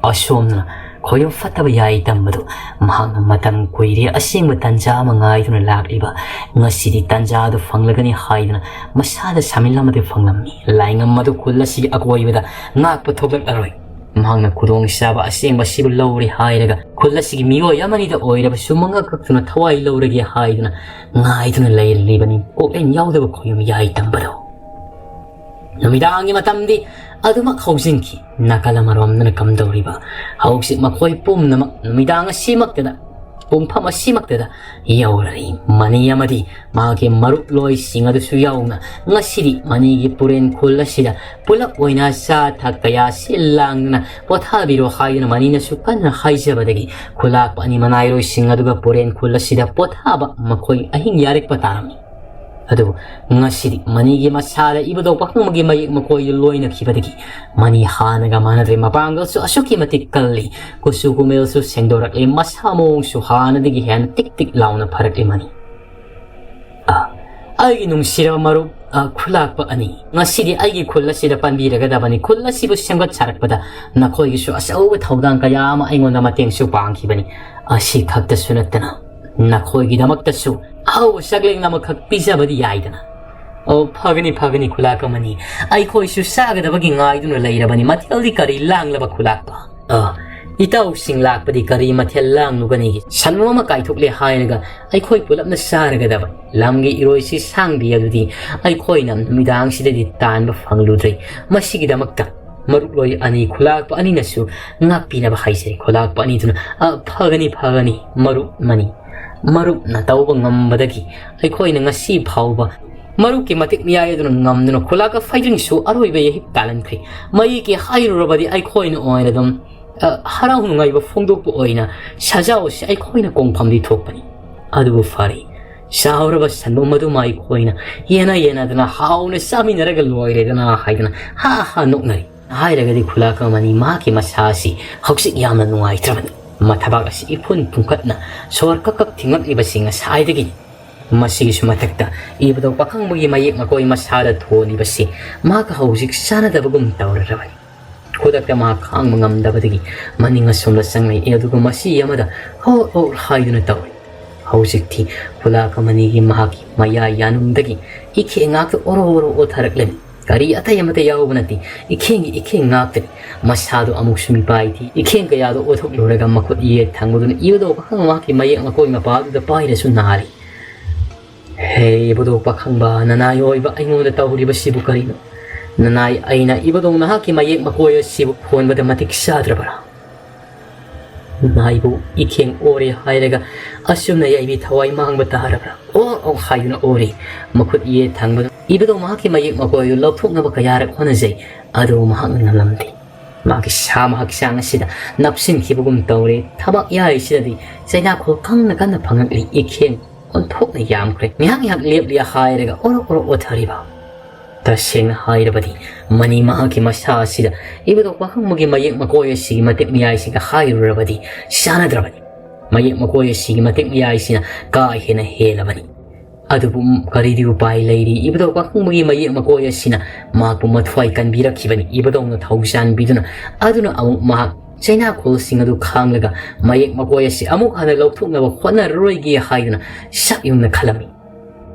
ꯑꯁꯣꯝꯅ ꯈꯣꯌꯨꯝ ꯐꯠꯇꯕ ꯌꯥꯏ ꯇꯝꯕꯗꯨ ꯃꯍꯥꯛꯅ ꯃꯇꯝ ꯀꯨꯏꯔꯦ ꯑꯁꯦꯡꯕ ꯇꯟꯖꯥ ꯑꯃ ꯉꯥꯏꯗꯨꯅ ꯂꯥꯛꯂꯤꯕ, ꯉꯁꯤꯗꯤ ꯇꯟꯖꯥ ꯑꯗꯨ ꯐꯪꯂꯒꯅꯤ ꯍꯥꯏꯗꯨꯅ ꯃꯁꯥꯗ ꯁꯥꯃꯤꯜ ꯑꯃꯗꯤ ꯐꯪꯂꯝꯃꯤ꯫ ꯂꯥꯏꯉꯝ ꯑꯗꯨ ꯈꯨꯜ ꯑꯁꯤꯒꯤ ꯑꯀꯣꯏꯕꯗ ꯉꯥꯛꯄ ꯊꯣꯛꯂꯛꯂꯔꯣꯏ꯫ ꯃꯍꯥꯛꯅ ꯈꯨꯗꯣꯡꯆꯥꯕ ꯑꯁꯦꯡꯕ ꯑꯁꯤꯕꯨ ꯂꯧꯔꯦ ꯍꯥꯏꯔꯒ ꯈꯨꯜ ꯑꯁꯤꯒꯤ ꯃꯤꯑꯣꯏ ꯑꯃꯅꯤꯗ ꯑꯣꯏꯔꯕꯁꯨ ꯃꯉꯛ ꯀꯛꯇꯨꯅ ꯊꯋꯥꯏ ꯂꯧꯔꯒꯦ ꯍꯥꯏꯗꯨꯅ ꯉꯥꯏꯗꯨꯅ ꯂꯩꯔꯤꯕꯅꯤ꯫ ꯀꯣꯛꯂꯦꯟ ꯌꯥꯎꯗꯕ ꯈꯣꯌꯨꯝ ꯌꯥꯏ ꯇꯝꯕꯗꯣ꯫ ꯅꯨꯃꯤꯗꯥꯡꯒꯤ ꯃꯇꯝꯗꯤ ꯑꯗꯨꯃꯛ ꯍꯧꯖꯤꯟꯈꯤ꯫ ꯅꯥꯀꯜ ꯑꯃꯔꯣꯝꯗꯅ ꯀꯝꯗꯧꯔꯤꯕ? ꯍꯧꯖꯤꯛ ꯃꯈꯣꯏ ꯄꯨꯝꯅꯃꯛ ꯅꯨꯃꯤꯗꯥꯡ ꯑꯁꯤꯃꯛꯇꯗ, ꯄꯨꯡꯐꯝ ꯑꯁꯤꯃꯛꯇꯗ ꯌꯧꯔꯔꯤ꯫ ꯃꯅꯤ ꯑꯃꯗꯤ ꯃꯥꯒꯤ ꯃꯔꯨꯞꯂꯣꯏꯁꯤꯡ ꯑꯗꯨꯁꯨ ꯌꯥꯎꯅ ꯉꯁꯤꯗꯤ ꯃꯅꯤꯒꯤ ꯄꯨꯔꯦꯟ ꯈꯨꯜ ꯑꯁꯤꯗ ꯄꯨꯂꯞ ꯑꯣꯏꯅ ꯆꯥ ꯊꯛ ꯀꯌꯥ ꯁꯤꯜ ꯂꯥꯡꯗꯨꯅ ꯄꯣꯊꯥꯕꯤꯔꯣ ꯍꯥꯏꯗꯨꯅ ꯃꯅꯤꯅꯁꯨ ꯀꯟꯅ ꯍꯥꯏꯖꯕꯗꯒꯤ ꯈꯨꯂꯥꯛꯄ ꯑꯅꯤ ꯃꯅꯥꯏꯔꯣꯏꯁꯤꯡ ꯑꯗꯨꯒ ꯄꯨꯔꯦꯟ ꯈꯨꯜ ꯑꯁꯤꯗ ꯄꯣꯊꯥꯕ ꯃꯈꯣꯏ ꯑꯍꯤꯡ ꯌꯥꯔꯦꯛꯄ ꯇꯥꯔꯝꯃꯤ꯫ ꯑꯗꯨꯕꯨ ꯉꯁꯤꯗꯤ ꯃꯅꯤꯒꯤ ꯃꯁꯥꯗ ꯏꯕꯨꯙꯧ ꯄꯥꯈꯪꯕꯒꯤ ꯃꯌꯦꯛ ꯃꯈꯣꯏ ꯂꯣꯏꯅꯈꯤꯕꯗꯒꯤ ꯃꯅꯤ ꯍꯥꯟꯅꯒ ꯃꯥꯟꯅꯗ꯭ꯔꯦ꯫ ꯃꯄꯥꯡꯒꯜꯁꯨ ꯑꯁꯨꯛꯀꯤ ꯃꯇꯤꯛ ꯀꯜꯂꯤ꯫ ꯀꯨꯆꯨ ꯀꯨꯃꯦꯜꯁꯨ ꯁꯦꯡꯗꯣꯔꯛꯂꯦ꯫ ꯃꯁꯥ ꯃꯑꯣꯡꯁꯨ ꯍꯥꯟꯅꯗꯒꯤ ꯍꯦꯟꯅ ꯇꯤꯛ ꯇꯤꯛ ꯂꯥꯎꯅ ꯐꯔꯛꯂꯦ ꯃꯅꯤ꯫ ꯑ, ꯑꯩꯒꯤ ꯅꯨꯡꯁꯤꯔꯕ ꯃꯔꯨꯞ, ꯑ, ꯈꯨꯂꯥꯛꯄ ꯑꯅꯤ, ꯉꯁꯤꯗꯤ ꯑꯩꯒꯤ ꯈꯨꯜ ꯑꯁꯤꯗ ꯄꯥꯟꯕꯤꯔꯒꯗꯕꯅꯤ꯫ ꯈꯨꯜ ꯑꯁꯤꯕꯨ ꯁꯦꯝꯒꯠ ꯁꯥꯔꯛꯄꯗ ꯅꯈꯣꯏꯒꯤꯁꯨ ꯑꯆꯧꯕ ꯊꯧꯗꯥꯡ ꯀꯌꯥ ꯑꯃ ꯑꯩꯉꯣꯟꯗ ꯃꯇꯦꯡꯁꯨ ꯄꯥꯡꯈꯤꯕꯅꯤ꯫ ꯑꯁꯤ ꯈꯛꯇꯁꯨ ꯅꯠꯇꯅ ꯅꯈꯣꯏꯒꯤꯗꯃꯛꯇꯁꯨ ꯑꯍꯥꯎꯕ ꯆꯥꯛꯂꯦꯟ ꯑꯃꯈꯛ ꯄꯤꯖꯕꯗꯤ ꯌꯥꯏꯗꯅ꯫ ꯑꯣ, ꯐꯒꯅꯤ, ꯐꯒꯅꯤ, ꯈꯨꯂꯥꯛꯄ ꯑꯅꯤ꯫ ꯑꯩꯈꯣꯏꯁꯨ ꯆꯥꯒꯗꯕꯒꯤ ꯉꯥꯏꯗꯨꯅ ꯂꯩꯔꯕꯅꯤ꯫ ꯃꯊꯦꯜꯗꯤ ꯀꯔꯤ ꯂꯥꯡꯂꯕ ꯈꯨꯂꯥꯛꯄ? ꯑ, ꯏꯇꯥꯎꯁꯤꯡ ꯂꯥꯛꯄꯗꯤ ꯀꯔꯤ ꯃꯊꯦꯜ ꯂꯥꯡꯂꯨꯒꯅꯤ? ꯁꯟ ꯑꯃ ꯀꯥꯏꯊꯣꯛꯂꯦ ꯍꯥꯏꯔꯒ ꯑꯩꯈꯣꯏ ꯄꯨꯂꯞꯅ ꯆꯥꯔꯒꯗꯕ ꯂꯝꯒꯤ ꯏꯔꯣꯏꯁꯤ ꯁꯥꯡꯕꯤ ꯑꯗꯨꯗꯤ ꯑꯩꯈꯣꯏꯅ ꯅꯨꯃꯤꯗꯥꯡꯁꯤꯗꯗꯤ ꯇꯥꯟꯕ ꯐꯪꯂꯨꯗ꯭ꯔꯦ꯫ ꯃꯁꯤꯒꯤꯗꯃꯛꯇ ꯃꯔꯨꯞꯂꯣꯏ ꯑꯅꯤ, ꯈꯨꯂꯥꯛꯄ ꯑꯅꯤꯅꯁꯨ ꯉꯥꯛꯄꯤꯅꯕ ꯍꯥꯏꯖꯔꯤ꯫ ꯈꯨꯂꯥꯛꯄ ꯑꯅꯤꯗꯨꯅ, "ꯑ, ꯐꯒꯅꯤ, ꯐꯒꯅꯤ, ꯃꯔꯨꯞ ꯃꯅꯤ꯫ ꯃꯔꯨꯞꯅ ꯇꯧꯕ ꯉꯝꯕꯗꯒꯤ ꯑꯩꯈꯣꯏꯅ ꯉꯁꯤ ꯐꯥꯎꯕ ꯃꯔꯨꯞꯀꯤ ꯃꯇꯤꯛ ꯃꯌꯥꯏ ꯑꯗꯨꯅ ꯉꯝꯗꯨꯅ ꯈꯨꯂꯥꯛꯀ ꯐꯩꯖꯤꯡꯁꯨ ꯑꯔꯣꯏꯕ ꯌꯩꯍꯤꯞ ꯇꯥꯜꯍꯟꯈ꯭ꯔꯦ꯫ ꯃꯌꯦꯛꯀꯤ ꯍꯥꯏꯔꯨꯔꯕꯗꯤ ꯑꯩꯈꯣꯏꯅ ꯑꯣꯏꯅ ꯑꯗꯨꯝ, ꯑ, ꯍꯔꯥꯎ ꯅꯨꯡꯉꯥꯏꯕ ꯐꯣꯡꯗꯣꯛꯄ ꯑꯣꯏꯅ ꯁꯖꯥꯎ ꯑꯁꯤ ꯑꯩꯈꯣꯏꯅ ꯀꯣꯡꯐꯝꯗꯤ ꯊꯣꯛꯄꯅꯤ꯫ ꯑꯗꯨꯕꯨ ꯐꯔꯦ, ꯆꯥꯎꯔꯕ ꯁꯟꯕꯨꯝ ꯑꯗꯨꯃ ꯑꯩꯈꯣꯏꯅ ꯌꯦꯅ ꯌꯦꯅꯗꯅ ꯍꯥꯎꯅ ꯆꯥꯃꯤꯟꯅꯔꯒ ꯂꯣꯏꯔꯦꯗꯅ" ꯍꯥꯏꯗꯅ ꯍꯥ ꯍꯥ ꯅꯣꯛꯅꯔꯤ꯫ ꯍꯥꯏꯔꯒꯗꯤ ꯈꯨꯂꯥꯛꯄ ꯑꯃꯅꯤ ꯃꯍꯥꯛꯀꯤ ꯃꯁꯥ ꯑꯁꯤ ꯍꯧꯖꯤꯛ ꯌꯥꯝꯅ ꯅꯨꯡꯉꯥꯏꯇ꯭ꯔꯕꯅꯤ꯫ ꯃꯊꯕꯥꯛ ꯑꯁꯤ ꯏꯐꯨꯟ ꯐꯨꯟꯀꯠꯅ ꯁꯣꯔ ꯀꯛ ꯀꯛ ꯊꯤꯡꯂꯛꯂꯤꯕꯁꯤ ꯉꯁꯥꯏꯗꯒꯤꯅꯤ꯫ ꯃꯁꯤꯒꯤꯁꯨ ꯃꯊꯛꯇ ꯏꯕꯨꯙꯧ ꯄꯥꯈꯪꯕꯒꯤ ꯃꯌꯦꯛ ꯃꯀꯣꯏ ꯃꯁꯥꯗ ꯊꯣꯜꯂꯤꯕꯁꯤ ꯃꯍꯥꯛꯀ ꯍꯧꯖꯤꯛ ꯆꯥꯟꯅꯗꯕꯒꯨꯝ ꯇꯧꯔꯔꯕꯅꯤ꯫ ꯈꯨꯗꯛꯇ ꯃꯍꯥꯛ ꯈꯥꯡꯕ ꯉꯝꯗꯕꯗꯒꯤ ꯃꯅꯤꯡ ꯑꯁꯣꯝꯗ ꯆꯪꯂꯛꯏ, ꯑꯗꯨꯒ ꯃꯁꯤ ꯑꯃꯗ ꯍꯣꯛ ꯍꯣꯛ ꯍꯥꯏꯗꯨꯅ ꯇꯧꯏ꯫ ꯍꯧꯖꯤꯛꯇꯤ ꯈꯨꯂꯥꯛ ꯑꯃꯅꯤꯒꯤ ꯃꯍꯥꯛꯀꯤ ꯃꯌꯥ ꯌꯥꯅꯨꯡꯗꯒꯤ ꯏꯈꯦ ꯉꯥꯛꯇ ꯑꯣꯔꯣ ꯑꯣꯔꯣ ꯑꯣꯊꯔꯛꯂꯅꯤ꯫ ꯀꯔꯤ ꯑꯇꯩ ꯑꯃꯠꯇ ꯌꯥꯎꯕ ꯅꯠꯇꯦ, ꯏꯈꯦꯡꯒꯤ ꯏꯈꯦꯡ ꯉꯥꯛꯇꯅꯤ꯫ ꯃꯁꯥꯗꯣ ꯑꯃꯨꯛꯁꯨ ꯃꯤꯄꯥꯏ ꯊꯤ꯫ ꯏꯈꯦꯡ ꯀꯌꯥꯗꯣ ꯑꯣꯊꯣꯛꯂꯨꯔꯒ ꯃꯈꯨꯠ ꯌꯦꯠ ꯊꯪꯕꯗꯨꯅ ꯏꯕꯨꯙꯧ ꯄꯥꯈꯪ ꯃꯍꯥꯛꯀꯤ ꯃꯌꯦꯛ ꯃꯀꯣꯏ ꯃꯄꯥꯗꯨꯗ ꯄꯥꯏꯔꯁꯨ ꯅꯥꯔꯤ꯫ "ꯍꯦ ꯏꯕꯨꯙꯧ ꯄꯥꯈꯪꯕ, ꯅꯅꯥꯏ ꯑꯣꯏꯕ ꯑꯩꯉꯣꯟꯗ ꯇꯧꯔꯤꯕꯁꯤꯕꯨ ꯀꯔꯤꯅꯣ? ꯅꯅꯥꯏ ꯑꯩꯅ ꯏꯕꯨꯙꯧ ꯅꯍꯥꯛꯀꯤ ꯃꯌꯦꯛ ꯃꯀꯣꯏ ꯑꯁꯤꯕꯨ ꯍꯣꯟꯕꯗ ꯃꯇꯤꯛ ꯆꯥꯗ꯭ꯔꯕ꯭ꯔꯥ? ꯅꯥꯏꯕꯨ ꯏꯈꯦꯡ ꯑꯣꯔꯦ ꯍꯥꯏꯔꯒ ꯑꯁꯨꯝꯅ ꯌꯥꯏꯕꯤ ꯊꯋꯥꯏ ꯃꯥꯡꯕ ꯇꯥꯔꯕ꯭ꯔꯥ?" ꯑꯣ ꯑꯣ ꯍꯥꯏꯗꯨꯅ ꯑꯣꯔꯤ꯫ ꯃꯈꯨꯠ ꯌꯦꯠ ꯊꯪꯕꯗꯨ ꯏꯕꯨꯙꯧ ꯃꯍꯥꯛꯀꯤ ꯃꯌꯦꯛ ꯃꯀꯣꯏ ꯑꯗꯨ ꯂꯧꯊꯣꯛꯅꯕ ꯀꯌꯥꯔꯛ ꯍꯣꯠꯅꯖꯩ, ꯑꯗꯨꯕꯨ ꯃꯍꯥꯛꯅ ꯉꯝꯂꯝꯗꯦ꯫ ꯃꯥꯒꯤ ꯁꯥꯃ ꯍꯛꯆꯥꯡ ꯑꯁꯤꯗ ꯅꯞꯁꯤꯟꯈꯤꯕꯒꯨꯝ ꯇꯧꯔꯦ꯫ ꯊꯕꯛ ꯌꯥꯏꯁꯤꯗꯗꯤ ꯆꯩꯅꯥꯈꯣꯜ ꯀꯪꯅ ꯀꯟꯅ ꯐꯪꯉꯛꯂꯤ꯫ ꯏꯈꯦꯡ ꯑꯣꯟꯊꯣꯛꯅ ꯌꯥꯝꯈ꯭ꯔꯦ꯫ ꯉꯥꯏꯍꯥꯛ ꯉꯥꯏꯍꯥꯛ ꯂꯦꯞꯂꯤ ꯍꯥꯏꯔꯒ ꯑꯣꯔꯣ ꯑꯣꯔꯣ ꯑꯣꯊꯔꯤꯕ꯫ ꯇꯁꯦꯡꯅ ꯍꯥꯏꯔꯕꯗꯤ ꯃꯅꯤ ꯃꯍꯥꯛꯀꯤ ꯃꯁꯥ ꯑꯁꯤꯗ ꯏꯕꯨꯙꯧ ꯄꯥꯈꯪꯕꯒꯤ ꯃꯌꯦꯛ ꯃꯀꯣꯏ ꯑꯁꯤꯒꯤ ꯃꯇꯤꯛ ꯃꯌꯥꯏꯁꯤꯒ ꯍꯥꯏꯔꯨꯔꯕꯗꯤ ꯆꯥꯟꯅꯗ꯭ꯔꯕꯅꯤ꯫ ꯃꯌꯦꯛ ꯃꯀꯣꯏ ꯑꯁꯤꯒꯤ ꯃꯇꯤꯛ ꯃꯌꯥꯏꯁꯤꯅ ꯀꯥ ꯍꯦꯟꯅ ꯍꯦꯜꯂꯕꯅꯤ꯫ ꯑꯗꯨꯕꯨ ꯀꯔꯤꯗꯤ ꯎꯄꯥꯏ ꯂꯩꯔꯤ? ꯏꯕꯨꯙꯧ ꯄꯥꯈꯪꯕꯒꯤ ꯃꯌꯦꯛ ꯃꯀꯣꯏ ꯑꯁꯤꯅ ꯃꯍꯥꯛꯄꯨ ꯃꯊ꯭ꯋꯥꯏ ꯀꯟꯕꯤꯔꯛꯈꯤꯕꯅꯤ꯫ ꯏꯕꯨꯙꯧꯅ ꯊꯧꯖꯥꯟꯕꯤꯗꯨꯅ ꯑꯗꯨꯅ ꯑꯃꯨꯛ ꯃꯍꯥꯛ ꯆꯩꯅꯥꯈꯣꯜꯁꯤꯡ ꯑꯗꯨ ꯈꯥꯡꯂꯒ ꯃꯌꯦꯛ ꯃꯀꯣꯏ ꯑꯁꯤ ꯑꯃꯨꯛ ꯍꯟꯅ ꯂꯧꯊꯣꯛꯅꯕ ꯍꯣꯠꯅꯔꯔꯣꯏꯒꯦ ꯍꯥꯏꯗꯨꯅ ꯁꯛ ꯌꯨꯝꯅ ꯈꯜꯂꯝꯃꯤ꯫